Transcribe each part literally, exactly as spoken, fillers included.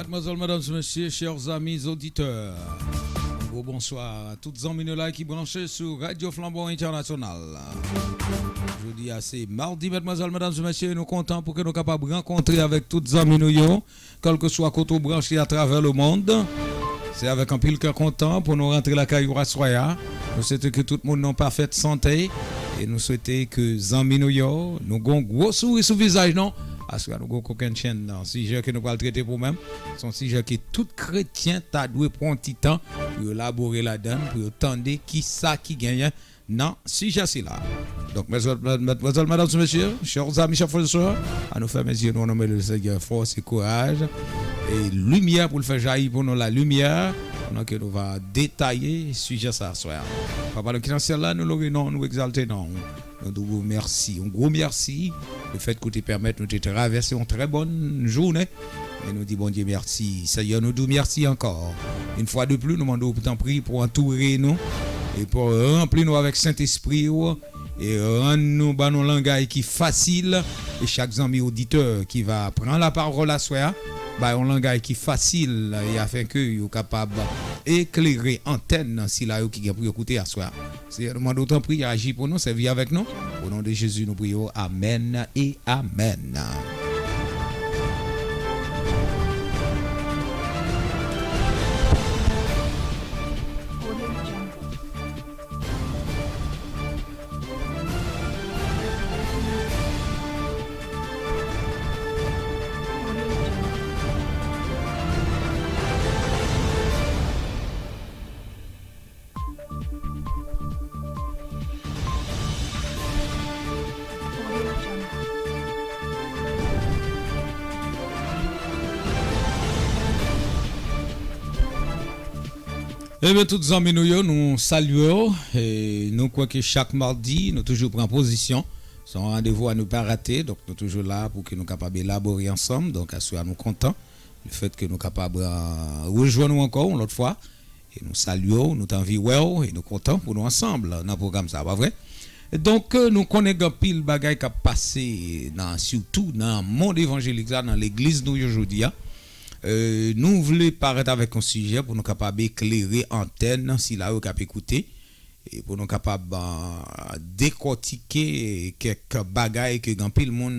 Madmwazèl, medam, mesye, chè zanmi oditè, gwo bonswa a tout zanmi nou la ki branche sou Radyo Flanbo Entènasyonal. Jodi a se madi, madmwazèl, medam, mesye, nou kontan pou ke nou kapab rankontre avèk tout zanmi nou yo, kèlkeswa kote w branche atravè lemonn. Se avèk anpil kè kontan pou nou rantre lakay ou aswè a. Nou swete ke tout moun nan pafèt sante e nou swete ke zanmi nou yo, nou gon gwo souri sou vizaj nou. Aswè a nou gon kokennchenn nan sijè ke nou pral trete pou menm. Se yon sijè ke tout kretyen ta dwe pran yon ti tan pou yo elabore ladan l, pou yo tande kisa ki genyen nan sijè sila. Donk, medmwazèl, medmwazèl, medam, mesye, chè zanmi, chè frè e sè, ann nou fèmen zye nou, ann nou mande Lesenyè fòs e kouraj e limyè pou l fè jayi pou nou lalimyè, pandan ke nou va detaye sijè sa aswè a. Papa nou ki nan syèl la, nou lore non w, nou egzalte non w. Nou di w mèsi, yon gwo mèsi, lefèt ke w te pèmèt nou te travèse yon trè bòn jounen. E nou di Bondye mèsi. Senyè, nou di w mèsi ankò. Yon fwa de pli, nou mande w pou tanpri, pou antoure nou, e pou ranpli nou avèk Sentespri w, e rann nou, ban nou langay ki fasil, e chak zanmi oditè ki va pran lapawòl aswè a, bay yon langay ki fasil, e afenke yo kapab eklere antèn sila yo ki gen pou yo koute aswè a. Senyè, nou mande w tanpri, aji pou nou, sèvi avèk nou. O non de Jezi, nou priye w. Amèn e amèn. Ebyen, tout zanmi nou yo, nou salye w. E nou kwè ke chak madi, nou toujou pran pozisyon. Se yon randevou a ne pa rate. Donk, nou toujou la pou ke nou kapab elabore ansanm. Donk, aswè a nou kontan lefèt ke nou kapab, ah, rejwenn ou ankò yon lòt fwa. E nou salye w, nou t anvi wè w, e nou kontan pou nou ansanm nan pwogram sa a, pa vre? Donk, nou konnen gen anpil bagay k ap pase nan, sitou nan mond evanjelik la, nan legliz nou yo jodi a. E, nou vle parèt avèk yon sijè pou nou kapab eklere antèn sila yo k ap ekoute, e pou nou kapab, ah, dekòtike kèk bagay ke gen anpil moun,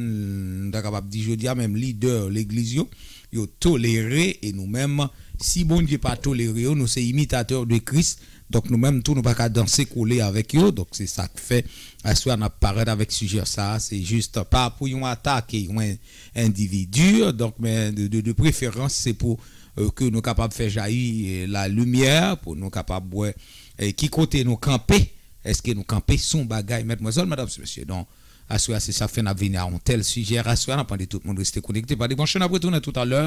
nou ta kapab di jodi a, menm lidè legliz yo, yo tolere, e nou menm, si Bondye pa tolere yo, nou se imitatè de Kris. Donk, nou menm tou, nou pa ka danse kole avèk yo. Donk, se sa k fè, aswè a, n ap parèt avèk sijè sa a. Se jis pa pou yon atak e yon en-, endividi. Donk, men de, de, de preferans, se pou, euh, ke nou kapab fè jayi, euh, lalimyè, pou nou kapab wè, euh, ki kote nou kanpe. Èske nou kanpe sou yon bagay, medmwazèl, medam, mesye? Donk, aswè a, se sa k fè n ap vini a yon tèl sijè. Aswè a, n ap mande tout moun reste konekte, pa debranche, n ap retounen toutalè.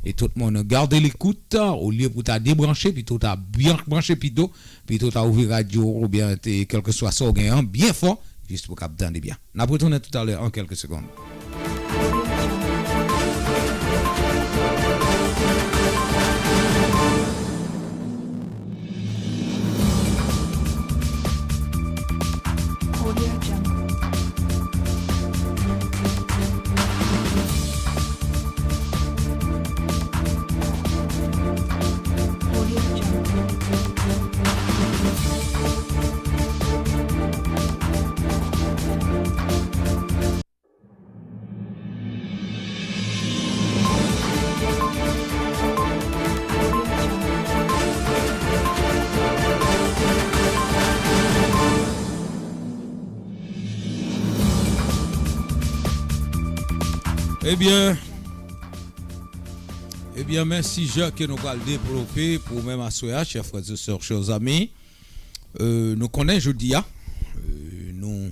E tout moun, gade lekout, olye pou ta debranche, pito ta byen branche pito, pito ta ouvri radyo w oubyen te, kèlkeswa sa w gen an, byen fò, jis pou w kab tande byen. N ap retounen toutalè an kèlke segonn. Ebyen, ebyen, men sijè ke nou pral devlope pou menm aswè a, chè frè e sè, chè zanmi. Euh, nou konnen jodi a, euh, nou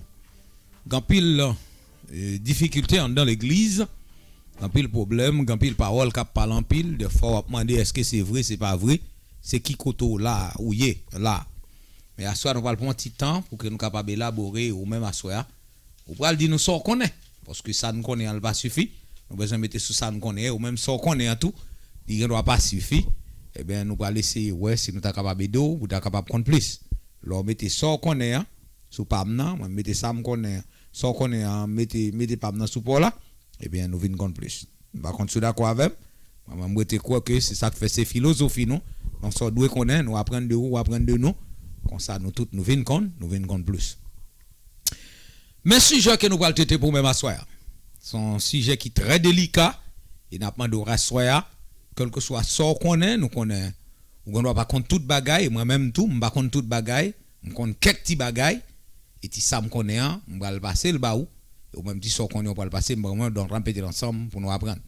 gen anpil, euh, difikilte anndan legliz, gen anpil pwoblèm, gen anpil pawòl k ap pale anpil. Dèfwa w ap mande èske se vre, se pa vre, se ki kote w la, ou ye la. Men aswè a, nou pral pran yon ti tan pou ke nou kapab elabore, ou menm aswè a, ou pral di nou sa w konnen. Paske sa n konnen an, l pa sifi. Nou bezwen mete sou sa n konnen, ou menm sa w konnen an tou, li gendwa pa sifi. Ebyen, nou pral eseye wè si nou ta kapab ede w, pou w ta kapab konn plis. Lè w mete sa w konnen an sou pa m nan, mwen m mete sa m konnen an, sa w konnen an, mete, mete pa m nan sou pa w la, ebyen, nou vin konn plis. M pa konn si w dakò avè m, Mwen, mwen rete kwè ke se sa k fè se filozofi nou. Donk, sa w dwe konnen, nou aprann de ou, ou aprann de nou. Konsa, nou tout, nou vin konn, nou vin konn plis. Men sijè ke nou pral trete pou menm aswè a, se yon sijè ki trè delika, e n ap mande w aswè a, kèlkeswa sa w konnen, nou konnen, ou gen dwa pa konn tout bagay, e mwen menm tou, m pa konn tout bagay, m konn kèk ti bagay, e ti sa m konnen an, m pral pase l ba ou, e ou menm ti sa w konnen, ou pral pase m ba mwen, donk, n ap mete l ansanm pou nou aprann.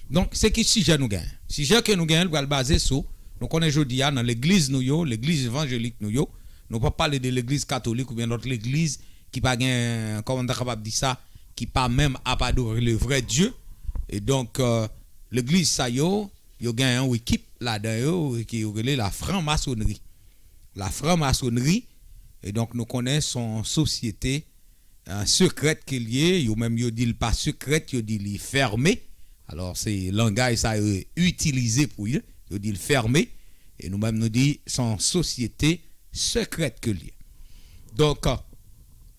Donk, se ki sijè nou genyen? Sijè ke nou genyen, l pral baze sou, nou konnen jodi a, nan legliz nou yo, legliz evanjelik nou yo, nou p ap pale de legliz katolik oubyen lòt legliz ki pa gen, kòman m ta kapab di sa, ki pa menm ap adore le vrè Dye. E donk, euh, legliz sa yo, yo gen yon ekip ladan yo ki yo rele la franmasonri. La franmasonri, e donk nou konnen se yon sosyete, euh, sekrèt ke l ye, yo menm yo di l pa sekrèt, yo di li fème. Alò, se langay sa yo itilize pou yo, yo di l fème, e nou menm nou di se yon sosyete sekrèt ke l ye. Donk,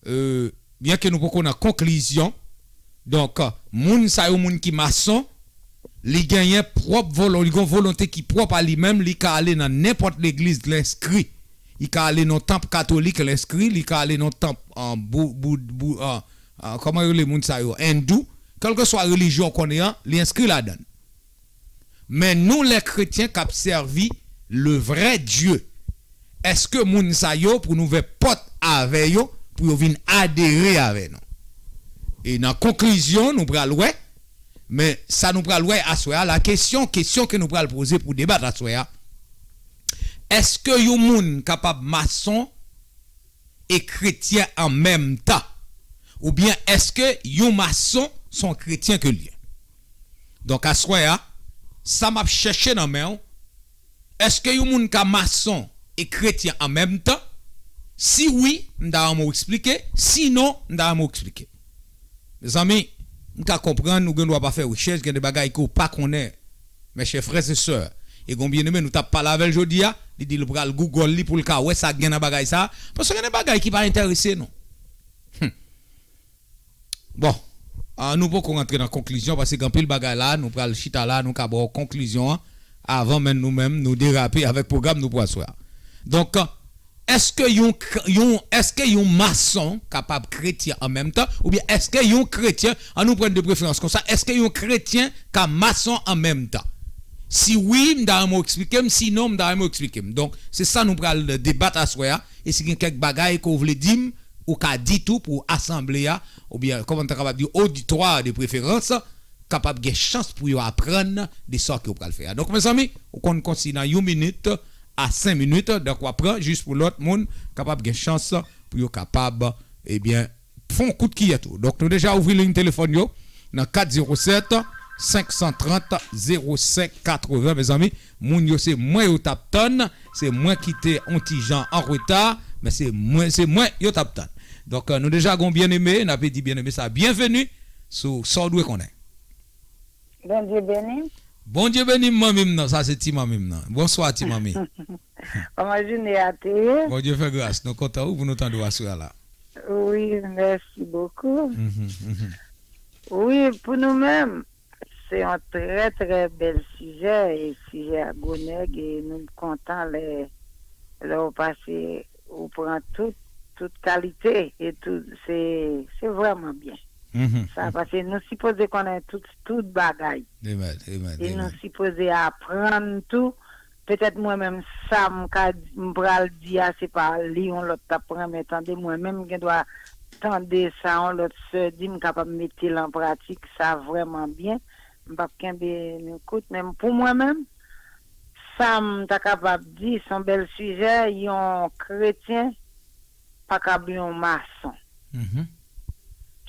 euh, byen ke nou poko nan konklizyon, donk, moun sa yo, moun ki mason, li genyen pwòp volon-, li gen yon volonte ki pwòp a li menm, li ka ale nan nenpòt legliz, l enskri. Li ka ale nan tanp katolik, l enskri, li ka ale nan tanp, an, bou-, bou-, bou-, an, an, kòman yo rele moun sa yo, endou, kèlkeswa relijyon w konnen an, li enskri ladan l. Men nou, lè kretyen k ap sèvi le vrè Dye, èske moun sa yo, pou n ouvè pòt avè yo, pou yo vin adere avè nou? E nan konklizyon, nou pral wè, men sa nou pral wè aswè a, la kesyon, kesyon ke nou pral poze pou debat aswè a, èske yon moun kapab mason e kretyen an menm tan? Oubyen èske yon mason se yon kretyen ke l ye? Donk, aswè a, sa m ap chèche nan men w, èske yon moun ka mason e kretyen an menm tan? Si wi, m ta renmen w eksplike. Sinon, m ta renmen w eksplike. Mezanmi, m ka konprann ou gen dwa pa fè rechèch, gen de bagay ke w pa konnen. Mes chers frères et sœurs, e gen yon byeneme, nou t ap pale avè l jodi a, li di l pral Google li pou l ka wè sa k gen nan bagay sa, paske gen de bagay ki pa enterese nou. Hmm. Bon, ah, nou poko rantre nan konklizyon, paske gen anpil bagay la, nou pral chita la, nou ka ba w konklizyon an, avan menm nou menm, nou derape avèk pwogram nou pou aswè a. Donk, èske yon, k- yon, èske yon mason kapab kretyen an menm tan? Oubyen èske yon kretyen, an nou pran de preferans konsa, èske yon kretyen ka mason an menm tan? Si wi, m ta renmen w eksplike m, sinon, m ta renmen w eksplike m. Donk, se sa nou pral debat aswè a, e si gen kèk bagay ke w vle di m, ou ka di tou pou asanble a, oubyen, kòman m ta kapab di, oditwa de preferans, kapab gen chans pou yo aprann de sa ke w pral fè a. Donk, mezanmi, ou konn konsi nan yon minit a senk minit, donk w ap pran jis pou lòt moun kapab gen chans pou yo kapab, ebyen, fè yon kout kiyè tou. Donk, nou deja ouvri liy telefòn yo nan kat zewo sèt, senk san trant, zewo senk katreven, mezanmi. Moun yo, se mwen yo t ap tann, se mwen ki te yon ti jan an reta, men se mwen, se mwen yo t ap tann. Donk, nou deja gon byeneme, n ap di byeneme sa byenveni sou sa w dwe konnen. Bondye beni. Bondye beni m, manmi m nan. Sa se ti manmi m nan. Bonswa, ti manmi. Kòman jounen a te ye? Bondye fè gras. Nou kontan wi pou nou tande w aswè a la. Wi, mèsi bokou. Mhm, mhm. Wi, pou nou menm, se yon trè, trè bèl sijè, e sijè a gwo nèg, e nou kontan lè, lè w pase, ou pran tout, tout kalite, e tout, se, se vrèman byen. Mhm, sa, mhm. Paske nou sipoze konnen tout, tout bagay. Amen, amen, e nou amen. Sipoze aprann tou. Petèt mwen menm, sa m ka, m pral di a, se pa li yon lòt t ap renmen tande. Mwen menm, m gen dwa tande sa yon lòt sè di, m kapab mete l an pratik. Sa vrèman byen. M p ap kenbe nou kout, men pou mwen menm, sa m ta kapab di, se yon bèl sijè, yon kretyen pa kab yon mason. Mhm.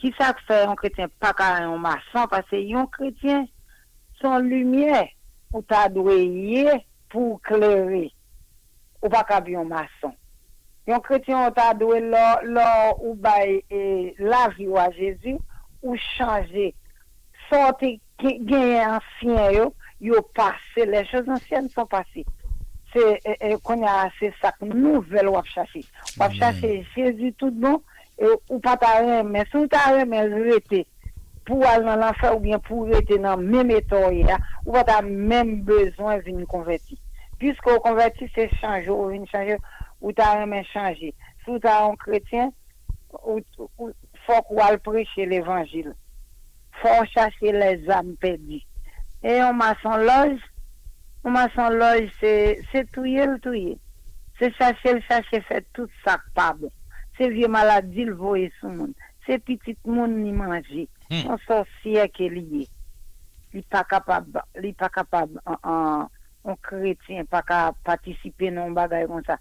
Kisa k fè yon kretyen pa ka yon mason? Paske yon kretyen, se yon limyè ou ta dwe ye pou w klere. Ou pa kab yon mason. Yon kretyen, ou ta dwe, lè, lè ou bay, e, lavi w a Jezi, ou chanje. Sa w te gen- genyen ansyen yo, yo pase. Les choses anciennes sont passées. Se, e, e, kounye a, se sa k nouvèl w ap chache. W ap chache Jezi tout bon, e ou pa ta renmen, si w ta renmen rete pou w al nan lanfè oubyen pou w rete nan menm eta w ye a, ou pa ta menm bezwen vin konvèti. Piske w konvèti, se chanje w vin chanje, ou ta renmen chanje. Si w ta yon kretyen, ou, ou, fòk w al preche levanjil. Fò w chache lèzam pèdi. E yon masonlòj, yon masonlòj, se, se touye l touye. Se chache l chache fè tout sa k pa bon. Se vye maladi l voye sou moun. Se pitit moun li manje. Hmm. Yon sòsyè ke li ye. Li pa kapab, li pa kapab, an, an, yon kretyen pa ka patisipe nan yon bagay konsa.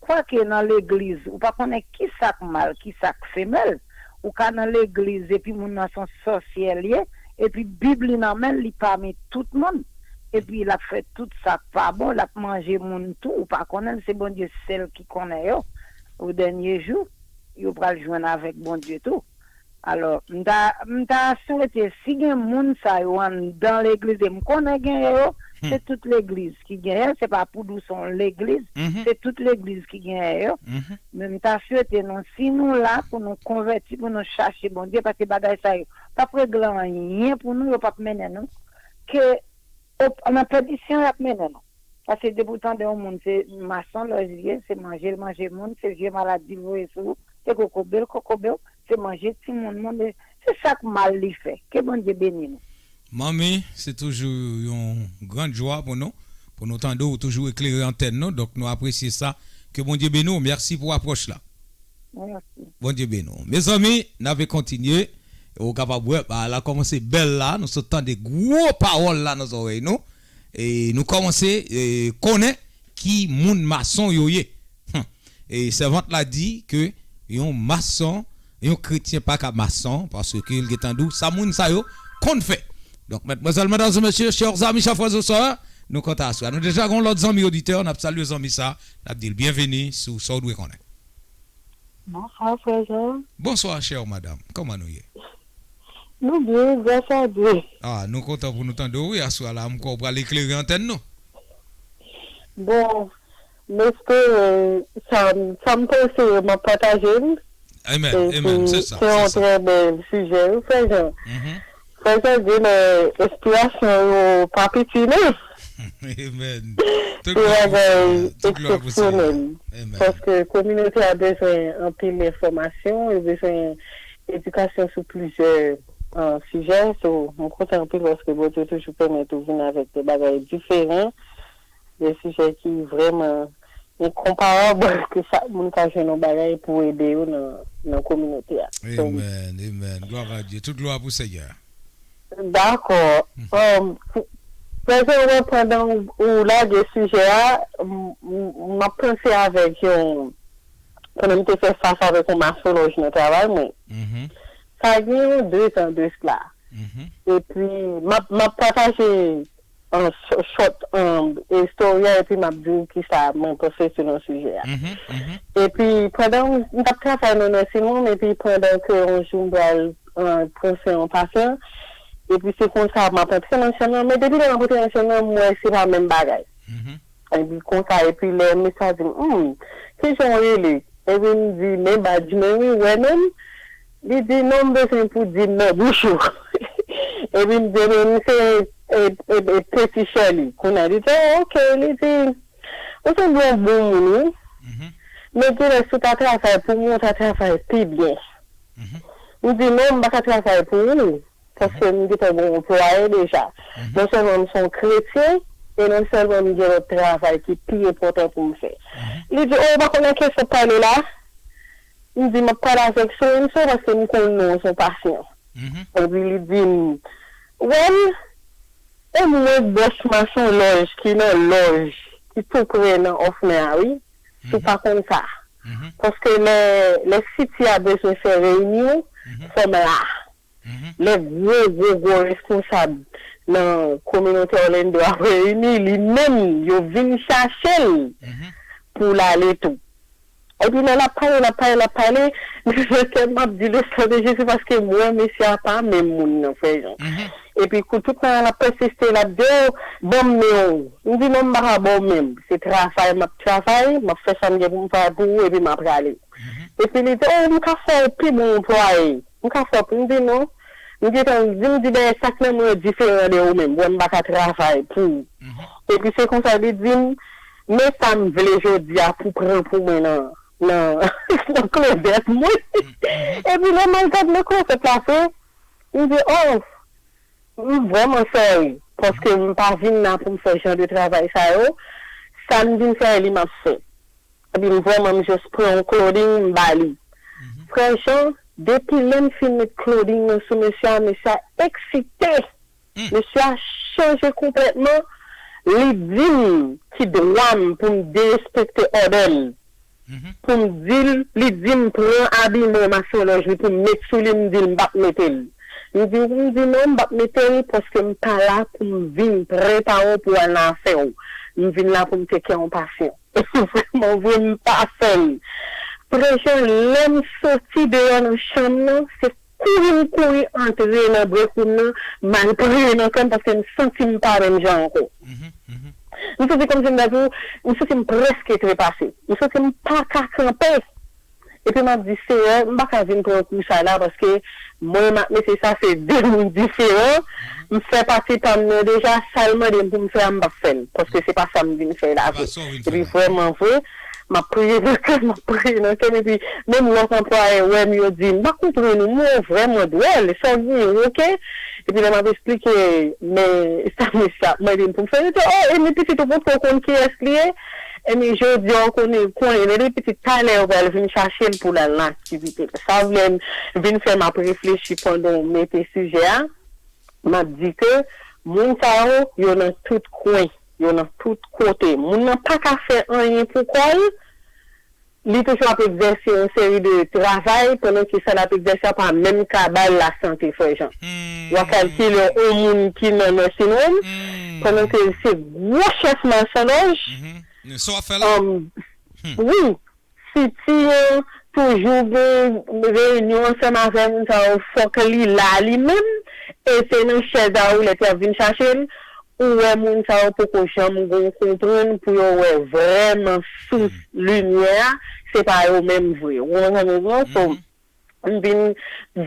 Kwake nan legliz, ou pa konnen ki sa k mal, ki sa k femèl. Ou ka nan legliz epi moun nan se yon sòsyè l ye, epi Bib li nan men l, li pami tout moun. Epi l ap fè tout sa k pa bon, l ap manje moun tou, ou pa konnen l, se Bondye sèl ki konnen yo. O dènye jou, yo pral jwenn avèk Bondye tou. Alò, m ta, m ta swete, si gen moun sa yo anndan legliz, e m konnen genyen yo, se tout legliz ki genyen, se pa pou di w se yon legliz, se tout legliz ki genyen yo. Men m ta swete nou, si nou la pou nou konvèti, pou nou chache Bondye, paske bagay sa yo p ap regle anyen pou nou, yo p ap mennen nou. Ke o, nan pèdisyon y ap mennen nou. Paske depi w tande yon moun se masonlòj li ye, se manje l manje moun, se vye maladi l voye sou ou, se kokobe l kokobe w, se manje timoun moun, se sa k mal li fè. Ke Bondye beni nou. Manmi, se toujou yon gran jwa pou nou, pou nou tande w toujou eklere antèn nou, donk nou apresye sa. Ke Bondye beni w, mèsi pou apwòch la. Mèsi. Bondye beni w. Mezanmi, n ap kontinye. Ou kapab wè, ba la kòmanse bèl la. Nou sot tande gwo pawòl la nan zòrèy nou. E nou kòmanse e, konnen ki moun mason yo ye. Hum. E sèvant la di ke yon mason, yon kretyen pa ka mason, paske l gentan di w sa moun sa yo konn fè. Donk, medmwazèl, medam e mesye, chè zanmi, chè frè e sè, nou kontan aswè a. Nou deja gen yon lòt zanmi oditè, n ap salye zanmi sa, n ap di l byenveni sou Sa w dwe konnen. Bonswa, frè Jean. Bonswa, chè madanm. Kòman nou ye? Nou byen, gras a Dye. Ah, nou kontan pou nou tande w, wi. Aswè a la, m kwè w pral eklere antèn nou. Bon, m espere sa, sa m panse yo, m ap pataje l. Amen, amen, se sa, se yon trè bèl sijè, wi, frè Jean. Mhm. Frè Jean, gen lè enspirasyon yo pa piti, non. Amen. Tout glwa pou Seyè a. Tout glwa pou Seyè a. Amen. Paske kominote a bezwen anpil enfòmasyon, yo bezwen edikasyon sou plizyè, euh, sijè. So, m kontan anpil paske Bondye toujou pèmèt ou vin avèk de bagay diferan, de sijè ki vrèman enkonparab ke chak moun ka jwenn yon bagay pou ede yo nan, nan kominote a. So, amen, amen. Glwa a Dye. Tout glwa pou Seyè a. Dakò. Um, pou, prezan, pandan ou, ou lage sijè a, m, m, m ap panse avèk yon, pandan m te fè fas avèk yon masonlòj nan travay mwen. Mhm. Sa gen yon de zan de sila. Mhm. Epi, m ap, m ap pataje an ch-, short, um, istorya, epi m ap di w kisa mwen panse selon sijè a. Mhm, mhm. Epi, pandan m, m t ap travay nan nursing home, epi pandan ke yon jou m pral, um, pran swen yon pasyan, epi se konsa m ap antre nan chanm nan, men depi lè m ap antre nan chanm nan, m wè se pa menm bagay. Mhm. Epi konsa, epi lè mesye a di m, "Hmm, kijan w rele?" Epi m di, "Men badj mwen wi, w wè menm." Li di, "Non, m bezwen pou di m nan bouch ou." Epi m di, "Ebyen, m se, e, e, e, Peti Shirley." Kounye a, li di, "Oh, ok." Li di, "Ou sanble yon bon moun, wi. Mhm. Men genlè si w ta travay pou mwen, w ta travay pi byen." Mhm. M di, "Non, m pa ka travay pou ou." Paske m gentan gen yon anplwaye deja. Mhm. Non sèlman m se yon kretyen, e non sèlman m gen lòt travay ki pi enpòtan pou m fè. Mhm. Li di, "Oh, ou pa konn nan kesyon pale la?" M di, "M ap pale avèk so and so paske m konn non w se yon pasyan." Mhm. Epi li di m, "Well, e mwen bòs masonlòj ki nan lòj ki tou pre nan Hoffman a, wi. Si w pa konn sa." Mhm. Paske lè, lè City a bezwen fè reyinyon, mhm, fò m la. Mhm. Lè gwo, gwo, gwo responsab nan kominote Orlando a reyini, li menm, yo vin chache l, mhm, pou l ale tou. Epi lè l ap pale, l ap pale, l ap pale, nan kè m ap di, "Le sang de Jésus," paske m wè mesye a pa menm moun nan, frè Jean. Mhm. Epi kou tout tan an, l ap pèsiste, l ap di, "Oh, ban m men w." M di, "Non, m pa ka ba w men m. Se travay m ap travay, m ap fè sa m gen pou m fè pou ou, epi m ap prale." Mhm. Epi li di, "Oh, m ka fè w pi bon anplwaye." M ka fè pou m di non. M gentan di, m di, dèyè sa k nan mwen yo diferan de ou menm. Wè, m pa ka travay pou ou. Epi se konsa li di m, men sa m vle jodi a pou pran pou mwen nan, nan, nan klozèt mwen. Epi lè m al gad nan klozèt la, se, m di, oh, m vrèman sòri. Paske m pa vin la pou m fè jan de travay sa yo. Sa m vin fè, li m ap fè. Epi m vrèman, m jis pran yon clothing, m ba li. Frè Jean, depi lè m fin met clothing nan sou mesye a, mesye a eksite. Mesye a chanje konplètman. Li di m ki dwa m pou m derespekte òdè l. Pou m di l, li di m pran abiman mason lòj li pou m met sou li, m di l m p ap mete l. M di, m di non, m p ap mete l paske m pa la pou m vin prepare w pou w al nan afè w. M vin la pou m teke yon pasyan. Vrèman vre, m pa fè l. Frè Jean, lè m soti deyò nan chanm nan, se kouri m kouri antre nan break room nan, m al priye nan kè m paske m santi m pa menm jan ankò. M santi kòmsi m ta di w, m santi m prèske trepase. M santi m pa ka kanpe. Epi m ap di, Seyè, m pa ka vin pran kou sa la paske mwen m ak mesye sa se de moun diferan. M fè pati pa m nan deja, sa l mande m pou m fè a, m p ap fè l. Paske se pa sa m vin fè la vre. Epi vrèman vre, m ap priye nan kè m, m ap priye nan kè m. Epi menm lòt anplwaye wè m, yo di, m pa konprann ou, men w vrèman dwòl. Sa w gen, oke? Epi lè m ap eksplike, men sa mesye a ap mande m pou m fè, yo di, oh, e men pitit ou potko konn kiyès li ye? E men jodi a w konnen, konnen, men depi talè yo pral vin chache l pou l al nan aktivite l. Sa vle vin fè m ap reflechi pandan w mete sijè a. M ap di ke moun sa yo, yo nan tout kwen, yo nan tout kote. Moun nan pa ka fè anyen pou kò l, li toujou ap egzèse yon seri de travay, pandan ke sa l ap egzèse a pa menm ka ba l lasante, frè Jean. W a kalkile yon moun ki nan nursing home, pandan ke l se gwo chèf masonlòj. Wi, Siti an toujou gen reyinyon ansanm avè moun sa yo, fòk li la li menm, e se nan chèz a woulèt y ap vin chache l. Ou wè moun sa yo poko janm gon konprann pou yo wè vrèman sous limyè a, se pa yo menm vre. Ou konprann sa m vle di? So, m vin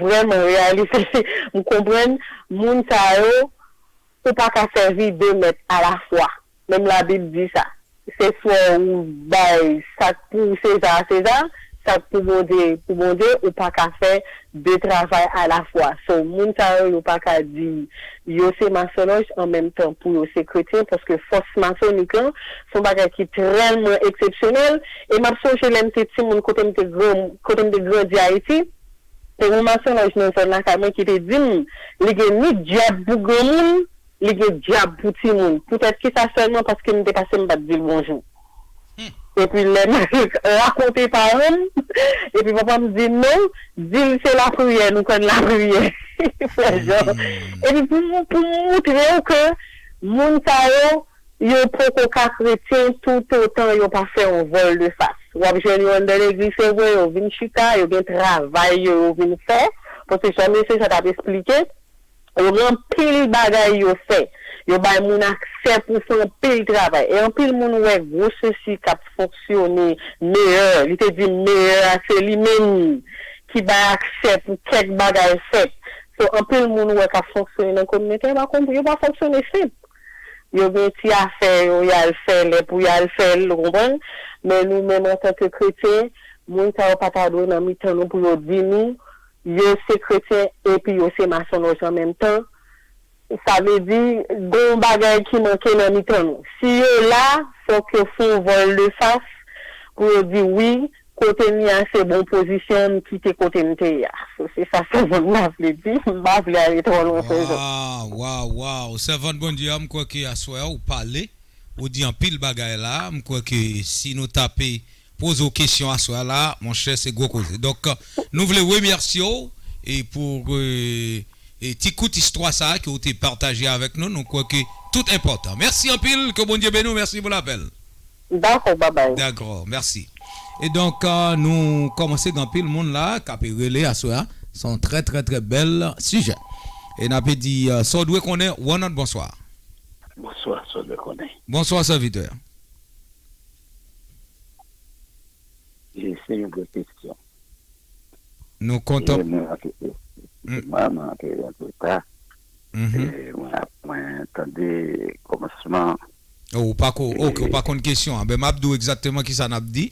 vrèman reyalize, m konprann moun sa yo, ou pa ka sèvi de mèt alafwa. Menm Labib di sa. Se swa ou bay sa k pou Seza a Seza, sa k pou Bondye pou Bondye, ou pa ka fè de travay alafwa. So, moun sa yo, yo pa ka di yo se masonlòj an menm tan pou yo se kretyen, paske fòs masonik lan, se yon bagay ki trèlman eksepsyonèl. E m ap sonje lè m te timoun, kote m te gran, kote m te grandi Ayiti, te gen yon masonlòj nan zòn lakay mwen ki te di m, li gen ni dyab pou granmoun, li gen dyab pou timoun. Poutèt kisa sèlman? Paske m te pase, m pa t di l bonjou. Epi lè m rakonte paran m, epi papa m di m non, di l se lapriyè, nou konn lapriyè. Frè Jean. Epi pou, pou moutre w ke moun sa yo, yo poko ka kretyen toutotan yo pa fè yon vòl de fas. W ap jwenn yo anndan legliz, se vre, yo vin chita, yo gen travay yo, yo vin fè, paske jan mesye sa t ap esplike, yo gen anpil bagay yo fè. Yo bay moun aksè pou fè anpil travay. E anpil moun wè gwo sesi k ap fonksyone meyè. Li te di meyè a se li menm ki bay aksè pou kèk bagay fèt. So, anpil moun wè k ap fonksyone nan kominote a, pa konprann, yo pa fonksyone senp. Yo gen ti afè yo, y al fè lè pou y al fè l, ou konprann? Men nou menm antanke kretyen, moun sa yo pa ta dwe nan mitan nou pou yo di nou, yo se kretyen epi yo se masonlòj an menm tan. Sa vle di, gen yon bagay ki manke nan mitan nou. Si yo la, fòk yo fè yon vòl de fas pou yo di wi, kote m ye a se bon pozisyon, m kite kote m te ye a. So, se sa sèvant la vle di, m pa vle ale twò lwen, frè Jean. Waw, waw, waw. Sèvant Bondye a, m kwè ke aswè a ou pale, ou di anpil bagay la. M kwè ke si nou ta pe poze w kesyon aswè a la, monchè, se gwo koze. Donk, nou vle remèsye w e pou, e, e ti kout istwa sa a ke w te pataje avèk nou. Nou kwè ke tout enpòtan. Mèsi anpil, ke Bondye beni w. Mèsi pou lapèl. Dakò, babay. Dakò, mèsi. E donk, euh, nou kòmanse gen anpil moun la k ape rele aswè a. Se yon trè, trè, trè bèl sijè. E n ape di, euh, sa w dwe konnen, Ronald, bonswa. Bonswa, sa w dwe konnen. Bonswa, sèvitè. E se yon vrè kesyon. Nou kontan. E mwen, Mwen, mwen antre antretan. E mwen, mwen tande kòmansman. Oh, ou pa ko, ok, ou pa konn kesyon an. Ben, m ap di w egzakteman kisa n ap di.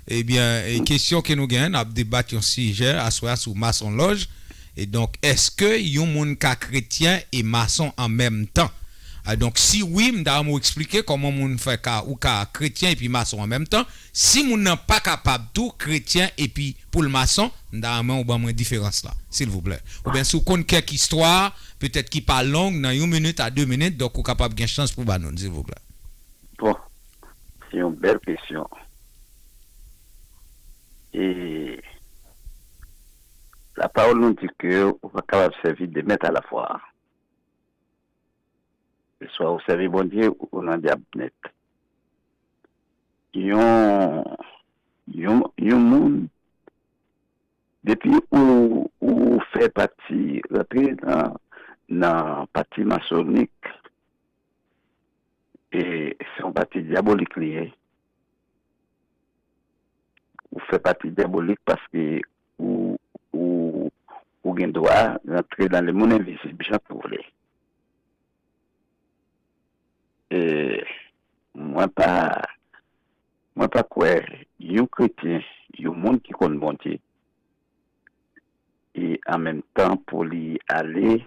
Ebyen, e kesyon ke nou genyen, n ap debat yon sijè aswè a sou masonlòj. E donk, èske yon moun ka kretyen e mason an menm tan? A, donk, si wi, m ta renmen w eksplike kòman moun fè ka, ou ka kretyen epi mason an menm tan. Si moun nan pa kapab tou kretyen epi pou l mason, m ta renmen w ban mwen diferans la, silvouplè. Oubyen si w konn kèk istwa, petèt ki pa long, nan yon minit a de minit, donk ou kapab gen chans pou ba nou l, silvouplè. Bon, se yon bèl kesyon. E lapawòl nou di ke ou pa kapab sèvi de mèt alafwa. Swa ou sèvi Bondye ou nan dyab nèt. Yon, yon, yon moun, depi ou, ou fè pati, rantre nan, nan pati masonik, e se yon pati dyabolik li ye. Ou fè pati dyabolik paske ou, ou, ou gen dwa rantre nan lemonn envizib jan ke w vle. E mwen pa, mwen pa kwè yon kretyen, yon moun ki konn Bondye, e an menm tan pou li ale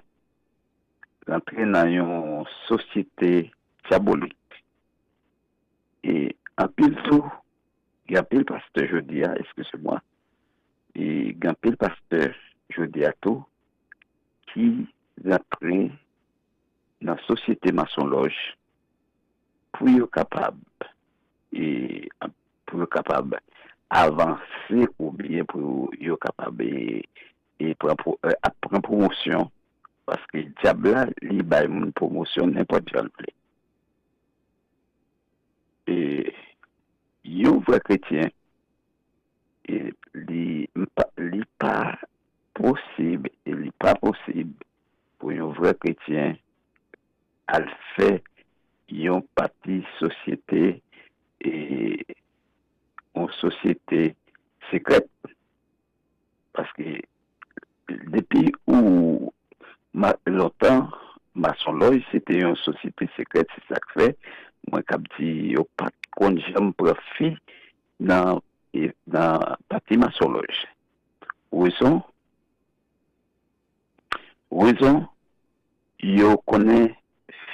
rantre nan yon sosyete dyabolik. E anpil tou, gen anpil pastè jodi a, eskize mwa, e gen anpil pastè jodi a tou ki rantre nan sosyete masonlòj pou yo kapab, e, pou yo kapab avanse oubyen pou yo kapab, e, e pran, ap pran pwomosyon, paske dyab la, li bay moun pwomosyon nenpòt jan l vle. E yon vrè kretyen, e li pa, li pa posib, e li pa posib pou yon vrè kretyen al fè yon pati sosyete, e yon sosyete sekrèt. Paske depi ou ma, lontan, masonlòj se te yon sosyete sekrèt, se sa k fè mwen k ap di yo pa t konn janm pran fi nan, nan pati masonlòj. Rezon, rezon, yo konnen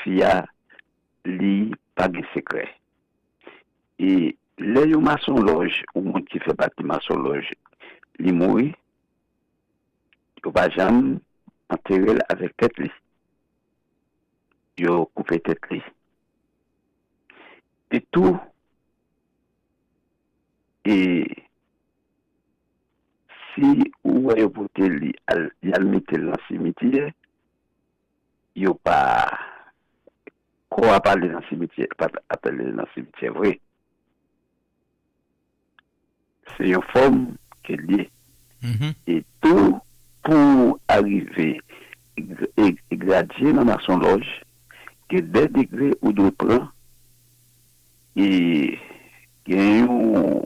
fi a li pa gen sekrè. E lè yon masonlòj, ou moun ki fè pati masonlòj, li mouri, yo pa janm antere l avèk tèt li. Yo koupe tèt li. E tou, e si ou wè yo pote li al, y al mete l nan simityè, yo pa, kò a pa ale nan simityè, pa t ale nan simityè vre. Se yon fòm ke l ye. E tou, pou arive e, e gradye nan masonlòj, gen de degre ou dwe pran, e gen yon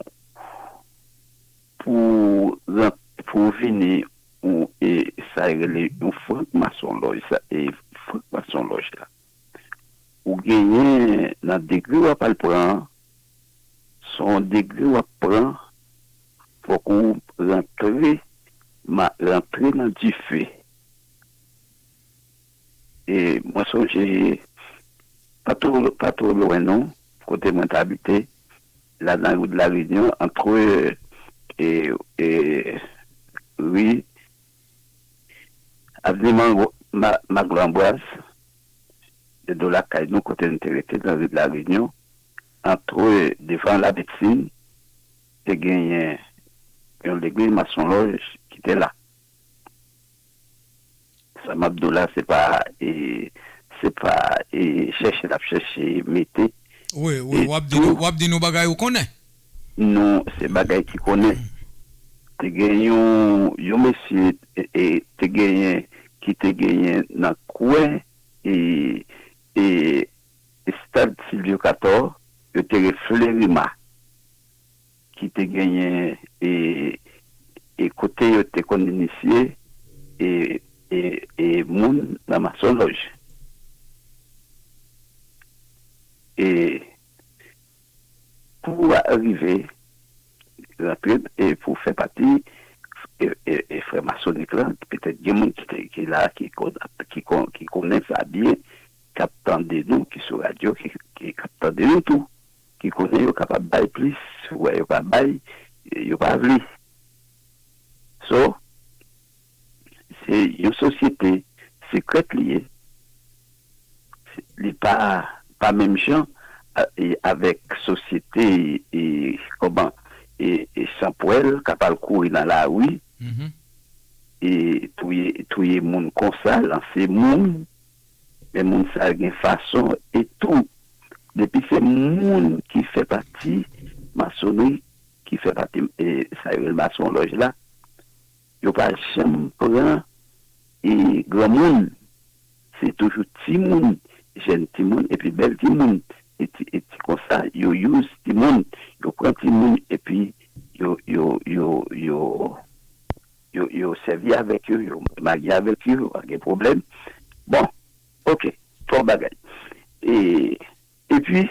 pou ran, pou vini yon, e sa yo rele yon frank masonlòj, sa, e frank masonlòj la. Ou genyen nan degre w ap al pran an, se yon degre w ap pran, fòk ou rantre, ma, rantre nan dife. E mwen sonje, pa two, pa two lwen non, kote mwen t abite, la nan ri de la Réunion, antre, e, e, ri, avni Maglo, Ma, Maglo Ambroise, de do lakay nou, kote n te rete, nan ri de la Réunion, antre devan la medsin, te genyen yon legliz masonlòj ki te la. Sa m ap di w la, se pa, e, se pa, e, chèche n ap chèche mete. Wi, wi, w ap di nou, w ap di nou bagay ou konnen. Non, se bagay ki konnen. Te gen yon, yon mesye, e, e, te genyen, ki te genyen nan kwen, e, e, estad Silvyo Katò, yo te rele Flerima, ki te genyen, e, e kote yo te konn inisye, e e, e moun nan masonlòj. E pou w rive rantre e pou w fè pati e, e, e frè masonik la, petèt gen moun ki, te, ki la, ki, kon, ki, kon, ki konnen sa byen, k ap tande nou, ki sou radyo, ki, ki k ap tande nou tou, ki konnen yo kapab bay plis, wè yo pa bay, yo pa vle. So, se yon sosyete sekrèt li ye. Li pa, pa menm jan a- e avèk sosyete e, kòman, e, e sanpwèl k ap al kouri nan lari, e touye, touye moun konsa, lanse moun. Men moun sa gen fason e tou. Depi se moun ki fè pati masonri, ki fè pati e, sa yo rele masonlòj la, yo pa janm pran e granmoun. Se toujou timoun, jèn timoun, epi bèl timoun. E ti, e ti konsa, yo use timoun, yo pran timoun, epi yo, yo, yo, yo, yo, yo sèvi avèk yo, yo marye avèk yo, yo pa gen pwoblèm. Bon, oke, twòp bagay. E, epi,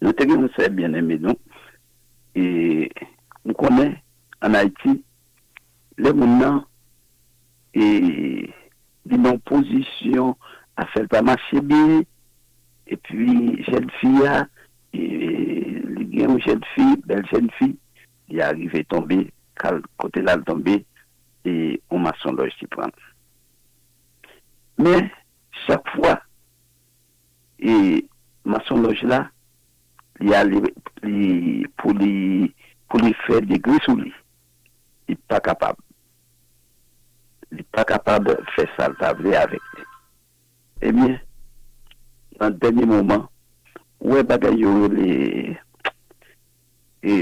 nou te gen yon sè byeneme nou, e, ou konnen, ann Ayiti, lè moun nan, e, li nan yon pozisyon, afè l pa mache byen, epi jèn fi a, e, li gen yon jèn fi, bèl jèn fi, li arive tonbe, kal, kote l al tonbe, e, yon masonlòj ki pran l. Men, chak fwa, e, masonlòj la, li ale, li, pou li, pou li fè degre sou li, li pa kapab. Li pa kapab fè sa l ta vle avèk li. Ebyen, nan dènye moman, ou wè bagay yo rele, e,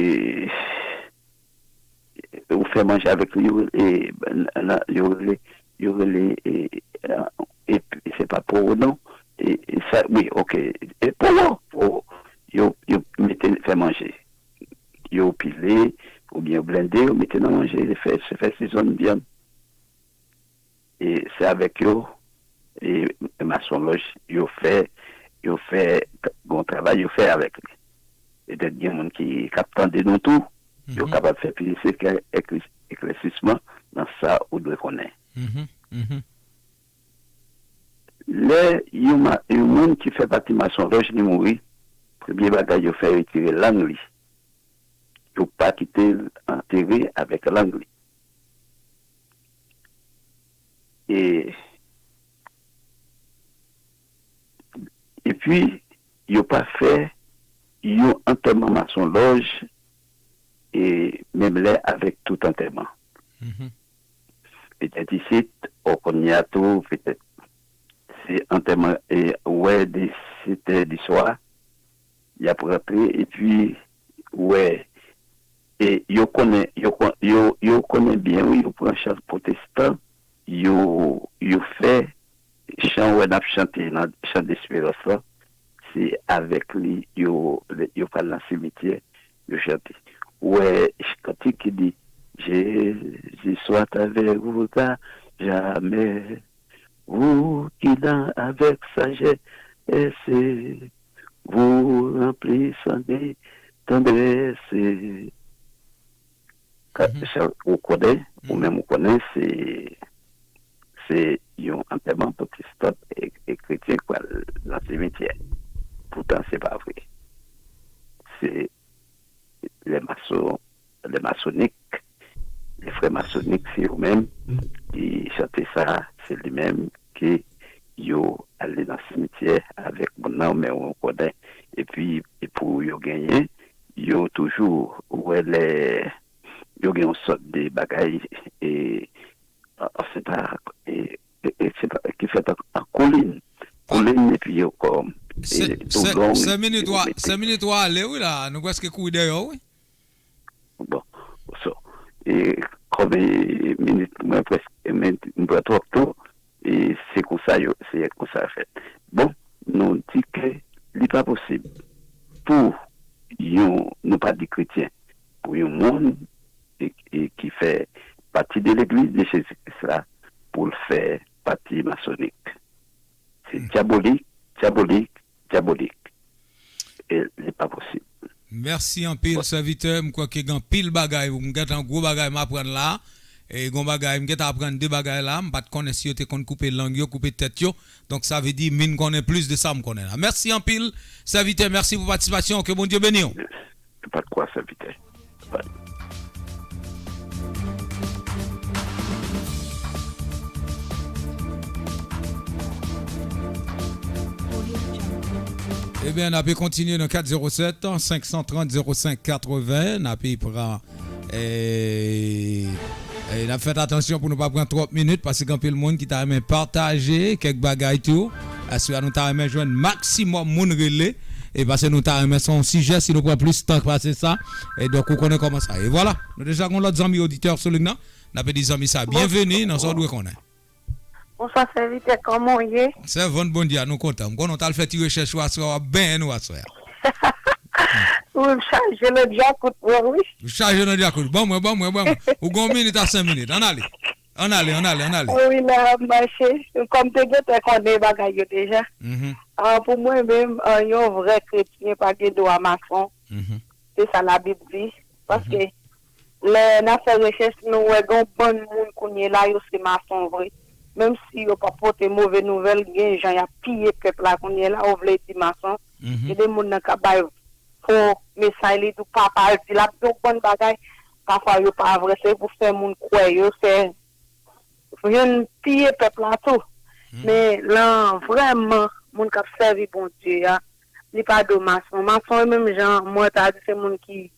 ou fè manje avèk li, yo rele, e, nan, yo rele, yo rele, e, e, e, se pa poro non, e, e sa, wi, oke, e poro, poro, yo, yo mete fè manje, yo pile, oubyen yo blende, yo mete nan manje, fè, fè sizonn vyann. E se avèk yo, e masonlòj, yo fè, yo fè, gon travay yo fè avèk li. Petèt gen moun ki, k ap tande nou tou, yo kapab fè plis eklè- eklè- eklèsisman nan sa ou dwe konnen. Lè yon, ma- yon moun ki fè pati masonlòj li mouri, premye bagay yo fè, retire lang li. Yo pa kite l antere avèk lang li. E, epi, yo pa fè yon antèman masonlòj, e, menm lè avèk tout antèman. Petèt isit, o kounye a tou, petèt se antèman, e, wè de sèt è di swa, y ap rantre, epi, wè, e yo konnen, yo, kon- yo, yo konnen byen, wi, yo pran chan pwotestan, yo, yo fè chan wè n ap chante nan chan desperans lan, se avèk li yo, yo pral nan simityè, yo chante. Wè, kantik ki di, Jésus soit avec vous à jamais, vous qui dans avec sagesse vous remplissant de tendresse. Ka- sa ou konnen, ou menm ou konnen, se, se yon antèman pwotestan e, e kretyen k pral nan simityè. Poutan, se pa vre. Se lè mason, lè masonik, lè frè masonik, se yo menm ki chante sa, se li menm ke yo ale nan simityè avèk moun nan, men ou konnen. Epi, e pou yo genyen, yo toujou wè lè yo gen yon sòt de bagay, e, a- a- se pa, e, e- e- se pa, ki fèt an, an kolin. Kolin, epi yo kòm, e, tou long, sèk minit, epi yo mete sèk minit w ale, wi, la. Nou prèske kouri dèyè w, wi. Bon, so, e, kòm, e, minit, mwen prèske, e, men, m pran twòp tan, e, se konsa yo, se konsa yo fèt. Bon, nou di ke li pa posib pou yon, nou pa di kretyen, pou yon moun e, e ki fè pati de legliz de Jezi Kris la, pou l fè pati masonik. Se dyabolik, dyabolik, dyabolik. E li pa posib. Mèsi anpil, sèvitè. M kwè ke gen anpil bagay, m gentan gwo bagay m aprann la. E gon bagay, m gentan aprann de bagay la. M pa t konnen si yo te konn koupe lang yo, koupe tèt yo. Donk, sa vle di, m vin konnen plis de sa m konnen la. Mèsi anpil, sèvitè. Mèsi pou patisipasyon. Ke Bondye beni w. Pa de kwa, sèvitè. Bye. Ebyen, n ape kontinye nan kat zewo sèt, senk san trant, zewo senk katreven. N ape pran, e, e, n ap fè atansyon pou nou pa pran twòp minit, paske gen anpil moun ki ta renmen pataje kèk bagay tou. Aswè a, nou ta renmen jwenn maksimòm moun rele. E paske nou ta renmen se yon sijè, si nou pran plis tan pase sa. E donk, ou konnen kòman sa ye. Vwala, nou deja gen yon lòt zanmi oditè sou liy nan. N ape di zanmi sa, byenveni nan sa w dwe konnen. Bonswa, sèvitè, kòman w ye? Sèvant Bondye a, nou kontan. M konnen w t al fè ti rechèch ou aswè a, w ap benyen nou aswè a. Wi, m chaje nan dyakout mwen, wi. Ou chaje nan dyakout. Ban mwen, ban mwen, ban mwen. Ou gen yon minit a senk minit. Ann ale. Ann ale, ann ale, ann ale. Wi, la ap mache. Kòm te gentan konnen bagay yo deja. Mhm. Ah, pou mwen menm, ah, yon vrè kretyen pa gen dwa mason. Mhm. Se sa Labib di. Paske lè n ap fè rechèch, nou wè gen yon bann moun kounye la, yo se mason vre. Menm si yo pa pote move nouvèl, gen jan y ap piye pèp la kounye la, ou vle di mason. Mhm. Gen de moun nan k ap bay fo mesaj, li di w papa l di l ap di w bann bagay, pafwa yo pa vre, se pou fè moun kwè yo, fè jwenn piye pèp la tou. Mhm. Men lan vrèman, moun k ap sèvi Bondye a, li pa do mason. Mason yo menm jan, mwen ta di se moun ki,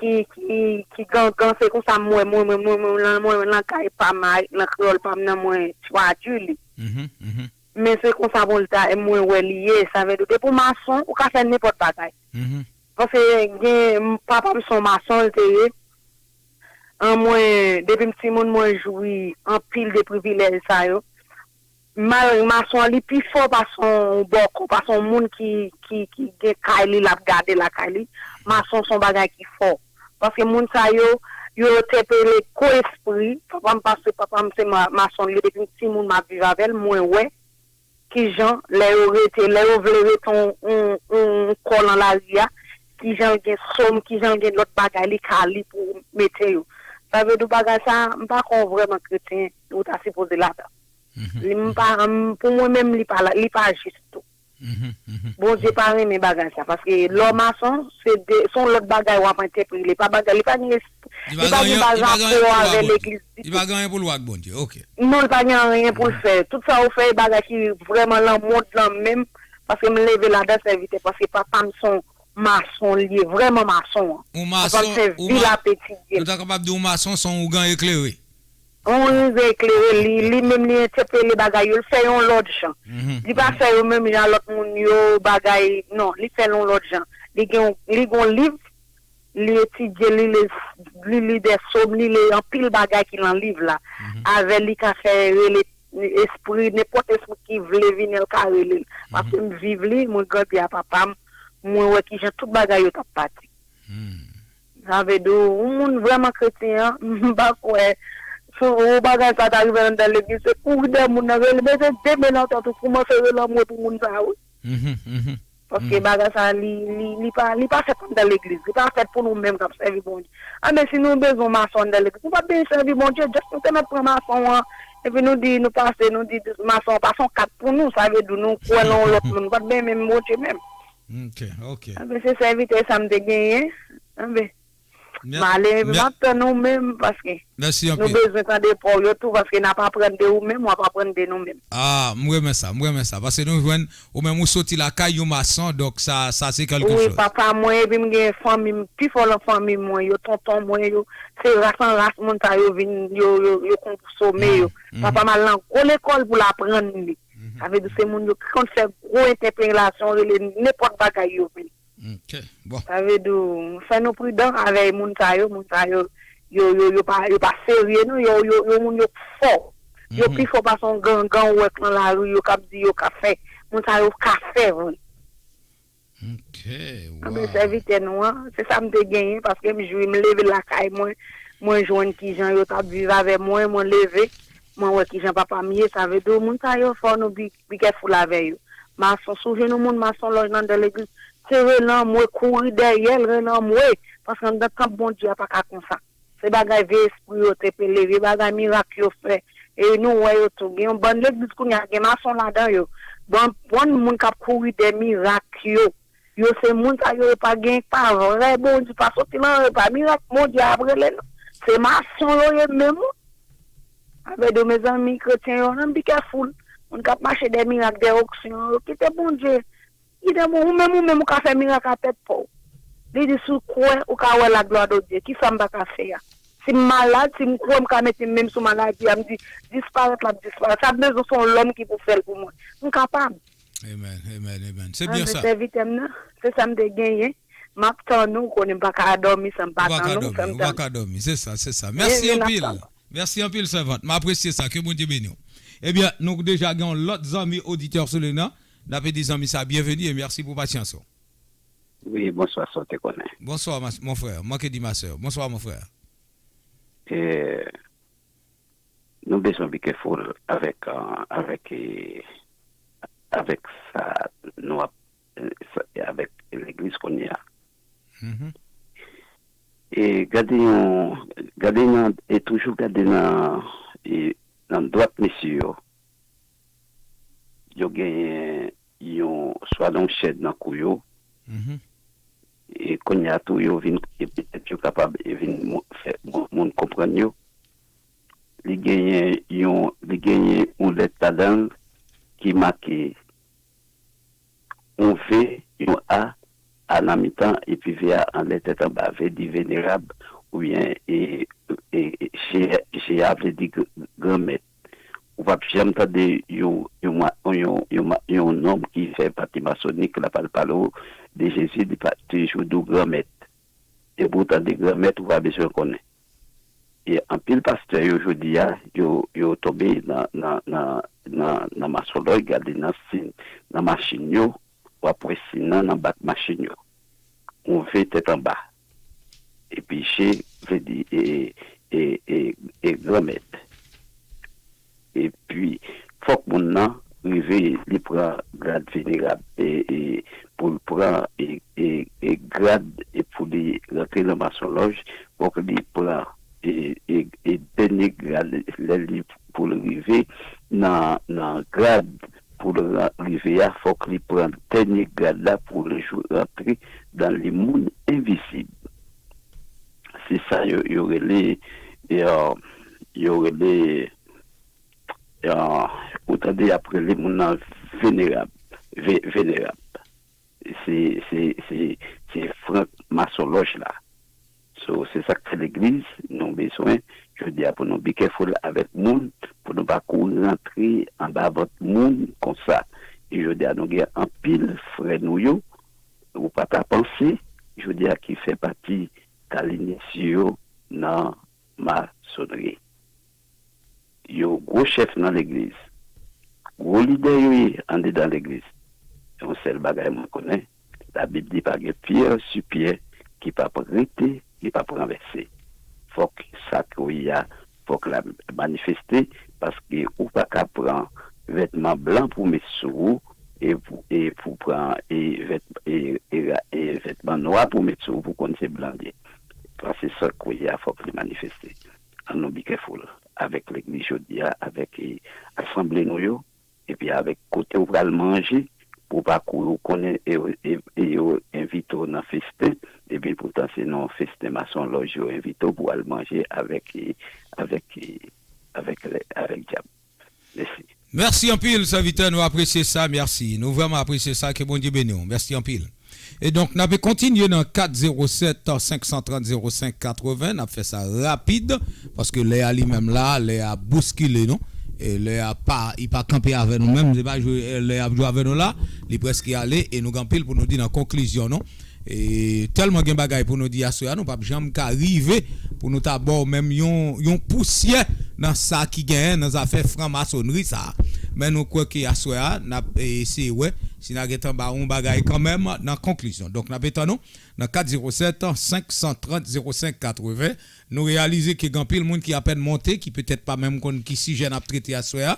ki, ki, ki gangan, se konsa mwen, mwen, mwen, mwen, mwen, lan, mwen, lan kay pa m, a, lan kreyòl pa m nan, mwen tradui li. Mhm, mhm. Men se konsa bon li ta, mwen wè li ye. Sa vle di, depi w mason, ou ka fè nenpòt bagay. Mhm. Paske gen, papa m se yon mason, li te ye. An mwen, depi m timoun, mwen jwi anpil de privilèj sa yo. Malgre mason an, li pi fò pase yon bòkò, pase yon moun ki, ki, ki gen kay li, l ap gade lakay li. Mason se yon bagay ki fò. Paske moun sa yo, yo entèpele gwo espri. Papa m, paske papa m se ma-, mason, li depi m timoun, m ap viv avè l, mwen wè kijan lè yo rete, lè yo vle rete yon, yon, yon kò nan lari a, kijan l gen sòm, kijan l gen lòt bagay, li ka li pou mete yo. Sa vle di bagay sa, m pa kwè w vrèman kretyen, ou ta sipoze ladan. Mhm. Li, m pa, m, pou mwen menm, li pa la, li pa jis tou. Mhm, mhm. Bondye pa renmen bagay sa, paske lè w mason, se de, se yon lòt bagay w ap entèprete. Pa bagay, li pa gen, li pa gen baz rapò avè legliz ditou. Li pa gen anyen pou l wè ak Bondye. Ok. Non, li pa gen anyen pou l fè. Tout sa ou fè, e bagay ki vrèman lan mond lan menm, paske m leve ladan sèvitè, paske papa m se yon mason li ye, vrèman mason an. Papa m se vi l ap etidye. Nou ta kapab di yon mason se yon ougan eklere. Yon rive eklere li, li menm li entèprete bagay yo, li fè yon lòt jan. Mhm, li pa fè yo menm jan lòt moun yo, bagay, non, li fè l yon lòt jan. Li gen yon, li gen yon liv, li etidye, li li, li li de sòm, li li anpil bagay ki lan liv la. Mhm. Avè li ka fè rele espri, nenpòt espri ki vle vini, l ka rele l. Mhm. Paske m viv li, mwen grandi a papa m, mwen wè kijan tout bagay yo t ap pati. Hmm. Sa vle di, yon moun vrèman kretyen an, m pa kwè. Si yon bagay sa ta rive anndan legliz, se kouri dèyè moun nan, rele, mete de men nan tèt ou, kòmanse rele anmwe pou moun sa, wi. Mhm, mhm. Paske bagay sa, li, li, li pa, li pa fèt anndan legliz, li pa fèt pou nou menm k ap sèvi Bondye. Anben, si nou bezwen mason anndan legliz, nou p ap bezwen sèvi Bondye, just nou te mèt pran mason an, epi nou di, nou pase, nou di, mason an pase yon kat pou nou, sa vle di nou kwè nan yon lòt moun, nou pa t bezwen menm Bondye menm. Ok, ok. Anben, se sèvitè sa m te genyen. Anben, m ale, epi m ap tann ou menm, paske nou bezwen tande pa w yo tou, paske n ap aprann de ou menm, w ap aprann de nou menm. Ah, m renmen sa, m renmen sa, paske nou jwenn, ou menm ou soti lakay yon mason, donk sa, sa se kèlke choz. Wi, papa mwen, epi m gen fanmi m, pi fò lan fanmi mwen, yo tonton mwen, yo, se ras an ras moun sa yo vin, yo, yo, yo konsome yo. Mhm. Papa m al nan gwo lekòl pou l aprann li. Mhm. Sa vle di se moun yo ki konn fè gwo entèprelasyon, rele nenpòt bagay yo vle. Ok, bon. Sa vle di, fè nou pridan avè moun sa yo, moun sa yo, yo, yo, yo pa, yo pa serye, non, yo, yo, yo moun yo fò. Yo pi fò pase yon gangan ou wè k lan lari, yo k ap di yo ka fè. Moun sa yo ka fè vre. Ok, anben, sèvitè nou an, se sa m te genyen, paske m jwi, m leve lakay mwen, mwen jwenn kijan yo t ap viv avè mwen, mwen leve, mwen wè kijan papa m ye, sa vle di moun sa yo fò nou be, be careful avè yo. Mason, si w jwenn yon moun masonlòj nan anndan legliz, se rele anmwe, kouri dèyè l, rele anmwe, paske anndan tanp Bondye a pa ka konsa. Se bagay vye espri yo te pele, vye bagay mirak yo fè. E nou wè yo tou. Gen yon bann legliz kounye a, gen mason ladan yo. Bann, bann moun k ap kouri dèyè mirak yo. Yo se moun sa yo, yo pa gen, pa vrè Bondye, pa soti nan, yo pa mirak Bondye ap rele, non. Se mason yo ye menm, wi. Avè do mezanmi, kretyen yo, nan be careful. Moun k ap mache dèyè mirak, dèyè onksyon yo, kite Bondye. Kite bon, ou menm, ou menm, ou ka fè mirak a tèt pa w. Li di, si w kwè, ou ka wè la gloire de Dieu. Kisa m pa ka fè a? Si m malad, si m kwè m ka mete men m sou maladi a, m di, disparèt, l ap disparèt. Sa bezwen se yon lòm ki pou fè l pou mwen. M kapab. Amen, amen, amen. Se byen sa. Sèvitè m nan, se sa m te genyen. M ap tann ou, konnen m pa ka dòmi san m pa tann ou. Ou pa ka dòmi, ou pa ka dòmi. Se sa, se sa. Mèsi anpil. Mèsi anpil, sèvant. M apresye sa. Ke Bondye beni w. Ebyen, nou deja gen yon lòt zanmi oditè sou liy nan. N ape di zanmi sa byenveni e mèsi pou pasyans ou. Wi, bonswa, sa w te konnen. Bonswa, mon frè. Mwen ke di ma sè. Bonswa, mon frè. E, nou bezwen be careful avèk, avèk, avèk sa nou ap, avèk legliz kounye a. E gade yon, gade nan, e toujou gade nan, e nan dwat mesye yo. Yo genyen yon swa nan yon chèn nan kou yo. E kounye a tou yo vin, e petèt yo kapab e vin fè moun konprann yo. Li genyen yon, li genyen yon lèt ladan l ki make yon V, yon A, A nan mitan, epi V a anlè tèt anba, V di venerab, oubyen e, e, e, G, G a vle di granmèt. Ou p ap janm tande yon, yon, yon, yon, yon nonm ki fè pati masonik la pral pale w de Jezi, li pa toujou di w granmèt. Depi w tande granmèt, ou pa bezwen konnen. E anpil pastè yo jodi a, yo, yo tonbe nan, nan, nan, nan, nan masonlòj, gade nan siy, nan machin yo, w ap wè siy nan, nan bak machin yo. Yon V tèt anba. Epi G vle di, e, e, e, e granmèt. Epi, fòk moun nan rive, li pran grad venerab, e, e, pou l pran, e, e, e grad, e pou li rantre nan masonlòj, fòk li pran, e, e, e dènye grad, lè li, pou l rive nan, nan grad, pou l ra-, rive a, fòk li pran dènye grad la pou l jou-, rantre nan lemonn envizib. Se sa yo, yo rele, yo, yo rele, yo, ou tande y ap rele moun nan venerab, ve-, venerab. Se, se, se, se frank masonlòj la. So, se sa k fè legliz, nou bezwen, jodi a, pou nou be careful avèk moun, pou nou pa kouri rantre anba vant moun konsa. E jodi a, nou gen anpil frè nou yo, ou pa ta panse, jodi a, ki fè pati kalinisye yo nan masonri. Yo gwo chèf nan legliz. Gwo lidè yo ye andedan legliz. Yon sèl bagay mwen konnen, Labib di pa gen pyè sou pyè ki p ap rete, ki p ap ranvèse. Fòk sa k ou ye a, fòk l manifeste, paske ou pa ka pran vètman blan pou met sou ou, e pou, e pou pran, e vèt-, e, e, e vètman nwa pou met sou ou pou konn se blan l ye. Paske sa k ou ye a, fòk li manifeste. An nou be careful avèk legliz jodi a, avèk, e, asanble nou yo, epi avèk kote w pral manje, pou w pa kouri, w konnen, e, e, e yo envite w nan festen, epi poutan se nan yon festen masonlòj yo envite w pou w al manje avèk, e, avèk, e, avèk, avèk dyab. Mèsi. Mèsi anpil, sèvitè, nou apresye sa, mèsi. Nou vrèman apresye sa, ke Bondye beni w. Mèsi anpil. E donk, n ape kontinye nan kat zewo sèt, senk san trant, zewo senk katreven. N ap fè sa rapid, paske lè a li menm la, lè a bouskile nou. E lè a pa, li pa kanpe avè nou menm, se pa jwe, lè a ap jwe avè nou la, li prèske ale, e nou gen anpil pou nou di nan konklizyon nou. E tèlman gen bagay pou nou di aswè a, nou p ap janm ka rive pou nou ta ba w menm yon, yon pousyè nan sa ki genyen nan zafè franmasonri sa a. Men nou kwè ke aswè a, n ap, e, eseye wè si n a gentan ba w yon bagay kanmenm nan konklizyon. Donk, n ape tann ou nan kat zewo sèt, senk san trant, zewo senk katreven. Nou reyalize ke gen anpil moun ki apèn monte, ki petèt pa menm konn ki sijè n ap trete aswè a.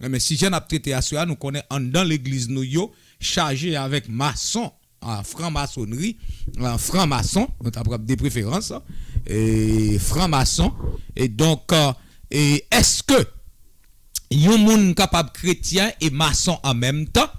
Men sijè n ap trete aswè a, nou konnen anndan legliz nou yo chaje avèk mason, a, franmasonri, a, franmason, nou ta pral de preferans, e, franmason. E donk, e, èske yon moun kapab kretyen e mason an menm tan?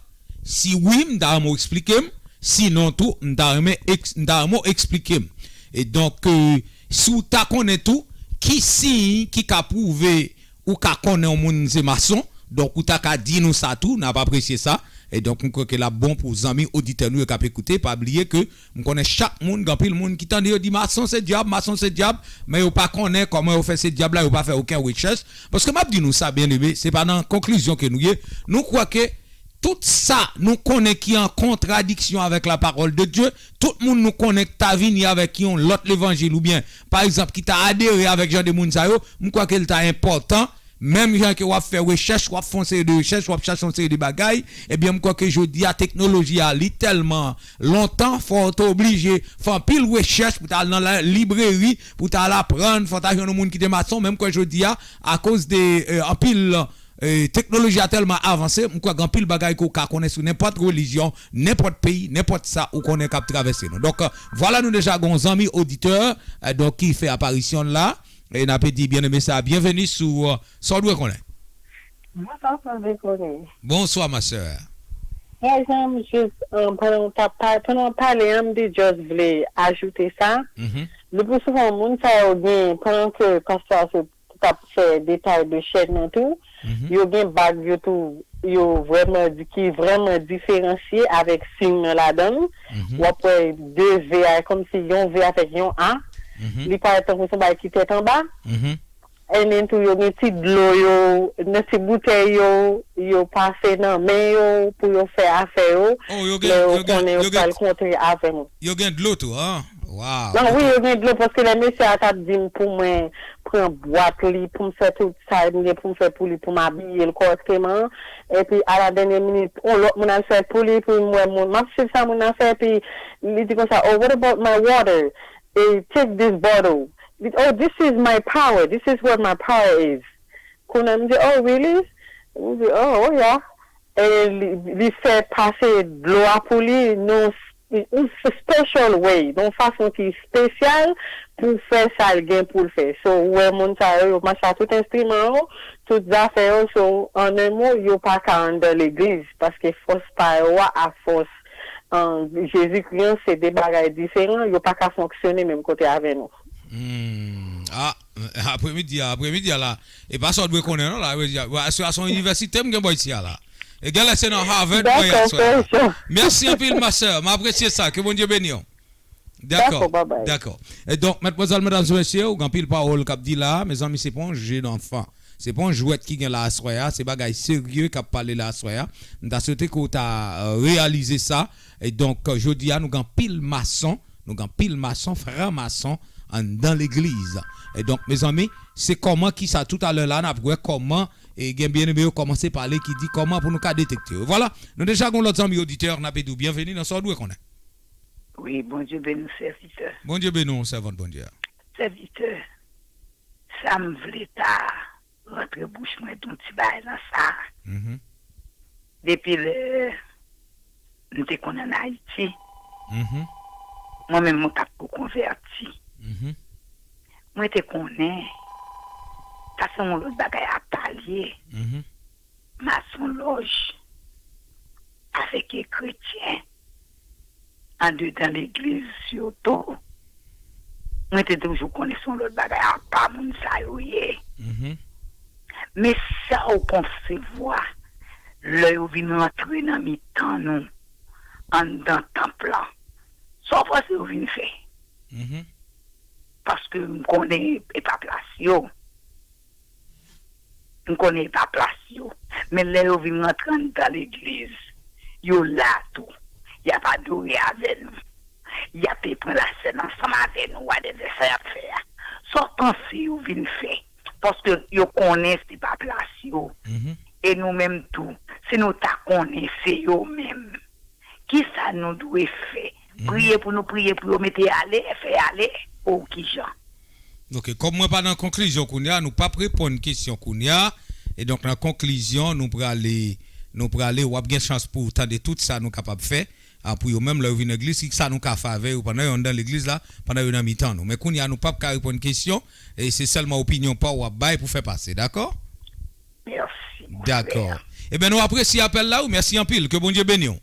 Si wi, m ta renmen w eksplike m. Sinon tou, m ta renmen, m ta renmen w eksplike m. E donk, e, si w ta konnen tou, ki siy ki ka pwouve ou ka konnen yon moun se mason, donk ou ta ka di nou sa tou, n ap apresye sa. E donk, m kwè ke l ap bon pou zanmi oditè nou yo k ap ekoute. Pa bliye ke m konnen chak moun, gen anpil moun ki tande yo di, "Mason se dyab, mason se dyab," men yo pa konnen kòman yo fè se dyab la, yo pa fè okenn rechèch. Paske m ap di nou sa, byeneme, se pa nan konklizyon ke nou ye. Nou kwè ke tout sa nou konnen ki an kontradiksyon avèk la parole de Dieu, tout moun nou konnen ki ta vini avèk yon lòt levanjil oubyen, pa egzanp, ki ta adere avèk jan de moun sa yo, m kwè ke l ta enpòtan, menm jan ke w ap fè rechèch, w ap fè yon seri de rechèch, w ap chache yon seri de bagay, ebyen, m kwè ke jodi a, teknoloji a, li tèlman lontan, fò w te oblije fè anpil rechèch pou w ta al nan la libreri, pou w ta al aprann, fò w ta jwenn yon moun ki te mason, men m kwè jodi a, akoz de, e, anpil, e, teknoloji a tèlman avanse, m kwè gen anpil bagay ke w ka konnen sou nenpòt relijyon, nenpòt peyi, nenpòt sa ou konnen k ap travèse nou. Donk, e, vwala nou deja gen yon zanmi oditè, e, donk, ki fè aparisyon l la. E n ape di byeneme sa, byenveni sou, e, Sa w dwe konnen. Bonswa, Sa w dwe konnen. Bonswa, ma sè. Frè Jean, m jis, e, pandan w t ap pa-, pandan w pale a, m te just vle ajoute sa. Mhm. Le plus souvent, moun sa yo gen, pandan ke pastè a se t ap fè detay de chèn nan tou, mhm, yo gen bag yo tou, yo vrèman di, ki vrèman diferansye avèk siy nan ladan l. Mhm. W ap wè de V a, kòmsi yon V avèk yon A. Mhm. Li parèt tankou se yon bagay ki tèt anba. Mhm. And then tou, yo gen ti dlo yo, nan ti boutèy yo, yo pase nan men yo pou yo fè afè yo, oh, yo gen, lè yo yo gen, konnen yo yo gen, pral kontre avè m. Yo gen dlo tou, an? Waw, non, wi, yo gen dlo, paske lè mesye a t ap di m pou mwen pran bwat li, pou m fè tout sa m gen pou m fè pou li, pou m abiye l kòrèkteman, epi a la dènyè minit, yon lòt moun al fè l pou li, epi m wè moun, m ap swiv sa moun nan fè, epi li di konsa, "Oh, what about my water? Eh, take this bottle." Li, "Oh, this is my power. This is what my power is." Kounye a m di, "Oh, really?" M di, "Oh, oh, yeah." E li, li fè pase dlo a pou li nan yon s-, yon special way, nan yon fason ki espesyal pou fè sa l gen pou l fè. So, ou wè moun sa yo, yo mache a tout enstriman yo, tout zafè yo, so, an en mo, yo pa ka anndan legliz, paske fòs pa yo a, a fòs, an, Jezikri an, se de bagay diferan, yo pa ka fonksyone menm kote avè nou. Hmm. Ah, apremidi a, apremidi a la. E pa sa w dwe konnen, non, la. Aswè a se yon inivèsite m gen bò isi a la. E genlè se nan Harvard mwen ye aswè a la. Mèsi anpil, ma sè. M apresye sa. Ke Bondye beni w. Dakò, dakò, babay. Dakò. E donk, madmwazèl, medam e mesye, ou gen anpil pawòl k ap di la, mezanmi, se pa yon je danfan. Se pa yon jwèt ki gen la aswè a, se bagay serye k ap pale la aswè a. M ta swete ke w ta, euh, reyalize sa. E donk, jodi a, nou gen anpil mason, nou gen anpil mason, franmason anndan legliz. E donk, mezanmi, se kòman ki sa, toutalè la, n ap wè kòman, e gen byeneme yo kòmanse pale ki di kòman pou nou ka detekte yo. Vwala, nou deja gen yon lòt zanmi oditè, n ap di w byenveni nan Sa w dwe konnen. Wi, Bondye beni w, sèvitè. Bondye beni w, sèvant Bondye a. Sèvitè, sa m vle ta rantre bouch mwen, di yon ti bagay nan sa. Mhm. Depi lè m te konn ann Ayiti, mhm, mwen menm, mwen pa t ko konvèti. Mhm. Mwen te konnen, sa se yon lòt bagay apa l ye. Mhm. Masonlòj avèk kretyen andedan legliz sitou. Mwen te toujou konnen se yon lòt bagay apa moun sa yo ye. Mhm. Men sa w konsevwa lè yo vin rantre nan mitan nou, anndan tanp lan, sa w panse yo vin fè? Mhm. Paske m konnen e pa plas yo. M konnen e pa plas yo. Men lè yo vin rantre anndan legliz, yo la tou. Y ap adore avè nou. Y ap pran lasèn ansanm avè nou, whatever sa y ap fè a. Sa w panse yo vin fè? Paske yo konnen se pa plas yo. Mhm. E nou menm tou, si nou ta konnen se yo menm, Kisa nou dwe fè? Priye pou nou priye pou yo mete ale, fè ale, ou kijan? Ok, kòm mwen pa nan konklizyon kounye a, nou p ap reponn kesyon kounye a. E donk, nan konklizyon, nou prale, nou prale, w ap gen chans pou w tande tout sa nou kapab fè a, pou yo menm, lè yo vin legliz, ki sa nou ka fè avè yo pandan yo anndan legliz la, pandan yo nan mitan nou. Men kounye a, nou p ap ka reponn kesyon, e se sèlman opinyon pa w w ap bay pou fè pase, dakò? Mèsi. Dakò. Ebyen, nou apresye apèl la, wi. Mèsi anpil. Ke Bondye beni w.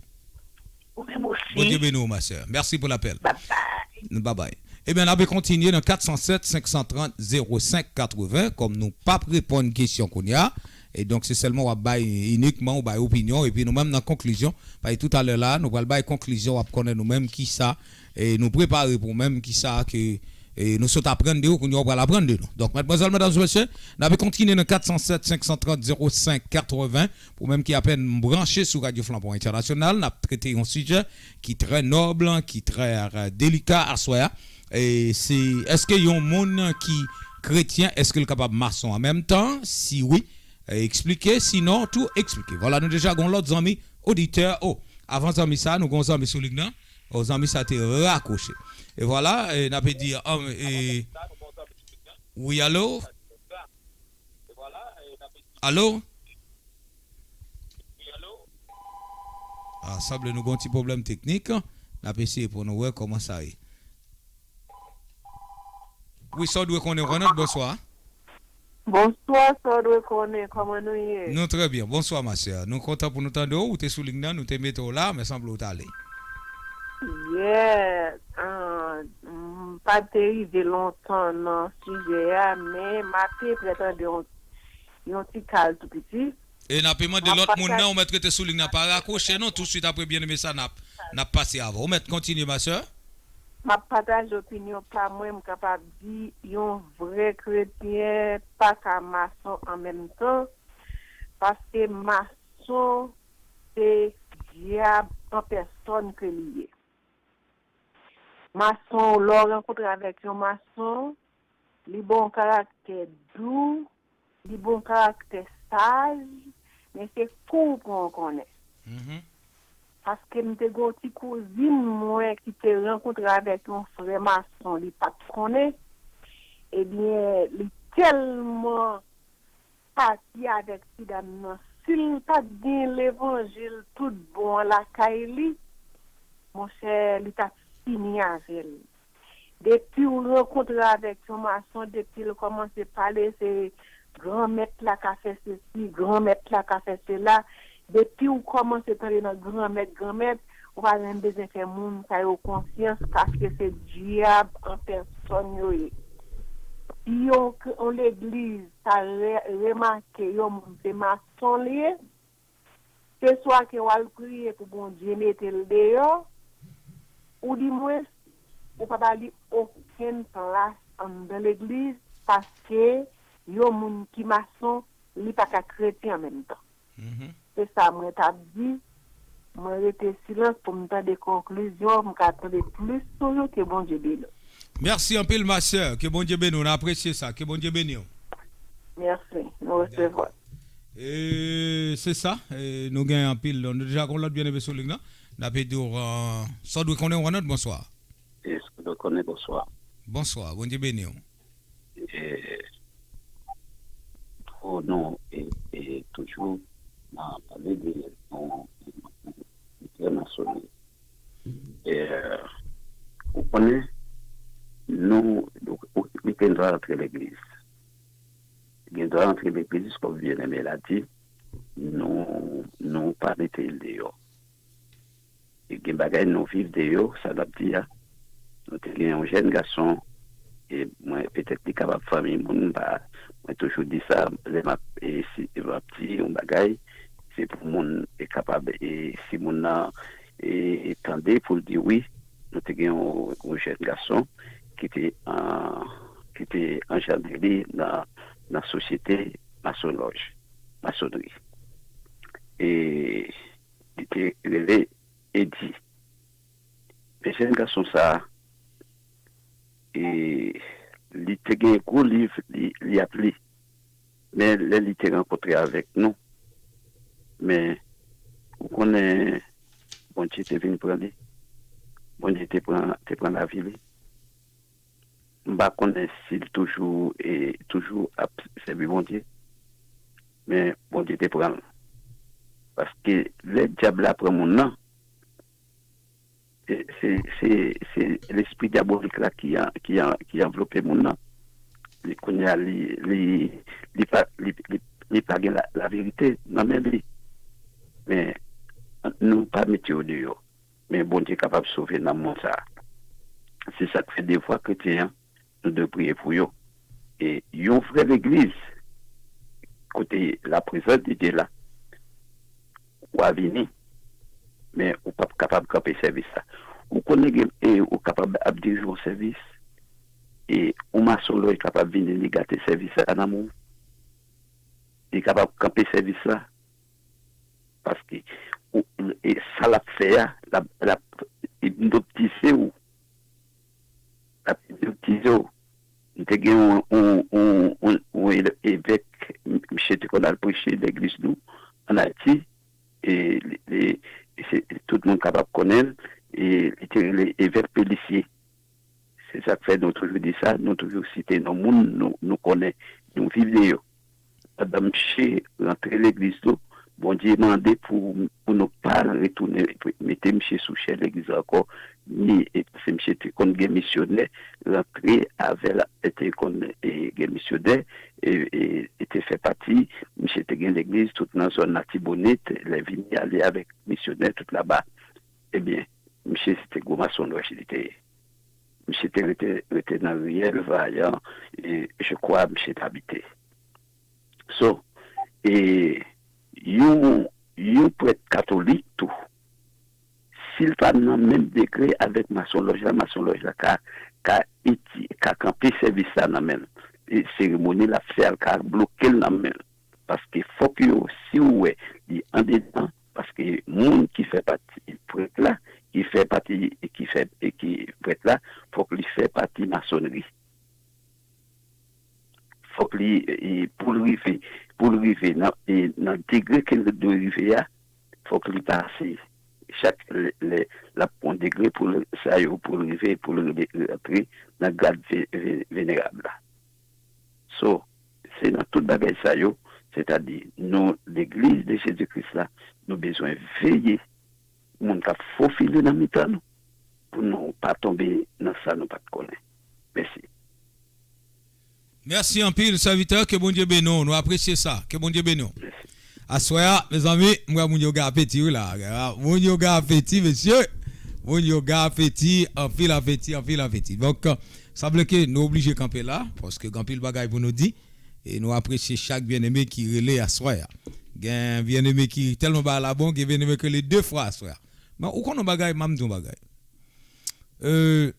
Ou menm osi. Bondye beni w, ma sè. Mèsi pou lapèl. Babay. Babay. Ebyen, n ap kontinye nan kat san sèt, senk san trant, zewo senk katreven, kòm nou p ap reponn kesyon kounye a. E donk, se sèlman w ap bay inikman, ou bay opinyon, epi nou menm nan konklizyon. Paske toutalè la, nou pral bay konklizyon, w ap konnen nou menm kisa, e nou prepare pou menm kisa ke e nou sot aprann de ou, kounye a w pral aprann de nou. Donk, madmwazèl, medam e mesye, n ap kontinye nan kat san sèt, senk san trant, zewo senk katreven. Pou menm ki apèn branche sou Radyo Flanbon Entènasyonal, n ap trete yon sijè ki trè nòb, ki trè, euh, delika aswè a. E se, èske yon moun ki kretyen, èske l kapab mason an menm tan? Si wi, e eksplike, sinon, tou eksplike. Vwala, nou deja gen yon lòt zanmi, oditè. O, avan zanmi sa, nou gen yon zanmi sou liy nan. O, zanmi sa te rakwoche. E vwala, e n ap di, an, e, wi, alo? Alo? A, sanble nou gen yon ti pwoblèm teknik. N ap eseye pou nou wè kòman sa ye. Wi, sa w dwe konnen, Ronald, bonswa. Bonswa, sa w dwe konnen, kòman nou ye? Nou trè byen. Bonswa, ma sè. Nou kontan pou nou tande w. Ou te sou liy nan, nou te mete w la, men sanble w t ale. Yes. Ah, m pa te rive lontan nan sijè a, men m apeprè tande yon, yon ti kal tou piti. E n ape mande lòt moun nan, ou mèt rete sou liy nan, pa rakwoche non, tousuit apre byeneme sa n ap, n ap pase avè w. Ou mèt kontinye, ma sè. M ap pataje opinyon pa mwen, m kapab di yon vrè kretyen pa ka mason an menm tan, paske mason se dyab an pèsòn ke li ye. Mason, lè w rankontre avèk yon mason, li ba w yon karaktè dou, li ba w yon karaktè saj, men se kou w pran w konnen. Paske m te gen yon ti kouzin mwen ki te rankontre avèk yon frè mason li pa t konnen. Ebyen, li tèlman pati avèk ti dam nan, si l pa t gen levanjil tout bon an lakay li, monchè, li t ap fini avè l. Depi w rankontre avèk yon mason, depi l kòmanse pale, se granmèt la ka fè sesi, granmèt la ka fè sela. Depi w kòmanse tande nan granmèt, granmèt, ou pa menm bezwen fè moun sa yo konfyans, paske se dyab an pèsòn yo ye. Si yon, yon legliz ta re, remake yon moun se mason l ye, se swa ke w al priye pou Bondye mete l deyò, oudimwens, ou pa ba li okenn plas anndan legliz, paske yon moun ki mason, li pa ka kretyen an menm tan. Se sa mwen t ap di. Mwen rete silans pou m tande konklizyon, m ka tande plis toujou. Ke Bondye beni w. Mèsi anpil, ma sè. Ke Bondye beni w. Nou apresye sa. Ke Bondye beni w. Mèsi. Nou resevwa. E se sa. E nou gen anpil. Nou deja gen lòt byeneme sou liy nan. N ape di w, euh, sa w dwe konnen, Ronald, bonswa. E sa w dwe konnen, bonswa. Bonswa. Bondye beni w. E, o non, e, e toujou, m a pale de yon, yon, yon masonri. E, ou konnen, nou, ou, ou gen dwa rantre legliz. Gen dwa rantre legliz, kòm byeneme l a di, nou, nou pa mete l deyò. E gen bagay nou viv de yo, sa n ap di a. Nou te gen yon jèn gason, e mwen, petèt li kapab fanmi moun, m pa, mwen toujou di sa, lè m ap, e si, m ap di yon bagay, se pou moun e kapab, e si moun nan, e tande pou l di wi, nou te gen yon, yon jèn gason ki te, an, ki te anjandre li nan, nan sosyete masonlòj, masonri. E li te rele Edi. Men jèn gason sa a, e, li te gen gwo liv li, li ap li. Men lè li te rankontre avèk nou, men ou konnen, Bondye te vin pran li. Bondye te pran, te pran lavi li. M pa konnen si l toujou, e, toujou ap sèvi Bondye. Men Bondye te pran l. Paske lè dyab la pran moun nan, se, se, se, se lespri dyabolik la ki, an, ki, an, ki anvlope moun nan. Li, kounye a, li, li, li pa, li, li, li pa gen la, laverite nan men li. Men, nou pa mete yo deyò. Men Bondye kapab sove nanm moun sa a. Se sa k fè devwa kretyen an, nou dwe priye pou yo. E yon vrè legliz, kote laprezans de Dye la, w a vini, men ou p ap kapab kanpe sèvis la. Ou konnen gen, e ou kapab ap dirije yon sèvis, e yon masonlòj kapab vini, li gate sèvis la nan men w. Li kapab kanpe sèvis la, paske ou, e sa l ap fè a, l ap, l ap ipnotize w. L ap ipnotize w. M te gen yon, yon, yon, yon, yon evèk, m-, misye te konn al preche legliz nou ann Ayiti, e, e, e se, tout moun kapab konnen l, e li te rele evèk Pelisye. Se sa k fè nou toujou di sa, nou toujou site non moun nou, nou konnen, nou viv de yo. Pandan misye rantre legliz tou, Bondye mande pou, pou nou pa retounen, mete misye sou chèz legliz la ankò, ni, e paske misye te konn gen misyonè, rantre avè l, e te konn, e, gen misyonè, e, e, e te fè pati, misye te gen legliz tout nan zòn Latibonit, lè vini ale avèk misyonè tout laba. Ebyen, misye se te gwo masonlòj li te ye. Misye te rete, rete nan riyèl Vayan, e je kwa misye t abite. So, e yon, yon prèt katolik tou, si l pa nan menm degre avèk masonlòj la, masonlòj la ka, ka eti-, ka kanpe sèvis la nan men l. E seremoni l ap fè a, l ka bloke l nan men l. Paske fòk yo, si w wè li andedan, paske moun ki fè pati prèt la, ki fè pati, ki fè, e ki prèt la, fòk li fè pati masonri. Fòk li, e, pou l rive, pou l rive nan, e, nan degre ke l dwe rive a, fòk li pase chak lè, lè l ap pran degre pou l, sa yo, pou l rive, pou l rive rantre nan grad ve-, ve-, venerab la. So, se nan tout bagay sa yo, sètadi nou, Legliz de Jezi Kris la, nou bezwen veye moun k ap fofile nan mitan nou, pou nou pa tonbe nan sa nou pa t konnen. Mèsi. Mèsi anpil, sèvitè. Ke Bondye beni w. Nou apresye sa. Ke Bondye beni w. Aswè a, mezanmi, m wè moun yo gen apeti, wi, la. Moun yo gen apeti, mesye. Moun yo gen apeti, anpil apeti, anpil apeti. Donk, sa vle ke nou oblije kanpe la, paske gen anpil bagay pou nou di. E nou apresye chak byeneme ki rele aswè a. Gen byeneme ki tèlman bagay la bon, gen byeneme ki rele de fwa aswè a. Men ou konn yon bagay, m ap di yon bagay. Euh,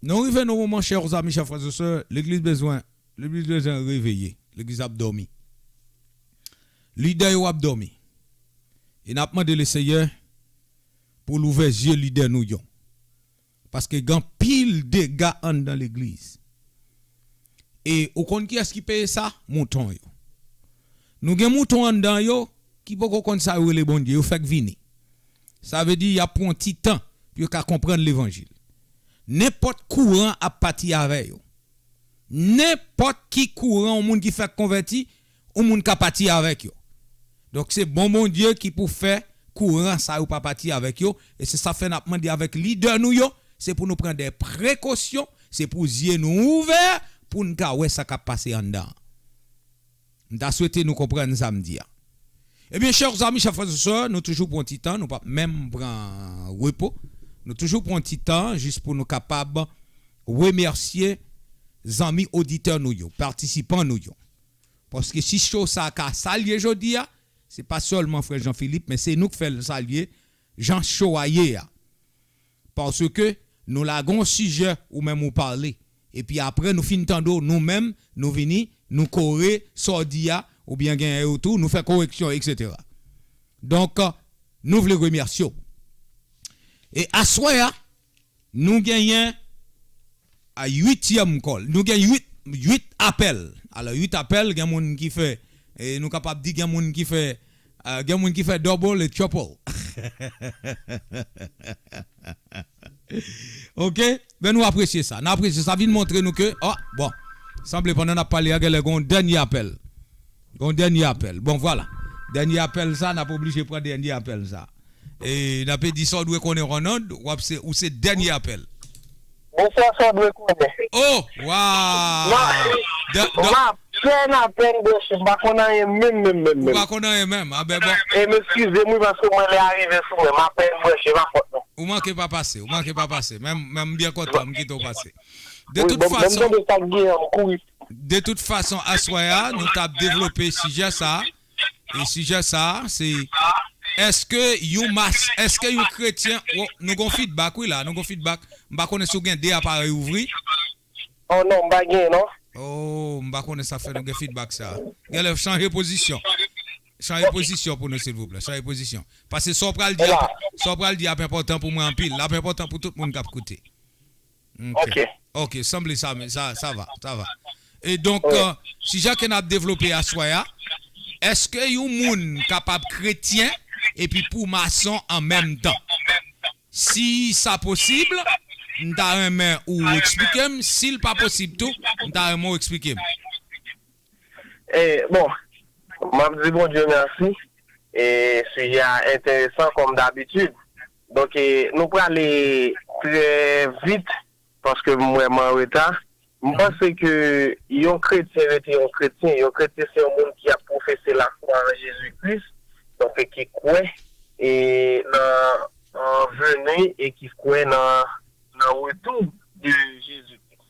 nou rive nan moman, chers amis, chers frères et sœurs, legliz bezwen, legliz bezwen reveye. Legliz ap dòmi. Lidè yo ap dòmi. E n ap mande Lesenyè pou l ouvè zye lidè nou yo. Paske gen anpil dega anndan legliz. E ou konn kiyès ki peye sa? Mouton yo. Nou gen mouton anndan yo ki poko konn sa yo rele Bondye, yo fèk vini. Sa vle di y ap pran yon ti tan pou yo ka konprann levanjil. Nenpòt kouran ap pati avè yo. Nenpòt ki kouran yon moun ki fèk konvèti, yon moun ka pati avèk yo. Donk se bon Bondye ki pou fè kouran sa yo pa pati avèk yo, e se sa fè n ap mande avèk lidè nou yo, se pou nou pran de prekosyon, se pou zye nou ouvè, pou n ka wè sa k ap pase anndan an. M ta swete nou konprann sa m di a. Ebyen, chers amis, chers frères et sœurs, nou toujou pran ti tan, nou p ap menm pran repo. Nou toujou pran ti tan jis pou nou kapab remèsye zanmi oditè nou yo, patisipan nou yo. Paske si show sa ka salye jodi a, se pa sèlman frè Jean Philippe, men se nou k fè l salye jan show a ye a. Paske nou lage yon sijè ou menm ou pale. Epi apre nou fin tande w, nou menm, nou vini, nou kore sa w di a, oubyen gen erè tou, nou fè koreksyon, etsetera. Donk, nou vle remèsye w. E aswè a, nou genyen a uityèm call. Nou gen uit, uit apèl. Alò, uit apèl, gen moun ki fè, e nou kapab di gen moun ki fè, e, gen moun ki fè double e triple. Ok? Ben nou apresye sa. Nou apresye sa. Vin montre nou ke, oh, bon. Sanble pandan n ap pale a, genlè gon dènye apèl. Gon dènye apèl. Bon, vwala. Dènye apèl sa, n ap oblije pran dènye apèl sa. E n ap di sa w dwe konnen, Ronald, w ap se, ou se dènye apèl. Bonswa, sa w dwe konnen. Oh, waw! M apèn apèn branche, m pa konn anyen menm, menm, menm, menm. Ou pa konn anyen menm? A ben bon. E m eskize m wi, paske mwen lè a rive sou mwen, m apèn branche, pa fòt non. Ou manke pa pase, ou manke pa pase. Men m byen kontan, m kite w pase. De tout fason, de tout fason, aswè a, nou t ap devlope sijè sa a. E sijè sa a, se èske yon mas, èske yon kretyen, oh, nou gon feedback wi la, nou gon feedback. M pa konnen si w gen de aparèy ouvri. Oh non, m pa gen non. Oh, m pa konnen sa fè nou gen feedback sa. Genlè chanje pozisyon. Chanje pozisyon pou nou silvouplè, chanje pozisyon. Paske sa w pral di a, sa w pral di a ap enpòtan pou mwen anpil, l ap enpòtan pou tout moun k ap koute. Ok. Ok, sanble sa, men sa, sa va, sa va. E donk, sijè ke n ap devlope aswè a, èske yon moun kapab kretyen epi pou mason an menm tan? Si sa posib, m ta renmen ou eksplike m. Si l pa posib tou, m ta renmen w eksplike m. E, bon, m ap di Bondye mèsi. E sijè a enteresan kòm dabitid. Donk, e, nou prale trè vit paske m wè m an reta. M panse ke yon kretyen rete yon kretyen. Yon kretyen se yon moun ki ap pwofese lafwa an Jezi Kris, donk, e ki kwè e nan, nan veni e ki kwè nan, nan retou de Jezi Kris.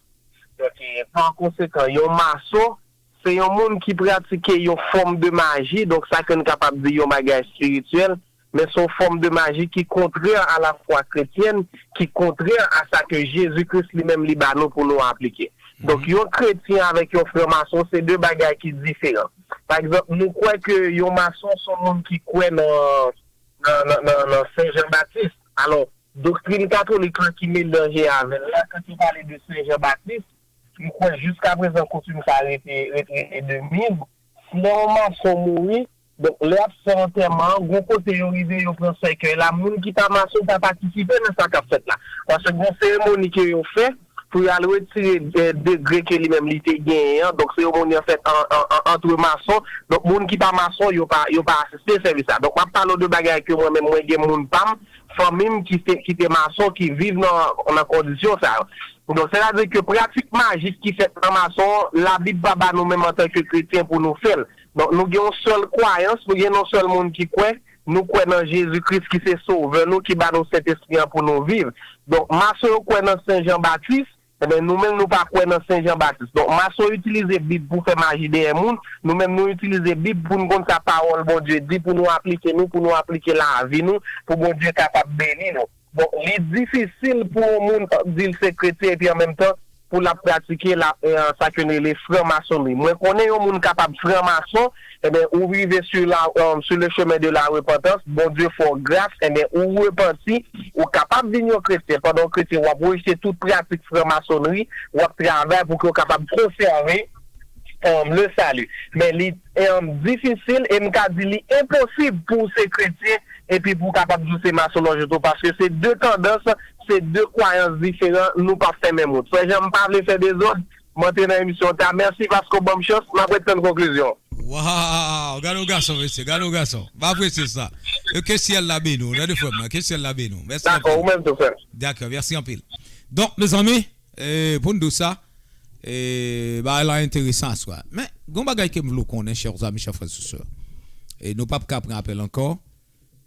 Donk, e, pa konsekan, yon mason se yon moun ki pratike yon fòm de maji, donk sa ke n kapab di yon bagay espirityèl, men se yon fòm de maji ki kontrè a lafwa kretyèn, ki kontrè a sa ke Jezi Kris li menm li ba nou pou nou aplike. Donk, yon kretyen avèk yon franmason, se de bagay ki diferan. Pa egzanp, nou kwè ke yon mason se yon moun ki kwè nan, nan, nan, nan, nan Sen Jan Batis. Alò, doktrin katolik la ki melanje avè l la, kan yo pale de Sen Jan Batis, m kwè jiskaprezan koutim sa rete, rete, rete de miz. Si yon mason mouri, donk, lè y ap fè antèman an, gon kote yo rive, yo pran sèkèy la, moun ki pa mason pa patisipe nan sa k ap fèt la. Paske gon seremoni ke yo fè pou y al retire, eh, degre ke li menm li te genyen an. Donk, seremoni an fèt an, an, an, antre mason. Donk, moun ki pa mason, yo pa, yo pa asiste sèvis la. Donk, m ap pale w de bagay ke mwen menm, mwen gen moun pa m, fanmi m ki te, ki te mason, ki viv nan, nan kondisyon sa yo. Donk, sètadi ke pratik majik ki fèt nan mason, Labib pa ba nou menm antanke kretyen pou nou fè l. Donk, nou gen yon sèl kwayans, nou gen yon sèl moun ki kwè, nou kwè nan Jezi Kris ki se Sovè nou, ki ba nou Sentespri an pou nou viv. Donk, mason yo kwè nan Sen Jan Batis, enben, nou menm nou pa kwè nan Sen Jan Batis. Donk, mason yo itilize Bib pou fè maji dèyè moun, nou menm nou itilize Bib pou n konn sa pawòl Bondye di, pou nou aplike nou, pou nou aplike lavi nou, pou Bondye kapab beni nou. Donk, li difisil pou yon moun, eh, di l se kretyen epi an menm tan pou l ap pratike la, eh, sa ke nou rele franmasonri. Mwen konnen yon moun kapab franmason, enben, ou rive sur la, eh, sur le chemin de la repentance, Bondye fè w gras, enben, ou repanti, ou kapab vin yon kretyen. Pandan w kretyen, w ap rejte tout pratik franmasonri, w ap travay pou ke w kapab konsève, eh, le salut. Men li, eh, difisil e m ka di li enposib pou w se kretyen epi pou w kapab di w se masonlòj tou, paske se de tandans, se de kwayans diferan, nou p ap fè menm wout. Frè Jan, m pa vle fè dezòd, m antre nan emisyon an ta. Mèsi paske w ban m chans, m ap ret tann konklizyon. Waw, gade yon gason, mesye, gade yon gason. M apresye sa. E ke syèl la beni w, tande frè m nan, ke syèl la beni w. Mèsi anpil. Dakò, ou menm tou, frè m. Dakò, mèsi anpil. Donk, mezanmi, eh, pou n di w sa, eh, bagay la enteresan aswè a. Men, gon bagay ke m vle w konnen, chè zanmi, chè frè, sè. E nou p ap ka pran apèl ankò.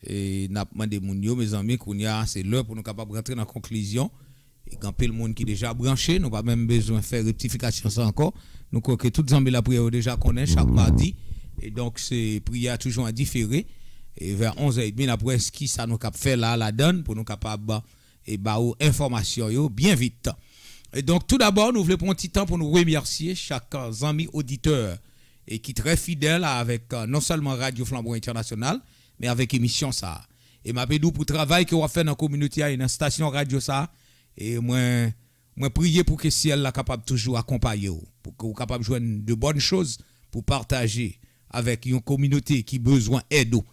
E n ap mande moun yo, mezanmi, kounye a, se lè pou nou kapab rantre nan konklizyon. E gen anpil moun ki deja branche, nou pa menm bezwen fè rektifikasyon sa ankò. Nou kwè ke tout zanmi lapriyè yo deja konnen, chak madi. E donk, se priyè a toujou an difere. E vè onz è edmi, n ap wè kisa nou kab fè la, ladann, pou nou kapab, e, ba ou enfòmasyon yo byen vit. E donk, tou dabò, nou vle pran yon ti tan pou nou remèsye chak zanmi oditè e ki trè fidèl avèk, e, non sèlman Radyo Flanbo Entènasyonal, men avèk emisyon sa a. E m ap ede w pou travay ke w ap fè nan kominote a e nan estasyon radyo sa a. E mwen, mwen priye pou ke syèl la kapab toujou akonpaye w, pou ke w kapab jwenn de bòn choz pou pataje avèk yon kominote ki bezwen èd ou.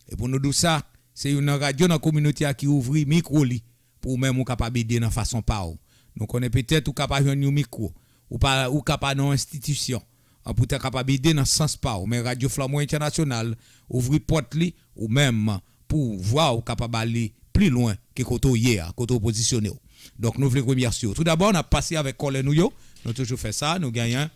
E pou nou di w sa, Se youn nan radyo nan kominote a ki ouvri mikwo li pou ou menm ou kapab ede nan fason pa w. Nou konnen petèt ou ka pa jwenn yon mikwo, ou pa ou ka pa nan yon enstitisyon an pou ta kapab ede nan sans pa w, men Radyo Flanbo Entènasyonal ouvri pòt li ou menm pou vwa w kapab ale pli lwen ke kote w ye a, kote w pozisyone w. Donk nou vle remèsye w. Toudabò, n ap pase avèk kòlè nou yo. Nou toujou fè sa, nou genyen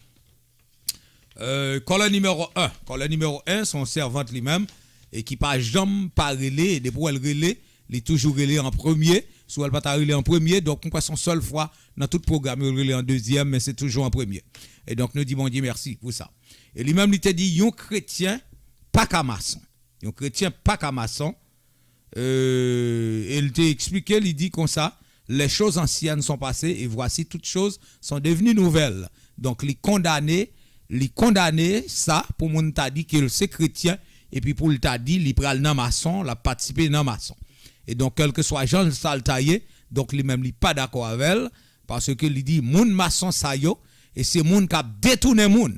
Euh, kòlè nimewo en. Kòlè nimewo en se yon sèvant li menm e ki pa janm pa rele. Depi w wè l rele, li toujou rele an premye. Si w wè l pa ta rele an premye, donk m kwè se yon sèl fwa nan tout pwogram yo l rele an dezyèm, men se toujou an premye. E donk nou di Bondye mèsi pou sa. E li menm li te di yon kretyen pa ka mason. Yon kretyen pa ka mason. Euh, e l te eksplike, li di konsa, les choses anciennes sont passées et voici toutes choses sont devenues nouvelles. Donk li kondane, li kondane sa pou moun ta di ke l se kretyen epi pou l ta di li pral nan mason, l ap patisipe nan mason. E donk kèlkeswa jan sa l ta ye, donk li menm li pa dakò avè l, paske li di moun mason sa yo e se moun k ap detounen moun.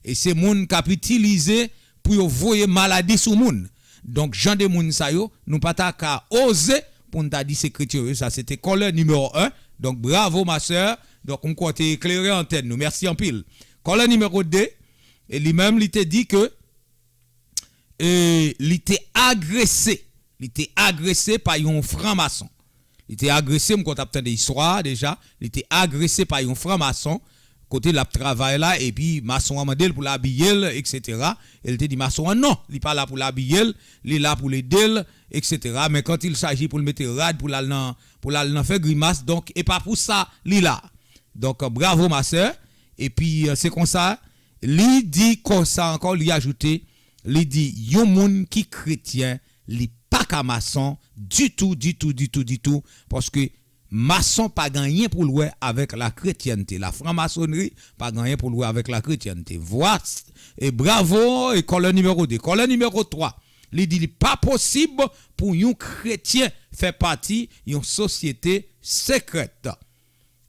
E se moun k ap itilize pou yo voye maladi sou moun. Donk jan de moun sa yo, nou pa ta ka oze pou n ta di se kretyen yo. Sa se te kòlè nimewo en. Donk bravo ma sè. Donk m kwè w te eklere antèn nou. Mèsi anpil. Kòlè nimewo de, e li menm li te di ke e li te agrese. Li te agrese pa yon franmason. Li te agrese, m kwè w t ap tande istwa a deja, li te agrese pa yon franmason kote l ap travay la, epi mason an mande l pou l abiye l, etsetera. E l te di mason an non, li pa la pou l abiye l, li la pou l ede l, etsetera. Men quand il s'agit pou l mete rad, pou l al nan, pou l al nan fè grimas, donk e pa pou sa li la. Donk bravo ma sè. Epi se konsa, li di konsa ankò, li ajoute, li di yon moun ki kretyen, li pa ka mason ditou, ditou, ditou, ditou, paske mason pa gen anyen pou l wè avèk lakretyènte. Lafranmasonri pa gen anyen pou l wè avèk lakretyènte. Vwa, e bravo, e kòlè nimewo de. Kòlè nimewo twa, li di li pa posib pou yon kretyen fè pati yon sosyete sekrèt.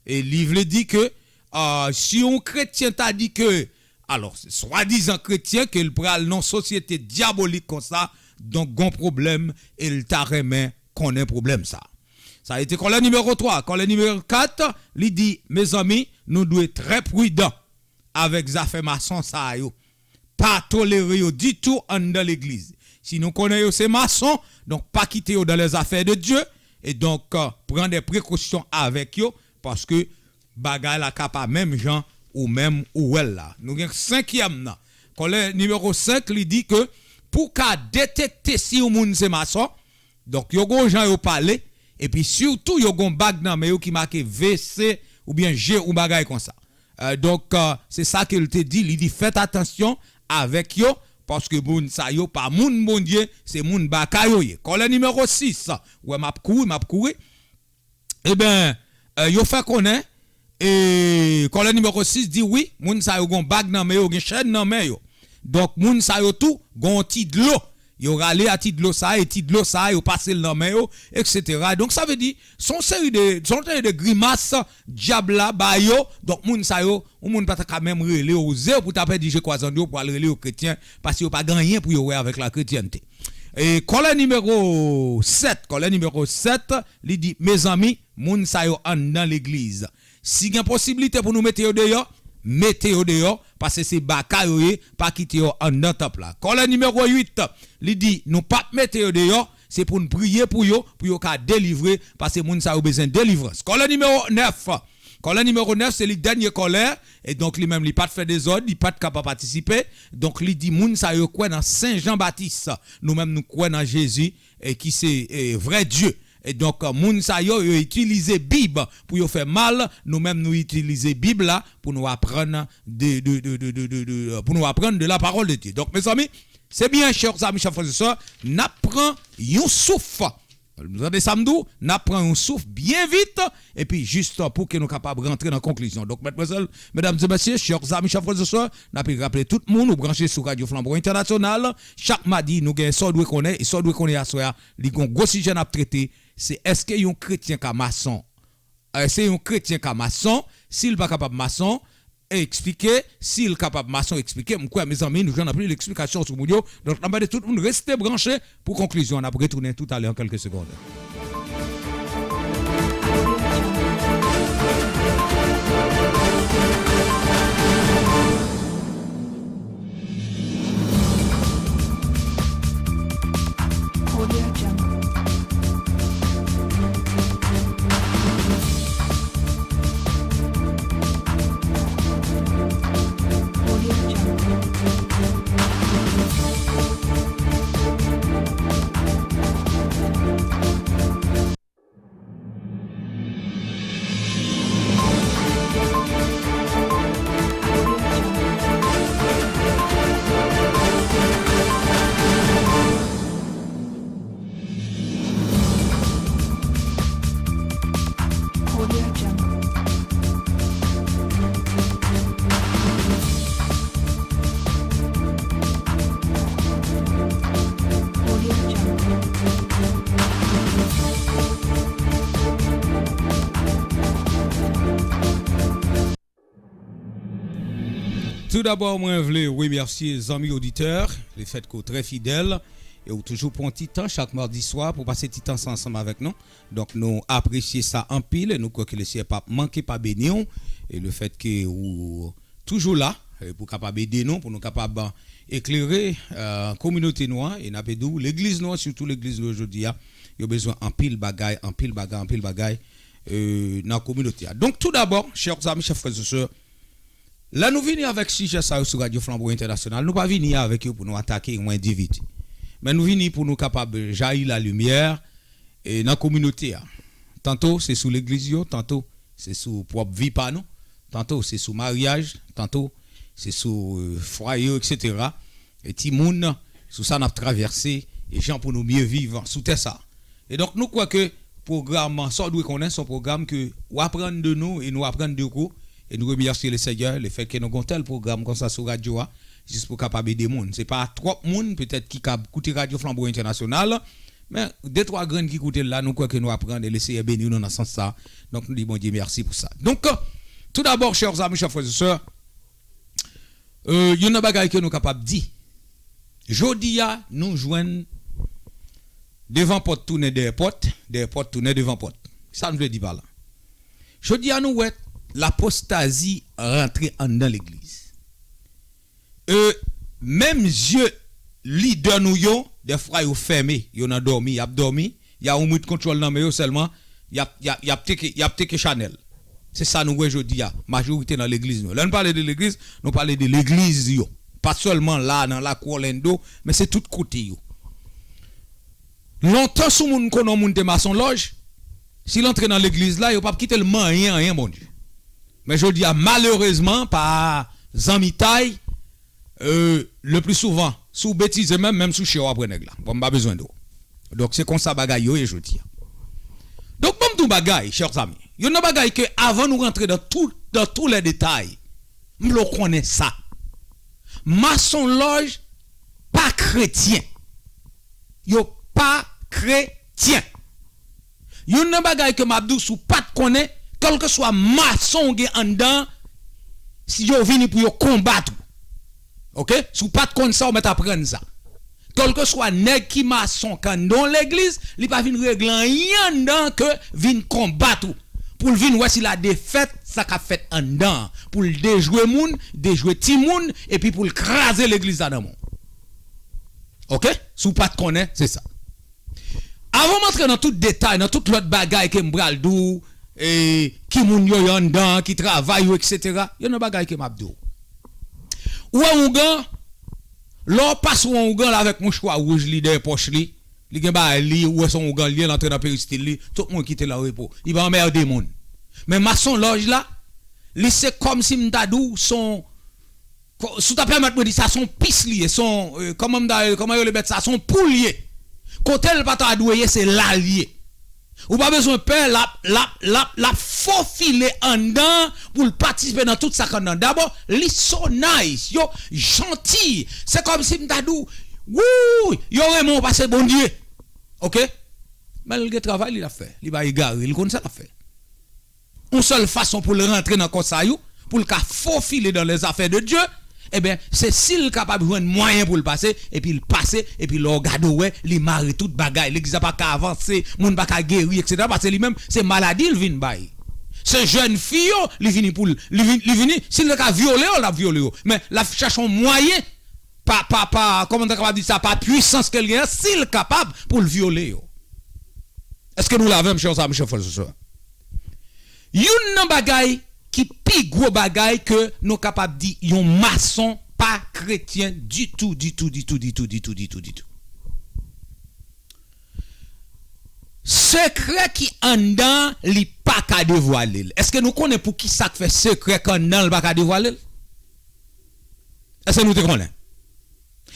E li vle di ke, ah, si yon kretyen ta di ke, alò, swadizan kretyen, ke l pral nan sosyete dyabolik konsa, donk gon pwoblèm, e l ta renmen konnen pwoblèm sa. Sa a te kòlè nimewo twa. Kòlè nimewo kat, li di, mezanmi, nou dwe trè pridan avèk zafè mason sa yo. Pa tolere yo ditou anndan legliz. Si nou konnen yo se mason, donk pa kite yo dans les affaires de Dieu, e donk, euh, pran de prekosyon avèk yo, paske bagay la ka pa menm jan ou menm ou wè l la. Nou gen senkyèm nan. Kòlè nimewo senk, li di ke pou ka detekte si yon moun se mason, donk yo gon jan yo pale, epi sitou yo gon bag nan men yo ki make V C oubyen G ou bagay konsa. Euh, donk, euh, se sa ke l te di, li di fèt atansyon avèk yo, paske moun sa yo pa moun Bondye, se moun baka yo ye. Kòlè nimewo sis, wè m ap kouri, m ap kouri. Eben, euh, yo fè konnen, e kòlè nimewo sis di wi, moun sa yo gon bag nan men yo, gen chèn nan men yo. Donk, moun sa yo tou, gon ti dlo. Yo rale a ti dlo sa, e ti dlo sa, yo pase l nan men yo, etsetera. Donk, sa vle di, se yon seri de, se yon seri de grimas dyab la ba yo. Donk, moun sa yo, yon moun pa ta ka menm rele, oze pou ta pèdi je kwa zan yo, pou al rele yo kretyen, paske yo pa gen anyen pou yo wè avèk lakretyènte. E kòlè nimewo sèt, kòlè nimewo sèt, li di, mezanmi, moun sa yo anndan legliz. Si gen posiblite pou nou mete yo deyò, mete yo deyò, paske se baka yo ye, pa kite yo anndan tanp la. Kòlè nimewo uit, li di, nou p ap mete yo deyò, se pou n priye pou yo, pou yo ka delivre, paske moun sa yo bezwen delivrans. Kòlè nimewo nèf, kòlè nimewo nèf, se li dènye kòlè, e donk li menm li pa t fè dezòd, li pa t ka pa patisipe, donk li di moun sa yo kwè nan Sen Jan Batis, nou menm nou kwè nan Jezi, e ki se, e, vrè Dye. E donk, moun sa yo, yo itilize Bib pou yo fè mal. Nou menm, nou itilize Bib la pou nou aprann de, de, de, pou nou aprann de la parole de Dieu. Donk, mezanmi, se byen, chers amis, chers frères et sœurs, n ap pran yon souf. Nou tande sa m di w, n ap pran yon souf byen vit, epi jis pou ke nou kapab rantre nan konklizyon. Donk, madmwazèl, medam e mesye, chers amis, chers frères et sœurs, n ap raple tout moun, ou branche sou Radyo Flanbo Entènasyonal. Chak madi, nou gen sa w dwe konnen, e sa w dwe konnen aswè a, li gon gwo sijè n ap trete, se èske yon kretyen ka mason? Èske yon kretyen ka mason? Si l pa kapab mason, eksplike, si l kapab, mason eksplike. M kwè, mezanmi, nou jwenn anpil eksplikasyon sou moun yo. Donk, n ap mande tout moun rete branche pou konklizyon an. N ap retounen toutalè an kèlke segonn. Toudabò, mwen vle remèsye zanmi oditè, lefèt ke w trè fidèl e w toujou pran ti tan chak madi swa pou pase ti tan sa ansanm avèk nou. Donk, nou apresye sa anpil e nou kwè ke Lesenyè p ap manke pa beni w. E lefèt ke ou toujou la, e pou kapab ede nou, pou nou kapab eklere, e, kominote nou an, e n ap ede w, legliz nou an, sitou legliz nou yo jodi a, yo bezwen anpil bagay, anpil bagay, anpil bagay, e, nan kominote a. Donk, toudabò, chè zanmi, chè frè e sè, lè nou vini avèk sijè sa yo sou Radyo Flanbo Entènasyonal, nou pa vini avèk yo pou nou atake yon endividi. Men nou vini pou nou kapab jayi lalimyè, e, nan kominote a. Tanto se sou legliz yo, tanto se sou pwòp vi pa nou, tanto se sou maryaj, tanto se sou, e, fwaye yo, etsetera. E timoun, sou sa n ap travèse, e jan pou nou mye viv sou tè sa. E donk, nou kwè ke pwogram, sa w dwe konnen, se yon pwogram ke w aprann de nou e nou aprann de ou. E nou remèsye Lesenyè, lefèt ke nou gen yon tèl pwogram konsa sou radyo a, jis pou kapab ede moun. Se pa twòp moun, petèt, ki kab koute Radyo Flanbo Entènasyonal, men de twa grenn ki koute l la, nou kwè ke nou aprann e Lesenyè beni nou nan sans sa. Donk, nou di Bondye mèsi pou sa. Donk, toudabò, chè zanmi, chè frè e sè, e, youn nan bagay ke nou kapab di, jodi a, nou jwenn devan pòt tounen dèyè pòt, dèyè pòt tounen devan pòt. Sa n vle di pa la? Jodi a, nou wè lapostazi rantre anndan legliz. E menm zye lidè nou yo, dèfwa yo fèmen, yo nan dòmi, y ap dòmi, y a yon rimot kontwòl nan men yo sèlman, y ap, y ap, y ap tcheke, y ap tcheke chanèl. Se sa nou wè jodi a, majorite nan legliz nou. Lè nou pale de legliz, nou pale de legliz yo. Pa sèlman la, nan lakou Orlando, men se tout kote yo. Lontan, si yon moun konnen yon moun te masonlòj, si l antre nan legliz la, yo p ap kite l manyen anyen Bondye. Men jodi a, malerezman, pa zanmitay, e, le pli souvan, si w betize menm, menm sou chè w ap wè nèg la. Bon, m pa bezwen di w. Donk, se konsa bagay yo ye jodi a. Donk, ban m di w bagay, chè zanmi. Youn nan bagay ke, avan nou rantre dans tout, dans tous les détails, m vle w konnen sa. Masonlòj pa kretyen. Yo pa kretyen. Youn nan bagay ke m ap di w, si w pa t konnen, kèlkeswa mason w gen anndan, si yo vini pou yo konbat ou. Oke? Si w pa t konn sa, w mèt aprann sa. Kèlkeswa nèg ki mason k anndan yon legliz, li pa vin regle anyen anndan ke vin konbat ou. Pou l vin wè si l a defèt sa k ap fèt anndan an. Pou l dejwe moun, dejwe timoun, epi pou l kraze legliz la nan men w. Oke? Si w pa t konnen, se sa. Avan m antre nan tout detay, nan tout lòt bagay ke m pral di w, e, ki moun yo ye anndan, ki travay yo, etsetera, youn nan bagay ke m ap di w. Ou wè oungan, lè w pase yon oungan la avèk mouchwa wouj li dèyè pòch li, li gen bagay li, ou wè se yon oungan li ye, l antre nan peristil li, tout moun kite l an repo. Li pa anmède moun. Men masonlòj la, li se kòmsi m ta di w, se yon Ko-, si w ta pèmèt mwen di sa, se yon pis li ye, se yon, e, kòman m ta, kòman yo rele bèt sa, se yon poul li ye. Kote l pa ta dwe ye, se la l ye. Ou pa bezwen pè, l ap, l ap, l ap, l ap fofile anndan pou l patisipe nan tout sa k anndan. Dabò, li so nice, yo janti. Se kòmsi m ta di w, wouy, yo renmen w pase Bondye. Oke? Men l gen travay li l ap fè. Li pa egare, li konn sa l ap fè. Yon sèl fason pou l rantre nan kò sa yo, pou l ka fofile dans les affaires de Dieu, ebyen, se si l kapab jwenn mwayen pou l pase, epi l pase, epi lè w gade w wè, li mare tout bagay. Legliz la pa ka avanse, moun pa ka geri, etsetera, paske li menm, se maladi l vin bay. Se jèn fi yo, li vini pou l, li vin, li vini, si l te ka vyole yo, l ap vyole yo. Men, l ap chache yon mwayen, pa, pa, pa, kòman ta kapab di sa, pa pwisans ke l genyen, si l kapab pou l vyole yo. Èske nou la avè m, chè sa, chè frè, sè? Youn nan bagay ki pi gwo bagay ke nou kapab di yon mason pa kretyen ditou, ditou, ditou, ditou, ditou, ditou, ditou. Sekrè ki anndan li pa ka devwale l. Èske nou konnen pou ki sa k fè sekrè k anndan l pa ka devwale l? Èske nou te konnen?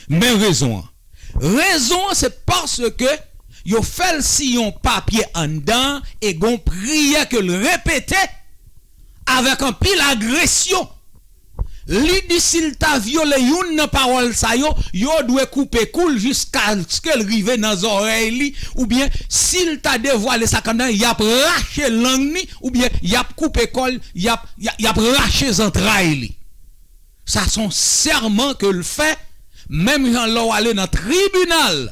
Men rezon an. Rezon an, se paske yo fè l siyen yon papye anndan e gon priyè ke l repete avèk anpil agresyon. Li di si l ta vyole youn nan pawòl sa yo, yo dwe koupe kou l jiskaske l rive nan zòrèy li, oubyen si l ta devwale sa k anndan, y ap rache lang li, oubyen y ap koupe kò l, y ap, y ap, y ap rache zantray li. Sa se yon sèman ke l fè, menm jan lè w ale nan tribinal,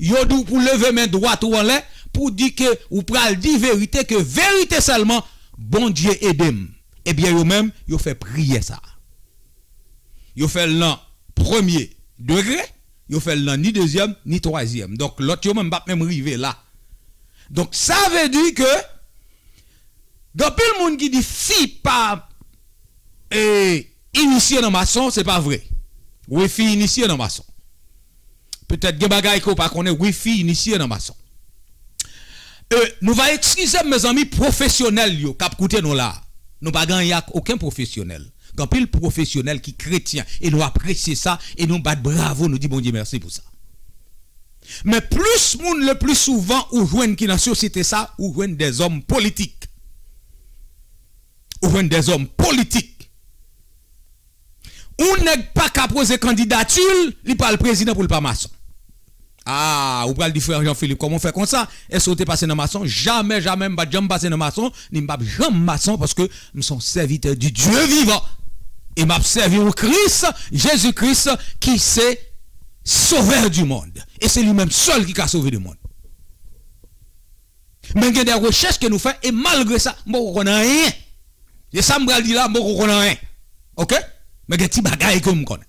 yo di w pou leve men dwat ou anlè, pou di ke ou pral di verite, ke verite sèlman, Bondye ede m. Ebyen, yo menm, yo fè priyè sa a. Yo fè l nan premye degre, yo fè l nan ni dezyèm, ni twazyèm. Donk, lòt yo menm p ap menm rive la. Donk, sa vle di ke gen anpil moun ki di fi pa, e, inisye nan mason, se pa vre. Wi, fi inisye nan mason. Petèt gen bagay ke w pa konnen, wi, fi inisye nan mason. E, nou va eskize m, mezanmi, pwofesyonèl yo k ap koute nou la. Nou pa gen anyen ak okenn pwofesyonèl. Gen anpil pwofesyonèl ki kretyen, e nou apresye sa, e nou bat bravo, nou di Bondye mèsi pou sa. Men plis moun, le pli souvan, ou jwenn ki nan sosyete sa, ou jwenn dèzòm politik. Ou jwenn dèzòm politik. Yon nèg pa ka poze kandidati l, li pral prezidan pou l pa mason. A, ou pral di, frè Jean Philippe, kòman w fè konsa? Èske w te pase nan mason? Jamè, jamè, m pa t janm pase nan mason, ni m p ap janm mason, paske m se yon sèvitè di Dye vivan. E m ap sèvi yon Kris, Jezi Kris, ki se Sovè di mond. E se li menm sèl ki ka sove lemonn. Men gen de rechèch ke nou fè, e malgre sa, m poko konn anyen. E sa m pral di la, m poko konn anyen. Oke? Men gen ti bagay ke m konnen.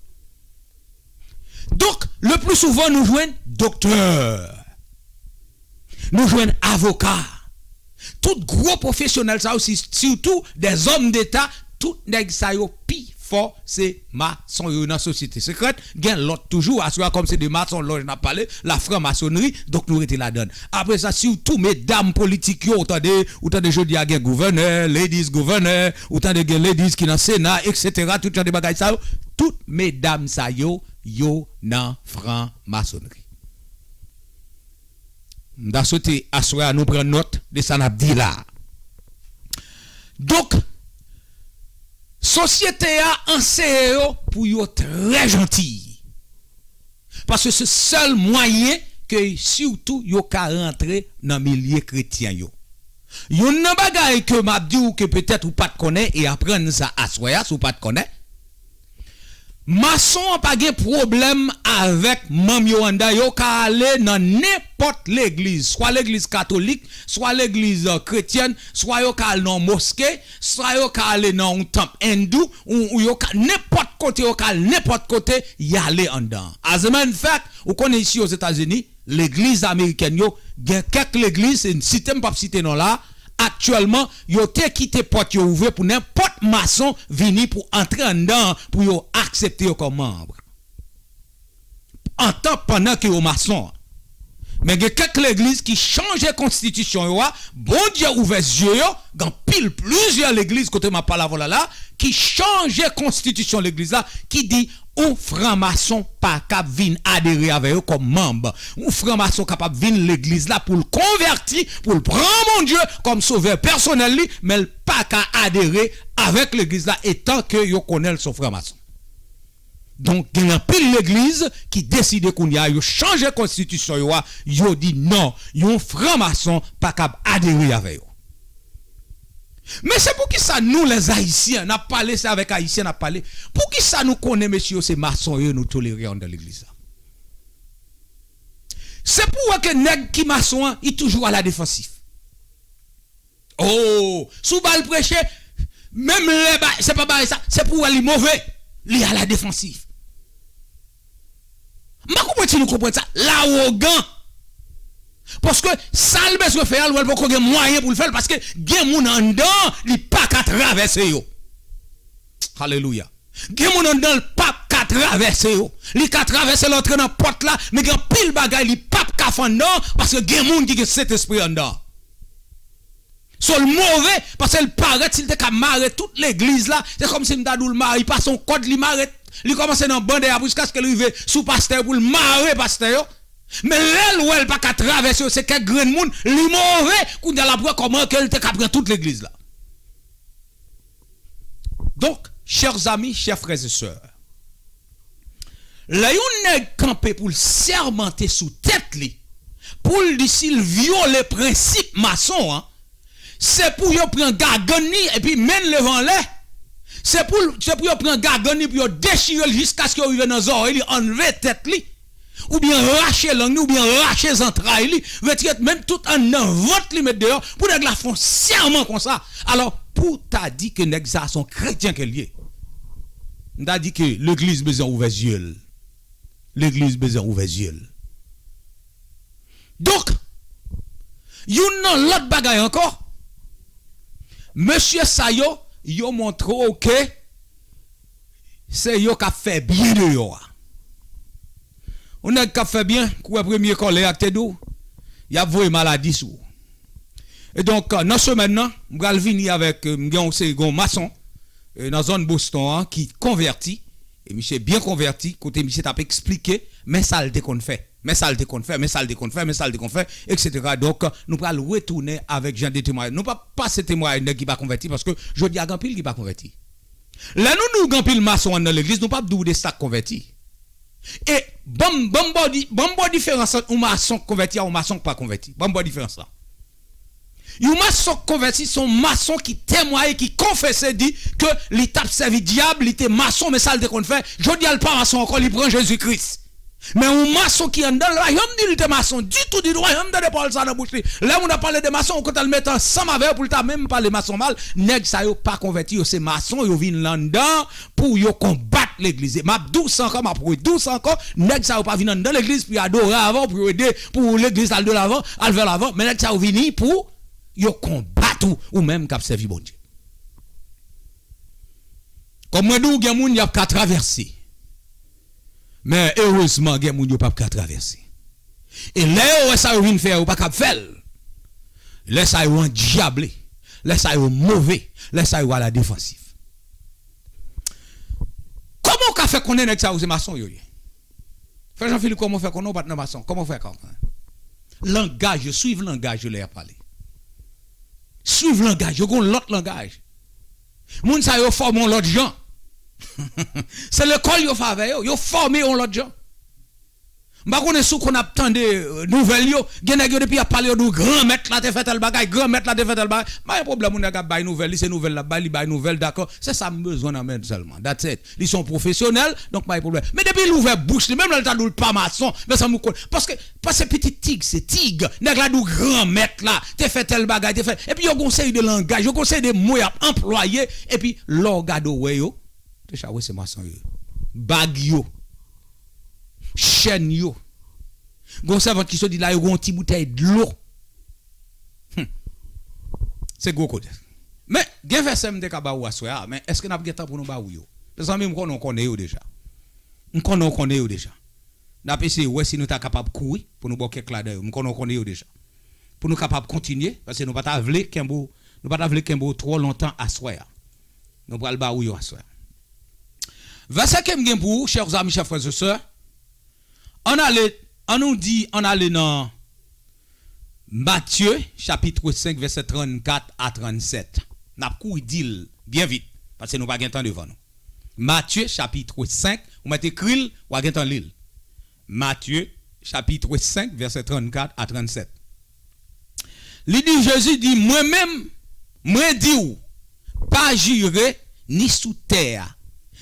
Donk, le pli souvan, nou jwenn doktè. Nou jwenn avoka. Tout gwo pwofesyonèl sa yo, si, sitou dèzòm deta, tout nèg sa yo pi fò se mason yo nan sosyete sekrè. Gen lòt toujou, aswè a kòm se de masonlòj n ap pale, la franmasonri, donk nou rete ladan l. Apre sa, sitou medam politik yo, ou tande, ou tande jodi a gen gouvènè, ladies gouvènè, ou tande gen ladies ki nan Sena, etsetera, tout jan de bagay sa yo, tout medam sa yo, yo nan franmasonri. M ta swete aswè a nou pran nòt de sa n ap di la a. Donk, sosyete a anseye yo pou yo trè janti. Paske se sèl mwayen ke sitou yo ka rantre nan milye kretyen yo. Youn nan bagay ke m ap di w ke petèt ou pa t konnen e aprann sa aswè a si w pa t konnen. Mason an pa gen pwoblèm avèk manm yo anndan, yo ka ale nan nenpòt legliz, swa legliz katolik, swa legliz, euh, kretyèn, swa yo ka al nan yon moske, swa yo ka ale nan yon tanp endou, ou, ou yo ka, nenpòt kote yo ka al, nenpòt kote y ale anndan. As a matter of fact, ou konnen isi Ozetazini, legliz amerikèn yo, gen kèk legliz, se site m p ap site non la, aktyèlman, yo te kite pòt yo ouvri pou nenpòt mason vini pou antre anndan, pou yo aksepte yo kòm manm. Antan pandan ke yo mason. Men gen kèk legliz ki chanje konstitisyon yo a, Bondye ouvè zye yo, gen anpil, plizyè legliz kote m ap pale avè w la la, ki chanje konstitisyon legliz la, ki di yon franmason pa kab vin adere avè yo kòm manm. Yon franmason kapab vin legliz la pou l konvèti, pou l pran Bondye kòm sovè pèsonèl li, men l pa ka adere avèk legliz la etan ke yo konnen l se yon franmason. Donk, gen anpil legliz ki deside kounye a, yo chanje konstitisyon yo a, yo di non, yon franmason pa kab adere avè yo. Men se poukisa nou, lè Ayisyen, n ap pale, se avèk Ayisyen n ap pale. Poukisa nou konnen mesye yo se mason yo, nou tolere yo anndan legliz la? Se pou wè ke nèg ki mason an, li toujou aladefansif. Oh, si w ba l preche, menm lè ba, se pa bagay sa, se pou wè li move, li aladefansif. M pa konprann si nou konprann sa, lawogan. Paske sa l bezwen fè a, l wè l poko gen mwayen pou l fè l, paske gen moun anndan, li pa ka travèse yo. Alelouya. Gen moun anndan, l p ap ka travèse yo. Li ka travèse l antre nan pòt la, men gen anpil bagay li p ap ka fè anndan, paske gen moun ki gen Sentespri anndan. So l move, paske l parèt, si l te ka mare tout legliz la, se kòmsi m ta di w l mare, li pase yon kòd, li mare, li kòmanse nan bande a jiskaske l rive sou pastè yo pou l mare pastè yo. Men lè l wè l pa ka travèse yo, se kèk grenn moun, li move, kounye a l ap wè kòman ke l te ka pran tout legliz la. Donk, chers amis, chers frères et sœurs, lè yon nèg kanpe pou l sèmante sou tèt li, pou l di si l vyole prensip mason an, se pou yo pran gagann li epi men l leve anlè. Se pou, se pou yo pran gagann li, pou yo dechire l jiskaske yo rive nan zòrèy li, anlve tèt li, oubyen rache lang li, oubyen rache zantray li, retire menm tout anndan vant li, met deyò, pou nèg la fè yon sèman konsa. Alò, pou w ta di ke nèg sa a se yon kretyen ke l ye, m ta di ke legliz bezwen ouvè zye l. Legliz bezwen ouvè zye l. Donk, youn nan lòt bagay ankò, mesye sa yo, yo montre w ke se yo k ap fè byen deyò a. Yon nèg k ap fè byen, kou wè premye kòlè a k te di w, y ap voye maladi sou ou. E donk, nan semèn nan, m pral vini avèk, m gen yon seri, gen yon mason, e, nan zòn Boston an ki konvèti, e misye byen konvèti, kote misye t ap eksplike, men sa l te konn fè, men sa l te konn fè, men sa l te konn fè, men sa l te konn fè, etsetera. Donk, nou pral retounen avèk jan de temwayaj. Nou p ap pase temwayaj nèg ki pa konvèti, paske jodi a, gen anpil ki pa konvèti. Lè nou di w gen anpil mason anndan legliz, nou p ap di w de sa k konvèti. E ban m, ban m ba w di, ban m ba w diferans ant yon mason k konvèti ak yon mason k pa konvèti. Ban m ba w diferans lan. Yon mason k konvèti, se yon mason ki temwaye, ki konfese, di ke li t ap sèvi dyab, li te mason, men sa l te konn fè. Jodi a, l pa mason ankò, li pran Jezi Kris. Men yon mason ki anndan l, pa janm di l te mason ditou, ditou, pa janm tande pawòl sa nan bouch li. Lè moun ap pale de mason, okontrè, l mete ansanm avè yo pou l ta menm pale mason mal. Nèg sa yo pa konvèti, yo se mason, yo vin la anndan pou yo konbat legliz. E m ap di w sa ankò, m ap redi w sa ankò, nèg sa yo pa vin anndan legliz pou yo adore avè w, pou yo ede, pou legliz al de lavan, al vè lavan, men nèg sa yo vini pou yo konbat ou, ou menm k ap sèvi Bondye. Kòm mwen di w, gen moun y ap ka travèse. Men erezman, gen moun yo p ap ka travèse. E lè yo wè sa yo vin fè a, yo pa kab fè l. Lè sa yo andyable. Lè sa yo move. Lè sa yo aladefansif. Kòman w ka fè konnen nèg sa yo se mason yo ye? Frè Jean Philippe, kòman w fè konnen w pa t nan mason? Kòman w fè konnen? Langaj yo, swiv langaj yo lè y ap pale. Swiv langaj yo, gen yon lòt langaj. Moun sa yo fòme yon lòt jan. Se lekòl yo fè avè yo, yo fòme yon lòt jan. M pa konnen si w konn ap tande, euh, nouvèl yo, gen nèg yo depi y ap pale yo di w granmèt la te fè tèl bagay, granmèt la te fè tèl bagay. M pa gen pwoblèm, yon nèg ap bay nouvèl, li se nouvèl l ap bay, li bay nouvèl, dakò. Se sa m bezwen nan men l sèlman. That's it. Li se yon pwofesyonèl, donk pa gen pwoblèm. Men depi l ouvè bouch li, menm lè l ta di w l pa mason, mezanmi, w konn, paske, paske pitit tig se tig. Nèg la di w granmèt la te fè tèl bagay, te fè. Epi yo gen yon seri de langaj, yo gen yon seri de mo y ap anplwaye, epi lè w gade w wè yo, deja w wè se mason yo ye. Bag yo, chèn yo. Gen yon sèvant ki soti la, yo gen yon ti boutèy dlo. Hmm. Se gwo kote. Men, gen vèsè m te ka ba ou aswè a, men èske n ap gen tan pou nou ba ou yo? Mezanmi, m konnen w konnen yo deja. M konnen w konnen yo deja. N ap eseye wè si nou ta kapab kouri pou nou ba w kèk ladan yo. M konnen w konnen yo deja. Pou nou kapab kontinye, paske nou pa ta vle kenbe w, nou pa ta vle kenbe w twò lontan aswè a. Nou pral ba ou yo aswè a. Vèsè ke m gen pou ou, chers amis, chers frères et sœurs, ann ale, ann nou di, ann ale nan Matye, chapit senk, vèsè trannkat a trannsèt. N ap kouri di l byen vit, paske nou pa gen tan devan nou. Matye, chapit senk, ou mèt ekri l, w a gen tan li l. Matye, chapit senk, vèsè trannkat a trannsèt. Li di, Jezi di, mwen menm, Mwen di w, pa jire ni sou tè a,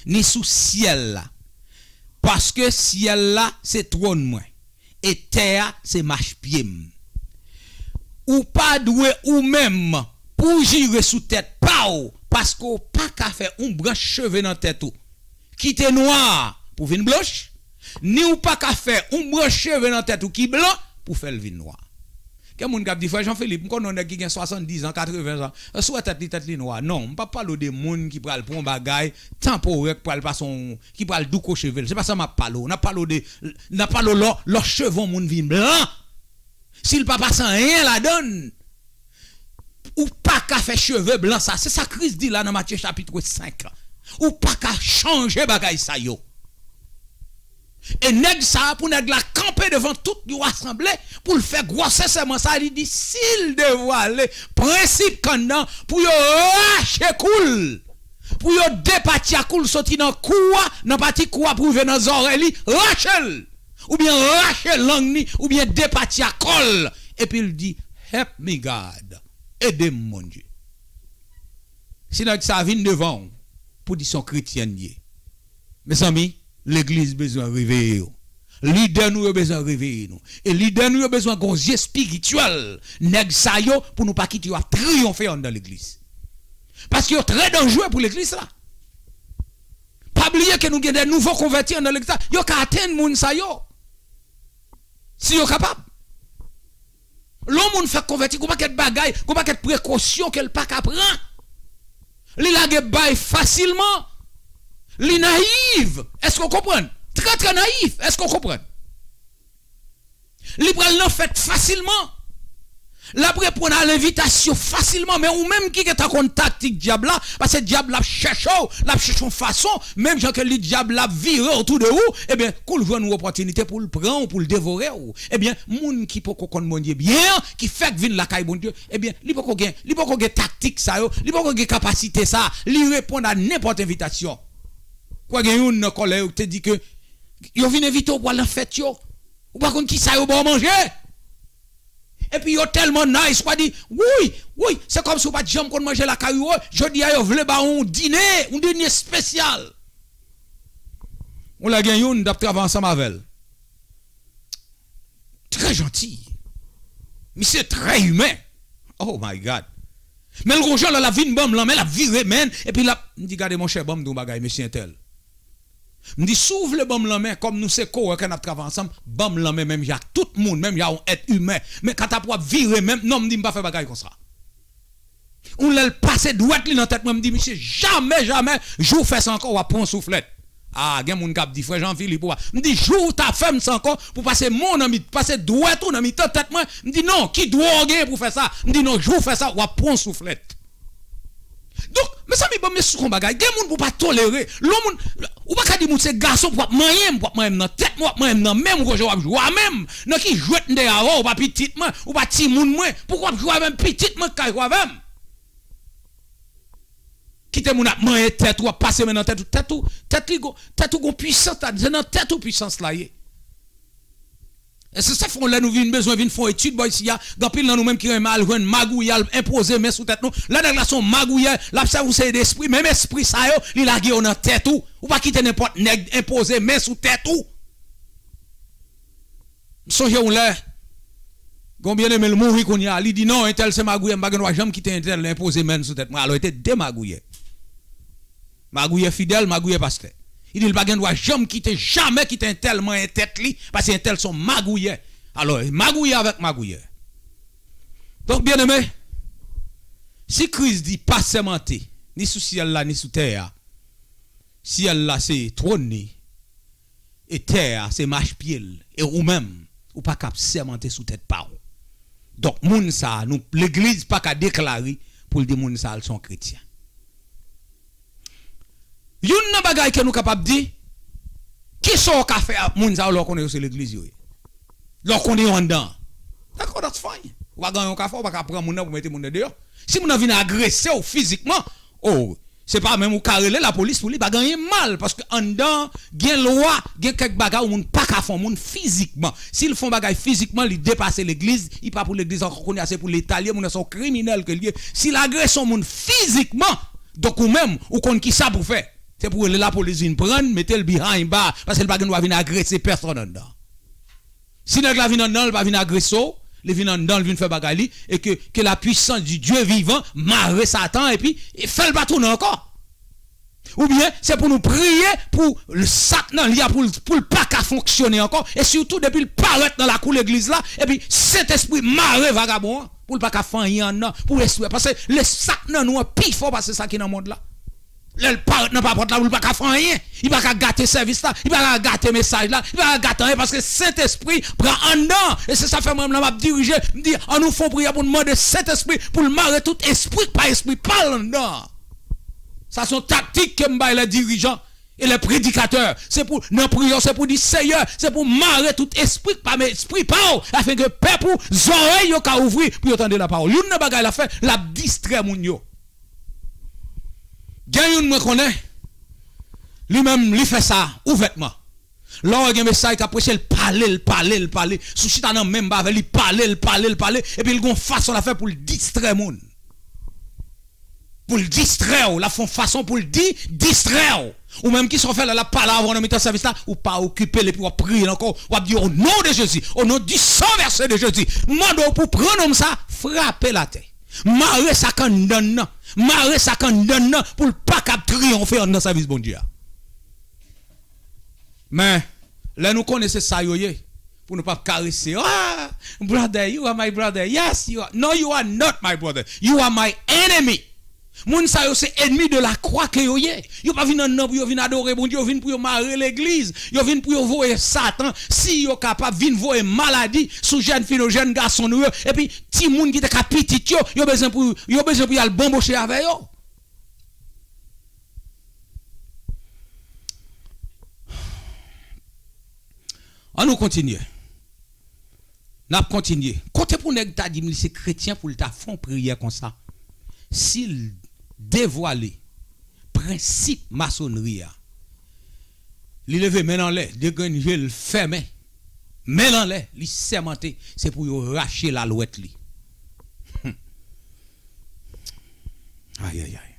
ni sou syèl la, paske syèl la se twòn mwen, e tè a se machpye m. Ou pa dwe ou menm pou w jire sou tèt pa w, paske w pa ka fè yon branch cheve nan tèt ou ki te nwa pou vin blanch, ni w pa ka fè yon branch cheve nan tèt ou ki blan pou fè l vin nwa. Gen moun k ap di, "Frè Jean Philippe, m konnen yon nèg ki gen swasanndiz an, katreven zan, si w wè tèt li, tèt li nwa." Non, m p ap pale w de moun ki pral pran yon bagay tanporè, ki pral pase yon, ki pral douko cheve l. Se pa sa m ap pale w. N ap pale w de, n ap pale w lè, lè cheve yon moun vin blan. Si l pa pase anyen ladan l, ou pa ka fè cheve blan sa. Se sa Kris di la nan Matye chapit senk. Ou pa ka chanje bagay sa yo. E nèg sa a, pou nèg la kanpe devan tout yon asanble, pou l fè gwosè sèman sa, li di, si l devwale prensip kann nan, pou yo rache kou l, pou yo depatya kou l soti nan kou a, nan pati kou a pou rive nan zòrèy li, rache l, oubyen rache lang ni, oubyen depatya kò l, epi l di, "Help me, God, ede m, Bondye." Si nèg sa vin devan w pou di se yon kretyen l ye, mezanmi, legliz bezwen reveye yo. Lidè nou yo bezwen reveye nou. E lidè nou yo bezwen gon zye espirityèl nèg sa yo pou nou pa kite yo ap triyonfe anndan legliz. Paske yo trè danjere pou legliz la. Pa bliye ke nou gen de nouvo konvèti anndan legliz la. Yo ka atenn moun sa yo. Si yo kapab. Lè yon moun fèk konvèti, gon pakèt bagay, gon pakèt prekosyon ke l pa ka pran. Li lage bay fasilman. Li nayiv. Èske w konprann? Trè, trè nayif. Èske w konprann? Li pral nan fèt fasilman. L ap reponn a lenvitasyon fasilman, men ou menm ki gentan konn taktik dyab la, paske dyab la ap chèche w, l ap chèche yon fason, menm jan ke li dyab la ap vire otou de ou, ebyen, kou l jwenn yon opòtinite pou l pran w, pou l devore w, ebyen, moun ki poko konn Bondye byen an, ki fèk vin lakay Bondye, ebyen, li poko gen, li poko gen taktik sa yo, li poko gen kapasite sa, li reponn a nenpòt envitasyon. Kwè gen youn nan kòlè yo ki te di ke yo vin envite w pou al nan fèt yo. Ou pa konn kisa yo ba w manje. Epi yo tèlman nice, w a di, "Wouy, wouy, se kòmsi w pa t janm konn manje lakay ou, jodi a yo vle ba w yon dine, yon dine espesyal." Yon lè gen youn, m t ap travay ansanm avè l. Trè janti. Misye trè imen. Oh my God. Men l gon jan lè l ap vin ban m lanmen, l ap vire men l, epi l ap, m di, "Gade, monchè, ban m di w yon bagay, mesye entèl." M di, "Si w vle ban m lanmen, kòm nou se coworker, n ap travay ansanm, ban m lanmen menm jan ak tout moun, menm jan ak yon èt imen. Men kanta pou w ap vire men m, non," m di, "m pa fè bagay konsa." Yon lè l pase dwèt li nan tèt mwen, m di, "Misye, jamè, jamè, jou w fè sa ankò, w ap pran yon souflèt." A, gen moun k ap di, "Frè Jean Philippe, ou pa." M di, "Jou w ta fè m sa ankò, pou pase men w nan mi, pase dwèt ou nan mitan tèt mwen," m di, "Non, ki dwa w genyen pou w fè sa?" M di, "Non, jou w fè sa, w ap pran yon souflèt." Donk, mezanmi, ban m esplike yon bagay. Gen moun pou w pa tolere. Lè yon moun, ou pa ka di moun se gason pou w ap manyen m, pou w ap manyen m nan tèt mwen, w ap manyen m nan men m, ou konn jan w ap jwe a men m. Nan ki jwèt m te avè w, ou pa pitit mwen, ou pa timoun mwen, pou w ap jwe avè m, pitit mwen k ka jwe avè m. Kite moun ap manyen tèt ou, ap pase men nan tèt ou, tèt ou, tèt li gon, tèt ou gon pwisans la, se nan tèt ou pwisans la ye. E se sa fè yon lè nou vin bezwen vin fè yon etid bò isi a, gen anpil nan nou menm ki renmen al jwenn magouyè, al enpoze men sou tèt nou. Lè nèg la se yon magouyè, l ap sèvi yon seri de espri, menm espri sa yo, li lage yo nan tèt ou. Ou pa kite nenpòt nèg enpoze men sou tèt ou. M sonje yon lè, gen yon byeneme l mouri kounye a, li di, "Non, entèl se magouyè, m pa gen dwa janm kite entèl enpoze men l sou tèt mwen." Alò, e te de magouyè. Magouyè fidèl, magouyè pastè. Li di l pa gen dwa janm kite, jamè kite entèl manyen tèt li, paske entèl se yon magouyè. Alò, magouyè avèk magouyè. Donk, byeneme, si Kris di pa sèmante, ni sou syèl la, ni sou tè a, syèl la se twòn li, e tè a se machpye l, e ou menm, ou pa ka ap sèmante sou tèt pa w. Donk, moun sa a, nou, legliz pa ka deklare pou l di moun sa a, l se yon kretyen. Youn nan bagay ke nou kapab di, kisa w ka fè ak moun sa yo lè w konnen yo se legliz yo ye? Lè w konnen yo anndan an. Dakò, that's fine. Ou pa gen anyen w ka fè, ou pa ka pran moun nan pou mete moun nan deyò. Si moun nan vin agrese w fizikman, oh, Se pa menm ou ka rele lapolis pou li, pa gen anyen mal, paske anndan gen lwa, gen kèk bagay yon moun pa ka fè yon moun fizikman. Si l fè yon bagay fizikman, li depase legliz, li pa pou legliz ankò, kounye a se pou Leta l ye, moun nan se yon kriminèl ke l ye. Si l agrese yon moun fizikman, donk ou menm, ou konn kisa pou fè. Se pou rele lapolis vin pran l, mete l behind bar, paske l pa gen dwa vin agrese pèsonn anndan. Si nèg la vin anndan, li pa vin agrese w, li vin anndan, li vin fè bagay li, e ke, ke la puissance du Dieu vivant mare Satan, epi e fè l pa tounen ankò. Oubyen, se pou nou priye pou l sak nan li a, pou l, pou l pa ka fonksyone ankò, e sitou depi l parèt nan lakou legliz la, epi Sentespri mare vagabon an, pou l pa ka fè anyen anndan, pou espri, paske le sak nan nou an pi fò pase sa ki nan mond la. Lè l parèt nan papòt la, pou l pa ka fè anyen. Li pa ka gate sèvis la, li pa ka gate mesaj la, li pa ka gate anyen, paske Sentespri pran anndan. E se sa fè mwen menm la m ap dirije, m di, ann nou fè yon priyè pou n mande Sentespri pou l mare tout espri k pa espri pa l anndan. Sa se yon taktik ke m bay lè dirijan e lè predikatè. Se pou, nan priyè, se pou di, Seyè, se pou mare tout espri k pa men espri pa w, afenke pèp ou, zòrèy yo ka ouvri pou yo tande lapawòl. Youn nan bagay l ap fè, l ap distrè moun yo. Gen youn mwen konnen, li menm, li fè sa ouvètman. Lè w gen mesaj k ap preche, l pale, l pale, l pale. Si w chita nan menm ba avè l, li pale, l pale, l pale. Epi l gon fason l ap fè pou l distrè moun. Pou l distrè w, l ap fè yon fason pou l di, distrè w. Ou menm ki sa w fè lè l ap pale avè w nan mitan sèvis la, ou pa okipe l epi w ap priye l ankò. W ap di, au nom de Jésus, au nom du sang versé de Jésus, m mande w pou pran nonm sa, frape l atè. Mare sa k anndan l nan. Mare sa k anndan l nan pou l pa kab triyonfe anndan sèvis Bondye a. Men, lè nou konnen se sa yo ye, pou nou p ap karese, ah, brother, you are my brother. Yes, you are. No, you are not my brother. You are my enemy. Moun sa yo se ènmi de la croix ke yo ye. Yo pa vin anndan pou yo vin adore Bondye, yo vin pou yo mare legliz. Yo vin pou yo voye Satan, si yo kapab, vin voye maladi sou jèn fi nou, jèn gason nou yo. Epi, timoun ki te ka pitit yo, yo bezwen pou, yo bezwen pou y al banboche avè yo. Ann nou kontinye. N ap kontinye. Kote pou nèg ta di m li se kretyen pou l ta fè yon priyè konsa? Si l devwale prensip masonri a, li leve men l anlè, de grenn je l fèmen, men l anlè, li sèmante, se pou yo rache lalwèt li. Ayayay.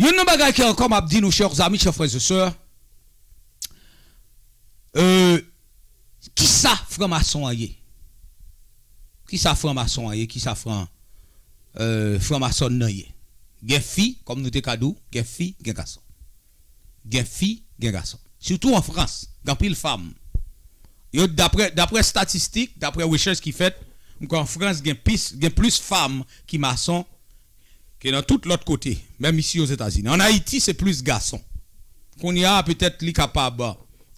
Youn nan bagay ke ankò m ap di nou, chè zami, chè frè e sè, euh, kisa franmason an ye? Kisa franmason an ye? Kisa fran, euh, franmasòn nan ye? Gen fi, kòm nou te ka di w, gen fi, gen gason. Gen fi, gen gason. Sitou an Frans, gen anpil fanm. Yo, daprè, daprè estatistik, daprè rechèch ki fèt, m kwè an Frans gen plis, gen plis fanm ki mason ke nan tout lòt kote, menm isi Ozetazini. Ann Ayiti, se plis gason. Kounye a, petèt li kapab,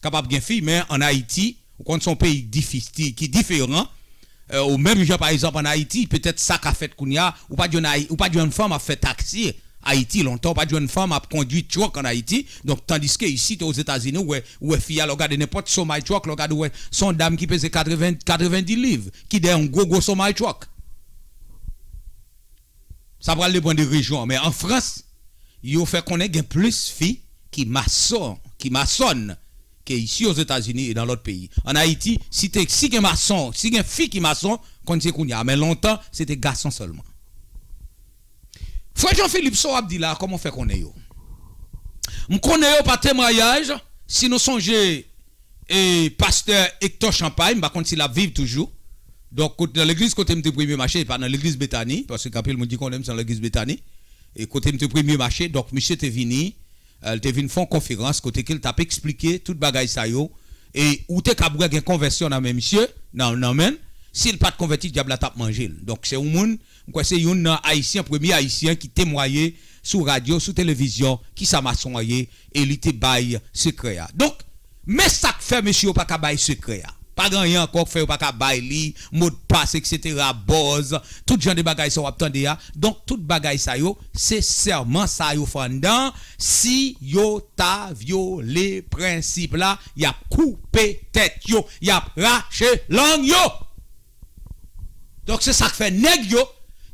kapab gen fi, men ann Ayiti, ou konn se yon peyi difisil, ki diferan. Euh, ou menm jan, pa egzanp, ann Ayiti, petèt sa ka fèt kounye a, ou pa jwenn Ayi-, ou pa jwenn fanm ap fè taksi Ayiti lontan, ou pa jwenn fanm ap kondui truck ann Ayiti. Donk, tandiske isit, Ozetazini, ou wè, ou wè fi a, lè w gade nenpòt semi truck, lè w gade, ou wè, se yon dam ki peze katreven, katrevendi liv, ki dèyè yon gwo, gwo semi truck. Sa pral depann de rejyon an, men an Frans, yo fè konnen gen plis fi ki mason, ki masòn, ke isi Ozetazini e nan lòt peyi. Ann Ayiti, si te, si gen mason, si gen fi ki mason, konn se kounye a, men lontan, se te gason sèlman. Frè Jean Philippe, sa w ap di la, kòman w fè konnen yo? M konnen yo pa temwayaj, si nou sonje, e pastè Hector Champagne, m pa konn si l ap viv toujou. Donk, kote, nan legliz kote m te premye mache, e pa nan legliz Betani, paske gen anpil moun ki konnen m se nan legliz Betani. E kote m te premye mache, donk, misye te vini, euh, l te vin fè yon konferans kote ke l t ap eksplike tout bagay sa yo. E ou te kab wè gen konvèsyon nan men misye, nan, nan men l. Si l pa t konvèti, dyab la t ap manje l. Donk, se yon moun, m kwè se youn nan Ayisyen, premye Ayisyen ki temwaye sou radyo, sou televizyon, kisa mason an ye, e li te bay sekrè a. Donk, men sa k fè mesye yo pa ka bay sekrè a. Pa gen anyen ankò k fè yo pa ka bay li, modpas, et cetera, buzz, tout jan de bagay sa w ap tande a. Donk, tout bagay sa yo, se sèman sa yo fè anndan. Si yo ta vyole prensip la, y ap koupe tèt yo, y ap rache lang yo. Donk, se sa k fè nèg yo,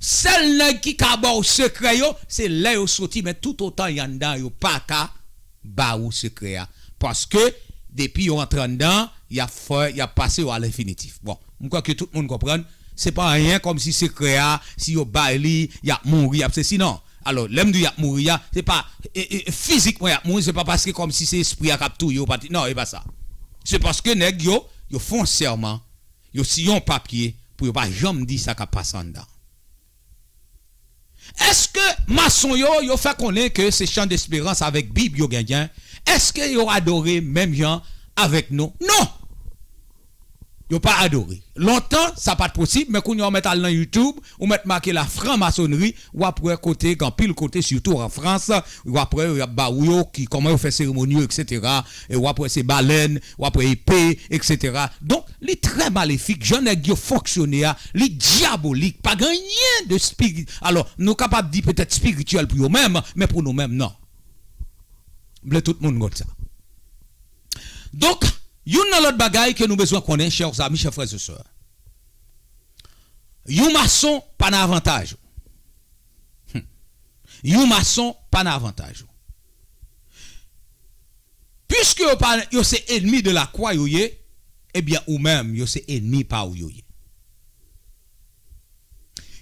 Sèl nèg ki ka ba w sekrè yo, se lè yo soti, men toutotan y anndan, yo pa ka ba ou sekrè a. Paske, depi yo antre anndan, y ap fè, y ap pase yo a lenfinitif. Bon, m kwè ke tout moun konprann, se pa anyen kòmsi sekrè a, si yo bay li, y ap mouri, y ap sesi, non. Alò, lè m di y ap mouri a, se pa, e, e, fizikman y ap mouri, se pa paske kòmsi se espri a k ap touye yo, pati, non, e pa sa. Se paske nèg yo, yo fè yon sèman, yo siyen yon papye pou yo pa janm di sa k ap pase anndan. Èske mason yo, yo fè konnen ke se Chan Desperans avèk Bib yo genyen? Èske yo adore menm jan avèk nou? Non! Yo pa adore. Lontan, sa pa t posib, men kounye a w mèt al nan YouTube, ou mèt make la franmasonri, w ap wè kote, gen anpil kote, sitou an Frans, w ap wè yo ap ba ou yo, ki, kòman yo fè seremoni yo, etsetera. E w ap wè se balèn, w ap wè epe, etsetera. Donk, li trè malefik, jan nèg yo fonksyone a, li dyabolik, pa gen anyen de spiri-, alò, nou kapab di petèt espirityèl pou yo menm, men pou nou menm, non. M vle tout moun konn sa. Donk, youn nan lòt bagay ke nou bezwen konnen, chè zanmi, chè frè e sè, yon mason pa nan avantaj ou. Hmm. Yon mason pa nan avantaj ou. Piske yo pa, yo se enmi de la croix yo ye, ebyen ou menm, yo se enmi pa w yo ye.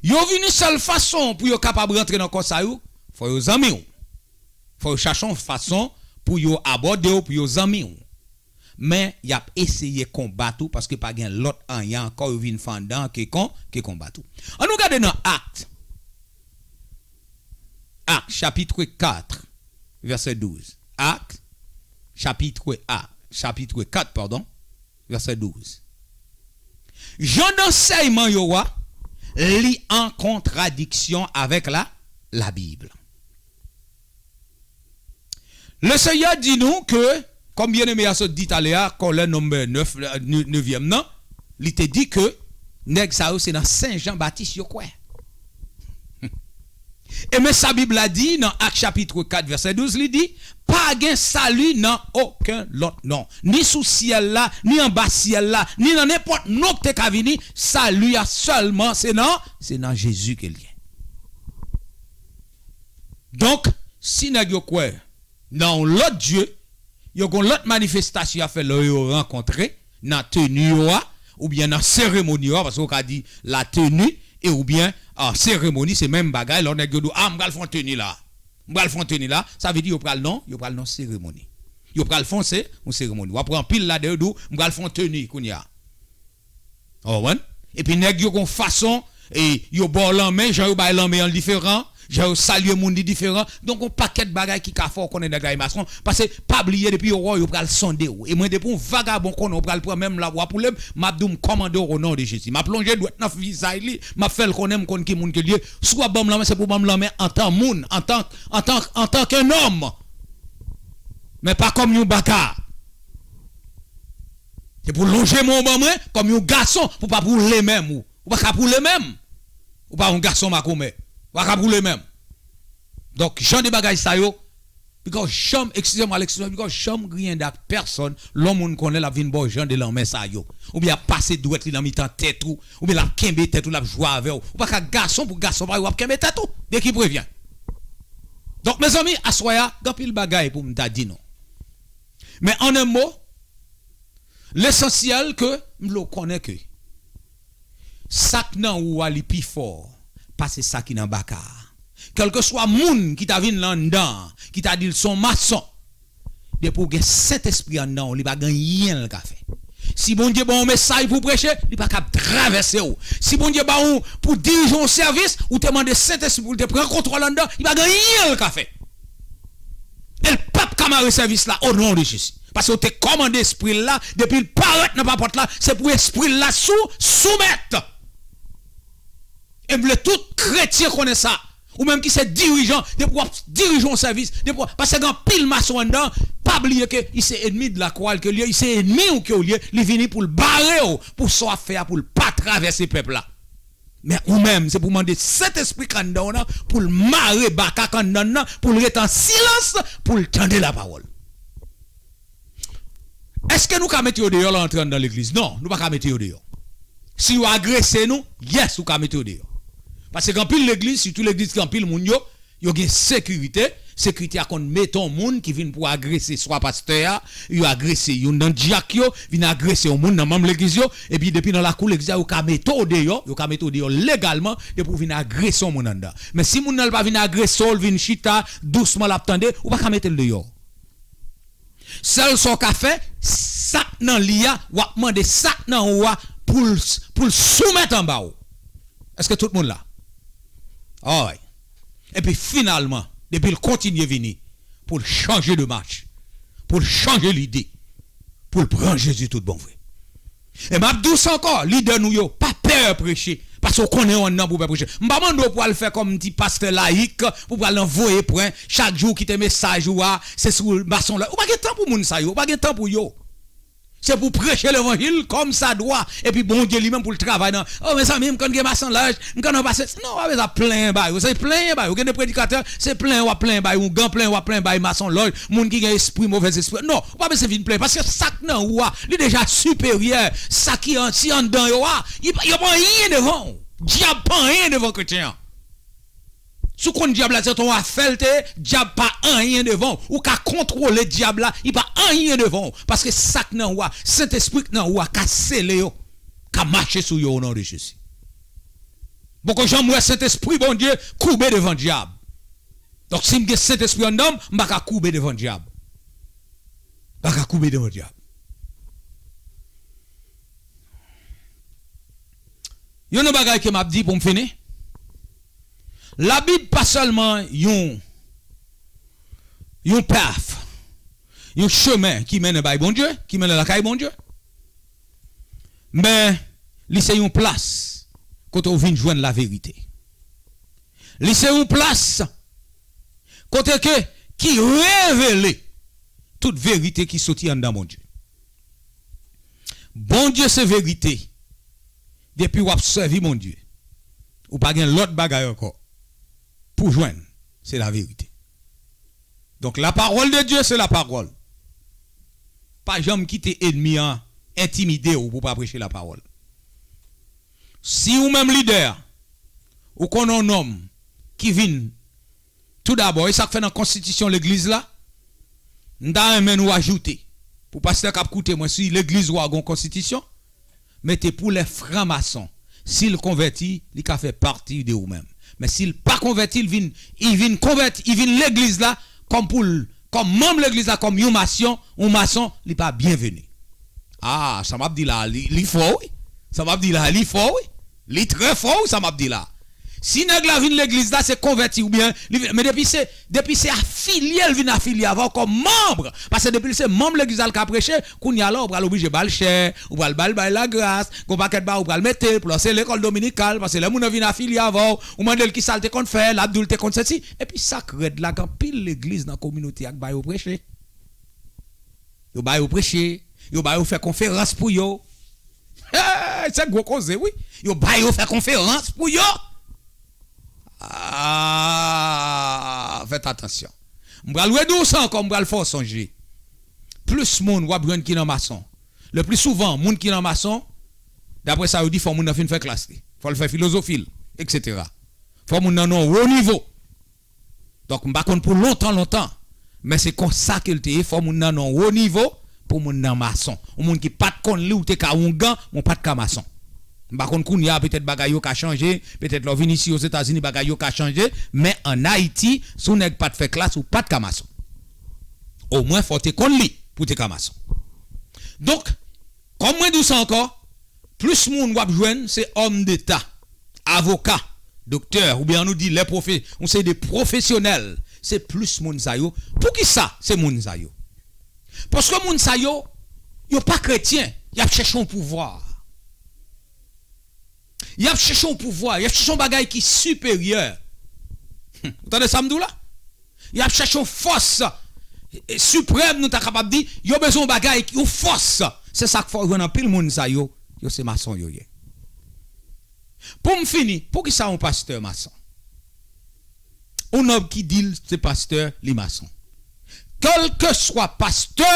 Yo vini sèl fason pou yo kapab rantre nan kò sa yo, fò yo zanmi w. Fò yo chache yon fason pou yo abòde w, pou yo zanmi w. Men, y ap eseye konbat ou paske pa gen lòt anyen ankò yo vin fè anndan ke kon, ke konbat ou. Ann nou gade nan Akt. Akt, chapitre quatre, verset douze. Akt, chapitre A, chapitre quatre, pardon, verset douze. Jan dansèyman yo a, li an kontradiksyon avèk la, la Bib. Le Seigneur di nou ke, kòm byeneme a sot di talè a, Kòlè nonm nèf, ne-, nevyèm nan, li te di ke nèg sa yo se nan Sen Jan Batis yo kwè. E men sa Bib la di nan Ak chapit kat vèsè douz, li di, pa gen sali nan okenn lòt non, ni sou syèl la, ni anba syèl la, ni nan nenpòt non ki te ka vini, sali a sèlman se nan, se nan Jezi ke l ye. Donk, si nèg yo kwè nan yon lòt dye, yo gon lòt manifestasyon y ap fè lè yo rankontre nan teni yo a, oubyen nan seremoni yo a, paske ou ka di la tenue e oubyen, ah, seremoni, se menm bagay. Lè nèg yo di w, ah, m pral fè yon teni la, m pral fè yon teni la, sa vle di yo pral nan, yo pral nan seremoni. Yo pral fè yon se, yon seremoni. W ap wè anpil ladan yo di w, m pral fè yon teni kounye a. Ou konprann? Epi nèg yo gon fason, e yo ba w lanmen, jan yo bay lanmen an diferan, jan yo salye moun li diferan. Donk, yon pakèt bagay ki ka fè w konnen nèg la e mason. Paske, pa bliye, depi yo wè w, yo pral sonde w. E mwen, depi yon vagabon konnen w pral pran menm labwa pou li, m ap di w, m kòmande w o non de Jezi. M ap lonje dwèt nan vizaj li, m ap fè l konnen m konn ki moun ke l ye. Si w ap ban m lanmen, se pou w ban m lanmen antan moun, antan, antan, antan ke nonm. Men pa kòm yon baka. Se pou lonje men w ban mwen kòm yon gason, pou pa pou w le menm ou. Ou pa ka pou le menm. Ou pa yon gason makomè. Ou pa ka pou le menm. Donk, jan de bagay sa yo, piga w janm, eskize mwa lekspresyon, piga w janm griyen ak pèsonn, lè yon moun konnen l ap vin ba w jan de lanmen sa yo. Oubyen ap pase dwèt li nan mitan tèt ou, oubyen l ap kenbe tèt ou, l ap jwe avè w. Ou pa ka gason pou gason parèy, w ap kenbe tèt ou. De qui prévient? Donk, mezanmi, aswè a, gen anpil bagay pou m ta di nou. Men an en mo, lesansyèl ke m vle w konnen ke sa k nan ou a li pi fò pase sa ki nan baka a. Kèlkeswa moun ki ta vin la anndan an, ki ta di l se yon mason, depi w gen Sentespri anndan w, li pa gen anyen l ka fè. Si Bondye ba w yon mesaj pou w preche, li pa kab travèse w. Si Bondye ba w pou w dirije yon sèvis, ou te mande Sentespri pou l te pran kontwòl anndan, li pa gen anyen l ka fè. E l p ap ka mare sèvis la, o non de Jezi. Paske w te kòmande espri l la, depi l parèt nan papòt la, se pou espri l la sou, soumèt. E m vle tout kretyen konnen sa. Ou menm ki se dirijan, depi w ap dirije yon sèvis, depi w, paske gen anpil mason anndan, pa bliye ke li se enmi de la croix ke l ye, li se enmi w ke w ye, li vini pou l bare w, pou sa w ap fè a, pou l pa travèse pèp la. Men ou menm, se pou mande Sentespri k anndan w nan, pou l mare baka k anndan nan, pou l ret an silans, pou l tande lapawòl. Èske nou ka mete yo deyò lè yo antre anndan legliz? Non, nou pa ka mete yo deyò. Si yo agrese nou, yes, ou ka mete yo deyò. Paske gen anpil legliz, sitou legliz ki anpil moun yo, yo gen sekirite. Sekirite a konn mete yon moun ki vin pou agrese swa pastè a, yo agrese youn nan dyak yo, vin agrese yon moun nan manm legliz yo, epi depi nan lakou legliz la, yo ka mete w deyò, yo ka mete w deyò legalman, depi w vin agrese yon moun anndan. Men si moun nan l pa vin agrese w, l vin chita, dousman l ap tande, ou pa ka mete l deyò. Sèl sa w ka fè, sa k nan li a, w ap mande sa k nan ou a pou l, pou l soumèt anba w. Èske tout moun la? Alright. Epi finalman, depi l kontinye vini, pou l chanje de mach, pou l chanje lide, pou l pran Jezi tout bon vre. E m ap di w sa ankò, lidè nou yo, pa pè preche, paske w konnen w anndan pou w pè preche. M pa mande w pou w al fè kòm ti pastè layik, pou w al nan voye pwen, chak jou w kite mesaj ou a, se sou masonlòj. Ou pa gen tan pou moun sa yo, ou pa gen tan pou yo. Se pou preche levanjil kòmsadwa, epi Bondye li menm pou l travay nan, o, mezanmi, m konn gen masonlòj, m konn nan pastè. Non, w pa bezwen ap plenyen ba yo, se plenyen ba yo. Gen de predikatè, se plenyen w ap plenyen ba yo, ougan plenyen w ap plenyen ba yo, masonlòj, moun ki gen espri, movèz espri. Non, ou pa bezwen vin plenyen, paske sa k nan ou a, li deja siperyè sa ki an, si anndan yo a, li pa, yo pa anyen devan w. Dyab pa anyen devan kretyen an. Si w konn dyab la se t on afè l te ye, dyab pa anyen devan w. Ou ka kontwole dyab la, li pa anyen devan w. Paske sa k nan ou a, Sentespri k nan ou a ka sele yo, ka mache sou yo o non de Jezi. Poko janm wè Sentespri Bondye koube devan dyab. Donk si m gen Sentespri anndan m, m pa ka koube devan dyab. M pa ka koube devan dyab. Youn nan bagay ke m ap di pou m fini. Labib pa sèlman yon, yon path, yon chemen ki mennen bay Bondye, ki mennen lakay Bondye. Men, li se yon plas kote w vin jwenn laverite. Li se yon plas kote ke, ki revele tout verite ki soti anndan Bondye. Bondye se verite. Depi w ap sèvi Bondye, ou pa gen lòt bagay ankò pou jwenn, se laverite. Donk, la parole de Dieu, c'est la parole. Pa janm kite ènmi an entimide w pou w pa preche lapawòl. Si ou menm lidè a, ou konn yon nonm ki vin, toudabò, e sa k fè nan konstitisyon legliz la, m ta renmen nou ajoute, pou pastè k ap koute mwen, si legliz ou a gen yon konstitisyon, mete pour les francs-maçons. Si l konvèti, li ka fè pati de ou menm. Men si l pa konvèti, l vin, li vin konvèti, li vin legliz la kòm pou l, kòm manm legliz la, kòm yon masyon, yon mason, li pa byenveni. Ah, sa m ap di la, li, li fò, wi. Sa m ap di la, li fò, wi. Li trè fò, wi, sa m ap di la. Si nèg la vin legliz la, se konvèti oubyen li vin, men depi se, depi se afilye l vin afilye avè w kòm manm, paske depi l se manm legliz la l ka preche, kounye a la ou pral oblije ba l chè, ou pral ba l, ba l lagras, gon pakèt bagay ou pral mete l, pou l se lekòl dominikal, paske lè moun nan vin afilye avè w, ou mande l kisa l te konn fè, l ap di w l te konn sesi. Epi sa k rèd la, gen anpil legliz nan kominote a k ba yo preche. Yo ba yo preche, yo ba yo fè konferans pou yo. Hey, se gwo koze, wi. Yo ba yo fè konferans pou yo. Ah, fèt atansyon. M pral redi w sa ankò, m pral fè w sonje. Plis moun w ap jwenn ki nan mason. Le pli souvan, moun ki nan mason, daprè sa yo di, fò moun nan fin fè klas li. Fò l fè filozofi l, etsetera. Fò moun nan nan wo nivo. Donk, m pa konn pou lontan, lontan, men se konsa ke l te ye, fò moun nan nan wo nivo pou moun nan mason. Yon moun ki pa t konn li, ou te ka oungan, men w pa t ka mason. M pa konn kounye a, petèt bagay yo ka chanje, petèt lè w vin isi Ozetazini, bagay yo ka chanje, men ann Ayiti, si w nèg pa t fè klas, ou pa t ka mason. Omwen, fò w te konn li pou w te ka mason. Donk, kòm mwen di w sa ankò, plis moun w ap jwenn, se òm deta, avoka, doktè, oubyen ann nou di lè pwofe-, yon seri de pwofesyonèl, se plis moun sa yo. Poukisa se moun sa yo? Paske moun sa yo, yo pa kretyen, y ap chèche yon pouvwa. Y ap chèche yon pouvwa, y ap chèche yon bagay ki siperyè. Ou tande sa m di w la? Y ap chèche yon fòs, e, siprèm, nou ta kapab di, yo bezwen yon bagay, yon fòs. Se sa k fè w jwenn anpil moun sa yo, yo se mason yo ye. Pou m fini, poukisa yon pastè mason? Yon nonm ki di l se pastè, li mason. Kèlkeswa pastè,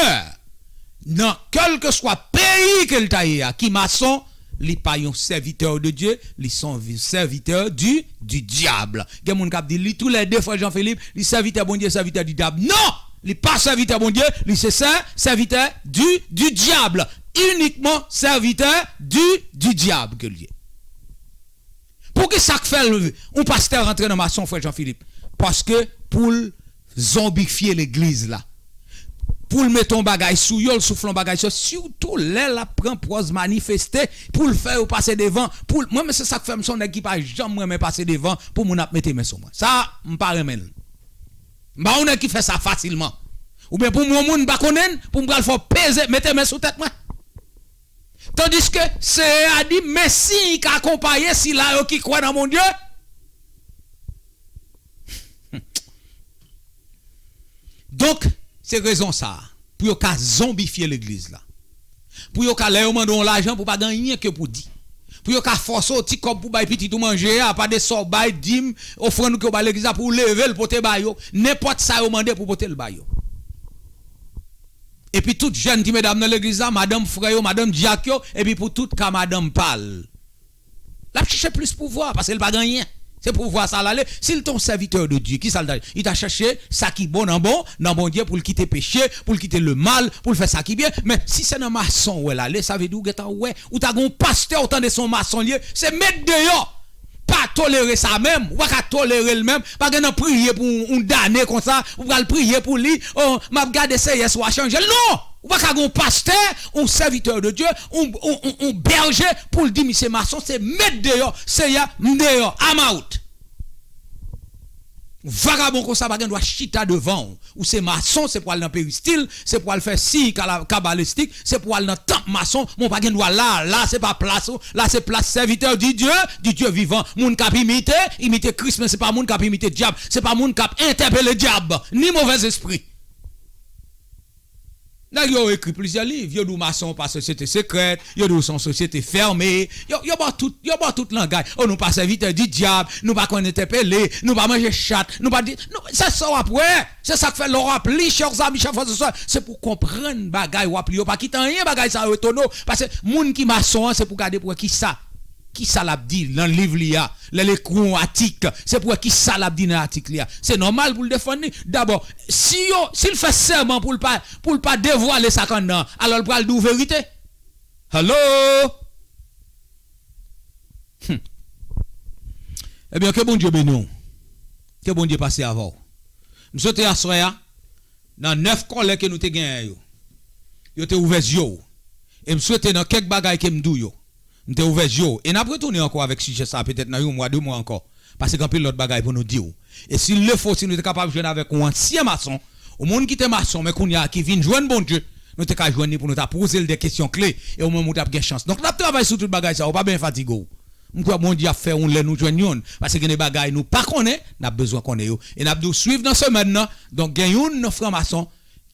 nan kèlkeswa peyi ke l ta ye a, ki mason, Li pa yon sèvitè de Dye, li se yon vi- sèvitè du, du dyab. Gen moun k ap di, li toulède, frè Jean Philippe, li sèvitè Bondye, sèvitè du dyab. Non! Li pa sèvitè Bondye, li se sè, sèvitè du, du dyab. Inikman sèvitè du, du dyab ke l ye. Poukisa k fè l, yon pastè rantre nan mason, frè Jean Philippe? Paske pou l zonbifye legliz la. Pou l mete yon bagay sou yo, l soufle yon bagay sou yo, sitou lè l ap pran pòz manifeste, pou l fè yo pase devan, pou l, mwen, men se sa k fè m se yon nèg ki pa janm renmen pase devan pou moun ap mete men sou mwen. Sa, m pa renmen l. M pa yon nèg ki fè sa fasilman. Oubyen pou m wè yon moun m pa konnen, pou m pral fè w peze, mete men sou tèt mwen. Tandiske Seyè a di, men siy ka akonpaye sila yo ki kwè nan Bondye. Donk, se rezon sa a, pou yo ka zonbifye legliz la. Pou yo ka, lè yo mande w lajan, pou pa gen anyen ke pou di. Pou yo ka fòse w ti kòb pou bay pitit ou manje a, pa de sa w bay, dim, ofrann ou ke w bay legliz la, pou w leve l, pote ba yo. Nenpòt sa yo mande pou pote l ba yo. Epi tout jèn ti medam nan legliz la, madanm frè yo, madanm dyak yo, epi pou tout ka madanm pa l. L ap chèche plis pouvwa, paske l pa gen anyen. Se pouvwa sa l ale. Si l te yon sèvitè de Dye, ki sa l ta, li ta chèche sa ki bon nan bon, nan Bondye, pou l kite peche, pou l kite lemal, pou l fè sa ki byen. Men si se nan mason w wè l ale, sa vle di ou gentan wè, ou ta gen yon pastè, ou tande se yon mason l ye, se met deyò. Pa tolere sa menm, ou pa ka tolere l menm. Pa gen nan priye pou yon, yon dane konsa, ou pral priye pou li. Oh, m ap gade Seyè si w a chanje l. Non! Ou pa ka gen yon pastè, yon sèvitè de Dye, yon, yon, yon, yon bèje pou l di misye mason, se met deyò, Seyè, m deyò, I'm out. Vagabon konsa pa gen dwa chita devan w. Ou se mason, se pou al nan peristil, se pou al fè siy kala- kabalistik, se pou al nan tanp mason, men w pa gen dwa la, la se pa plas ou, la se plas sèvitè di Dye, di Dye vivan. Moun k ap imite, imite Kris, men se pa moun k ap imite dyab, se pa moun k ap entèpele dyab, ni movèzespri. Nèg yo ekri plizyè liv, yo di w mason pa sosyete sekrèt, yo di w se yon sosyete fèmen, yo, yo ba w tout, yo ba w tout langay. Oh, nou pa sèvitè di dyab, nou pa konn entèpele, nou pa manje chat, nou pa di, nou, se sa w ap wè. Se sa k fè lè w ap li, chè zami, chè frè, sè, se pou w konprann bagay w ap li yo. Pa kite anyen bagay sa yo etone w. Paske moun ki mason an, se pou gade pou wè kisa, kisa l ap di nan liv li a. Lè l ekri yon atik, se pou wè kisa l ap di nan atik li a. Se nòmal pou l defann li. Dabò, si yo, si l fè sèman pou l pa, pou l pa devwale sa k anndan, alò l pral di w verite. Hello? Hmm. Ebyen, ke Bondye beni w. Ke Bondye pase avè w. M swete aswè a, nan nèf kòlè ke nou te genyen yo, yo te ouvè zye w. E m swete nan kèk bagay ke m di w yo, m te ouvè zye w. E n ap retounen ankò avèk sijè sa a, petèt nan yon mwa, de mwa ankò. Paske gen anpil lòt bagay pou nou di w. E si l le fo, si nou te kapab jwenn avèk yon ansyen mason, yon moun ki te mason, men kounye a ki vin jwenn Bondye, nou te ka jwenn li pou nou ta poze l de kesyon kle, e ou menm ou t ap gen chans. Donk, n ap travay sou tout bagay sa yo, pa benyen fatige w. M kwè Bondye ap fè yon lè nou jwenn youn, paske gen de bagay nou pa konnen, n ap bezwen konnen yo. E n ap di w swiv nan semèn nan, donk gen youn nan franmason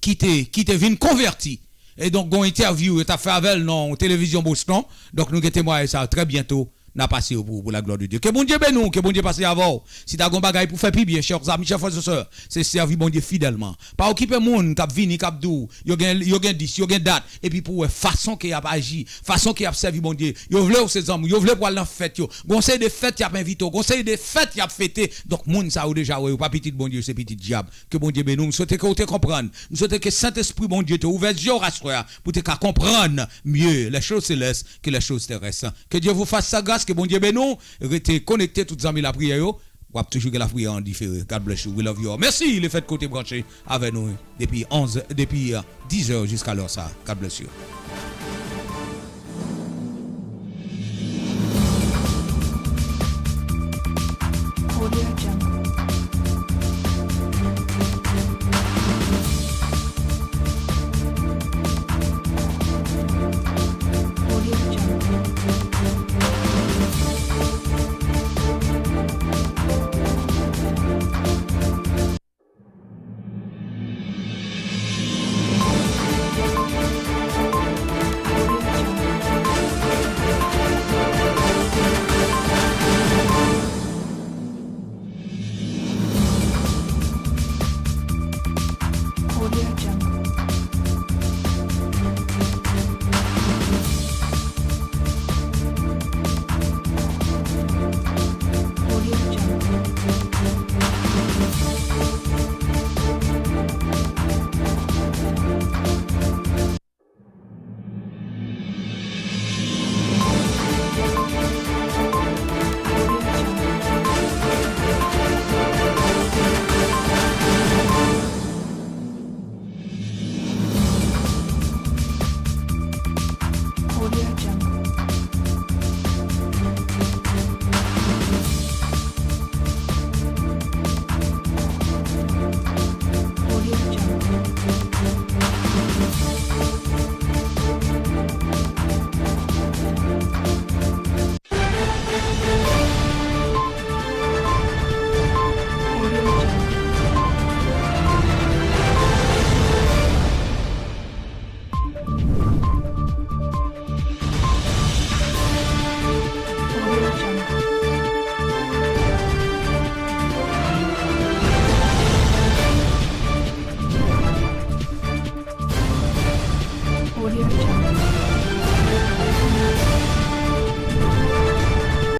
ki te, ki te vin konvèti. E donk, gen yon entèvyou yo t ap fè avè l nan yon televizyon Boston. Donk, nou gen temwayaj sa yo trè byento. N a pase yo pou, pou la glwa de Dye. Ke Bondye beni w, ke Bondye pase avè w. Si ta gen yon bagay pou fè pi byen, chè zami, chè frè, sè, se sèvi Bondye fidèlman. Pa okipe moun k ap vini, k ap di w, yo gen, yo gen dis, yo gen dat, epi pou w wè fason ke y ap aji, fason ke y ap sèvi Bondye. Yo vle w se zanmi w, yo vle pou w al nan fèt yo. Gon seri de fèt y ap envite w, gon seri de fèt y ap fete. Donk, moun sa yo deja wè yo pa pitit Bondye, yo se pitit dyab. Ke Bondye beni w. M swete ke w te konprann. M swete ke Sentespri Bondye te ouvè zye w aswè a pou w te ka konprann mieux les choses célestes que les choses terrestres. Que Dieu vous fasse sa grâce, ke Bondye beni w. Rete konekte tout zanmi lapriyè yo. W ap toujou gen lapriyè an difere. God bless you. We love you all. Mèsi lefètke w te branche avè nou depi onz, depi, euh, dizè jiska lè sa. God bless you.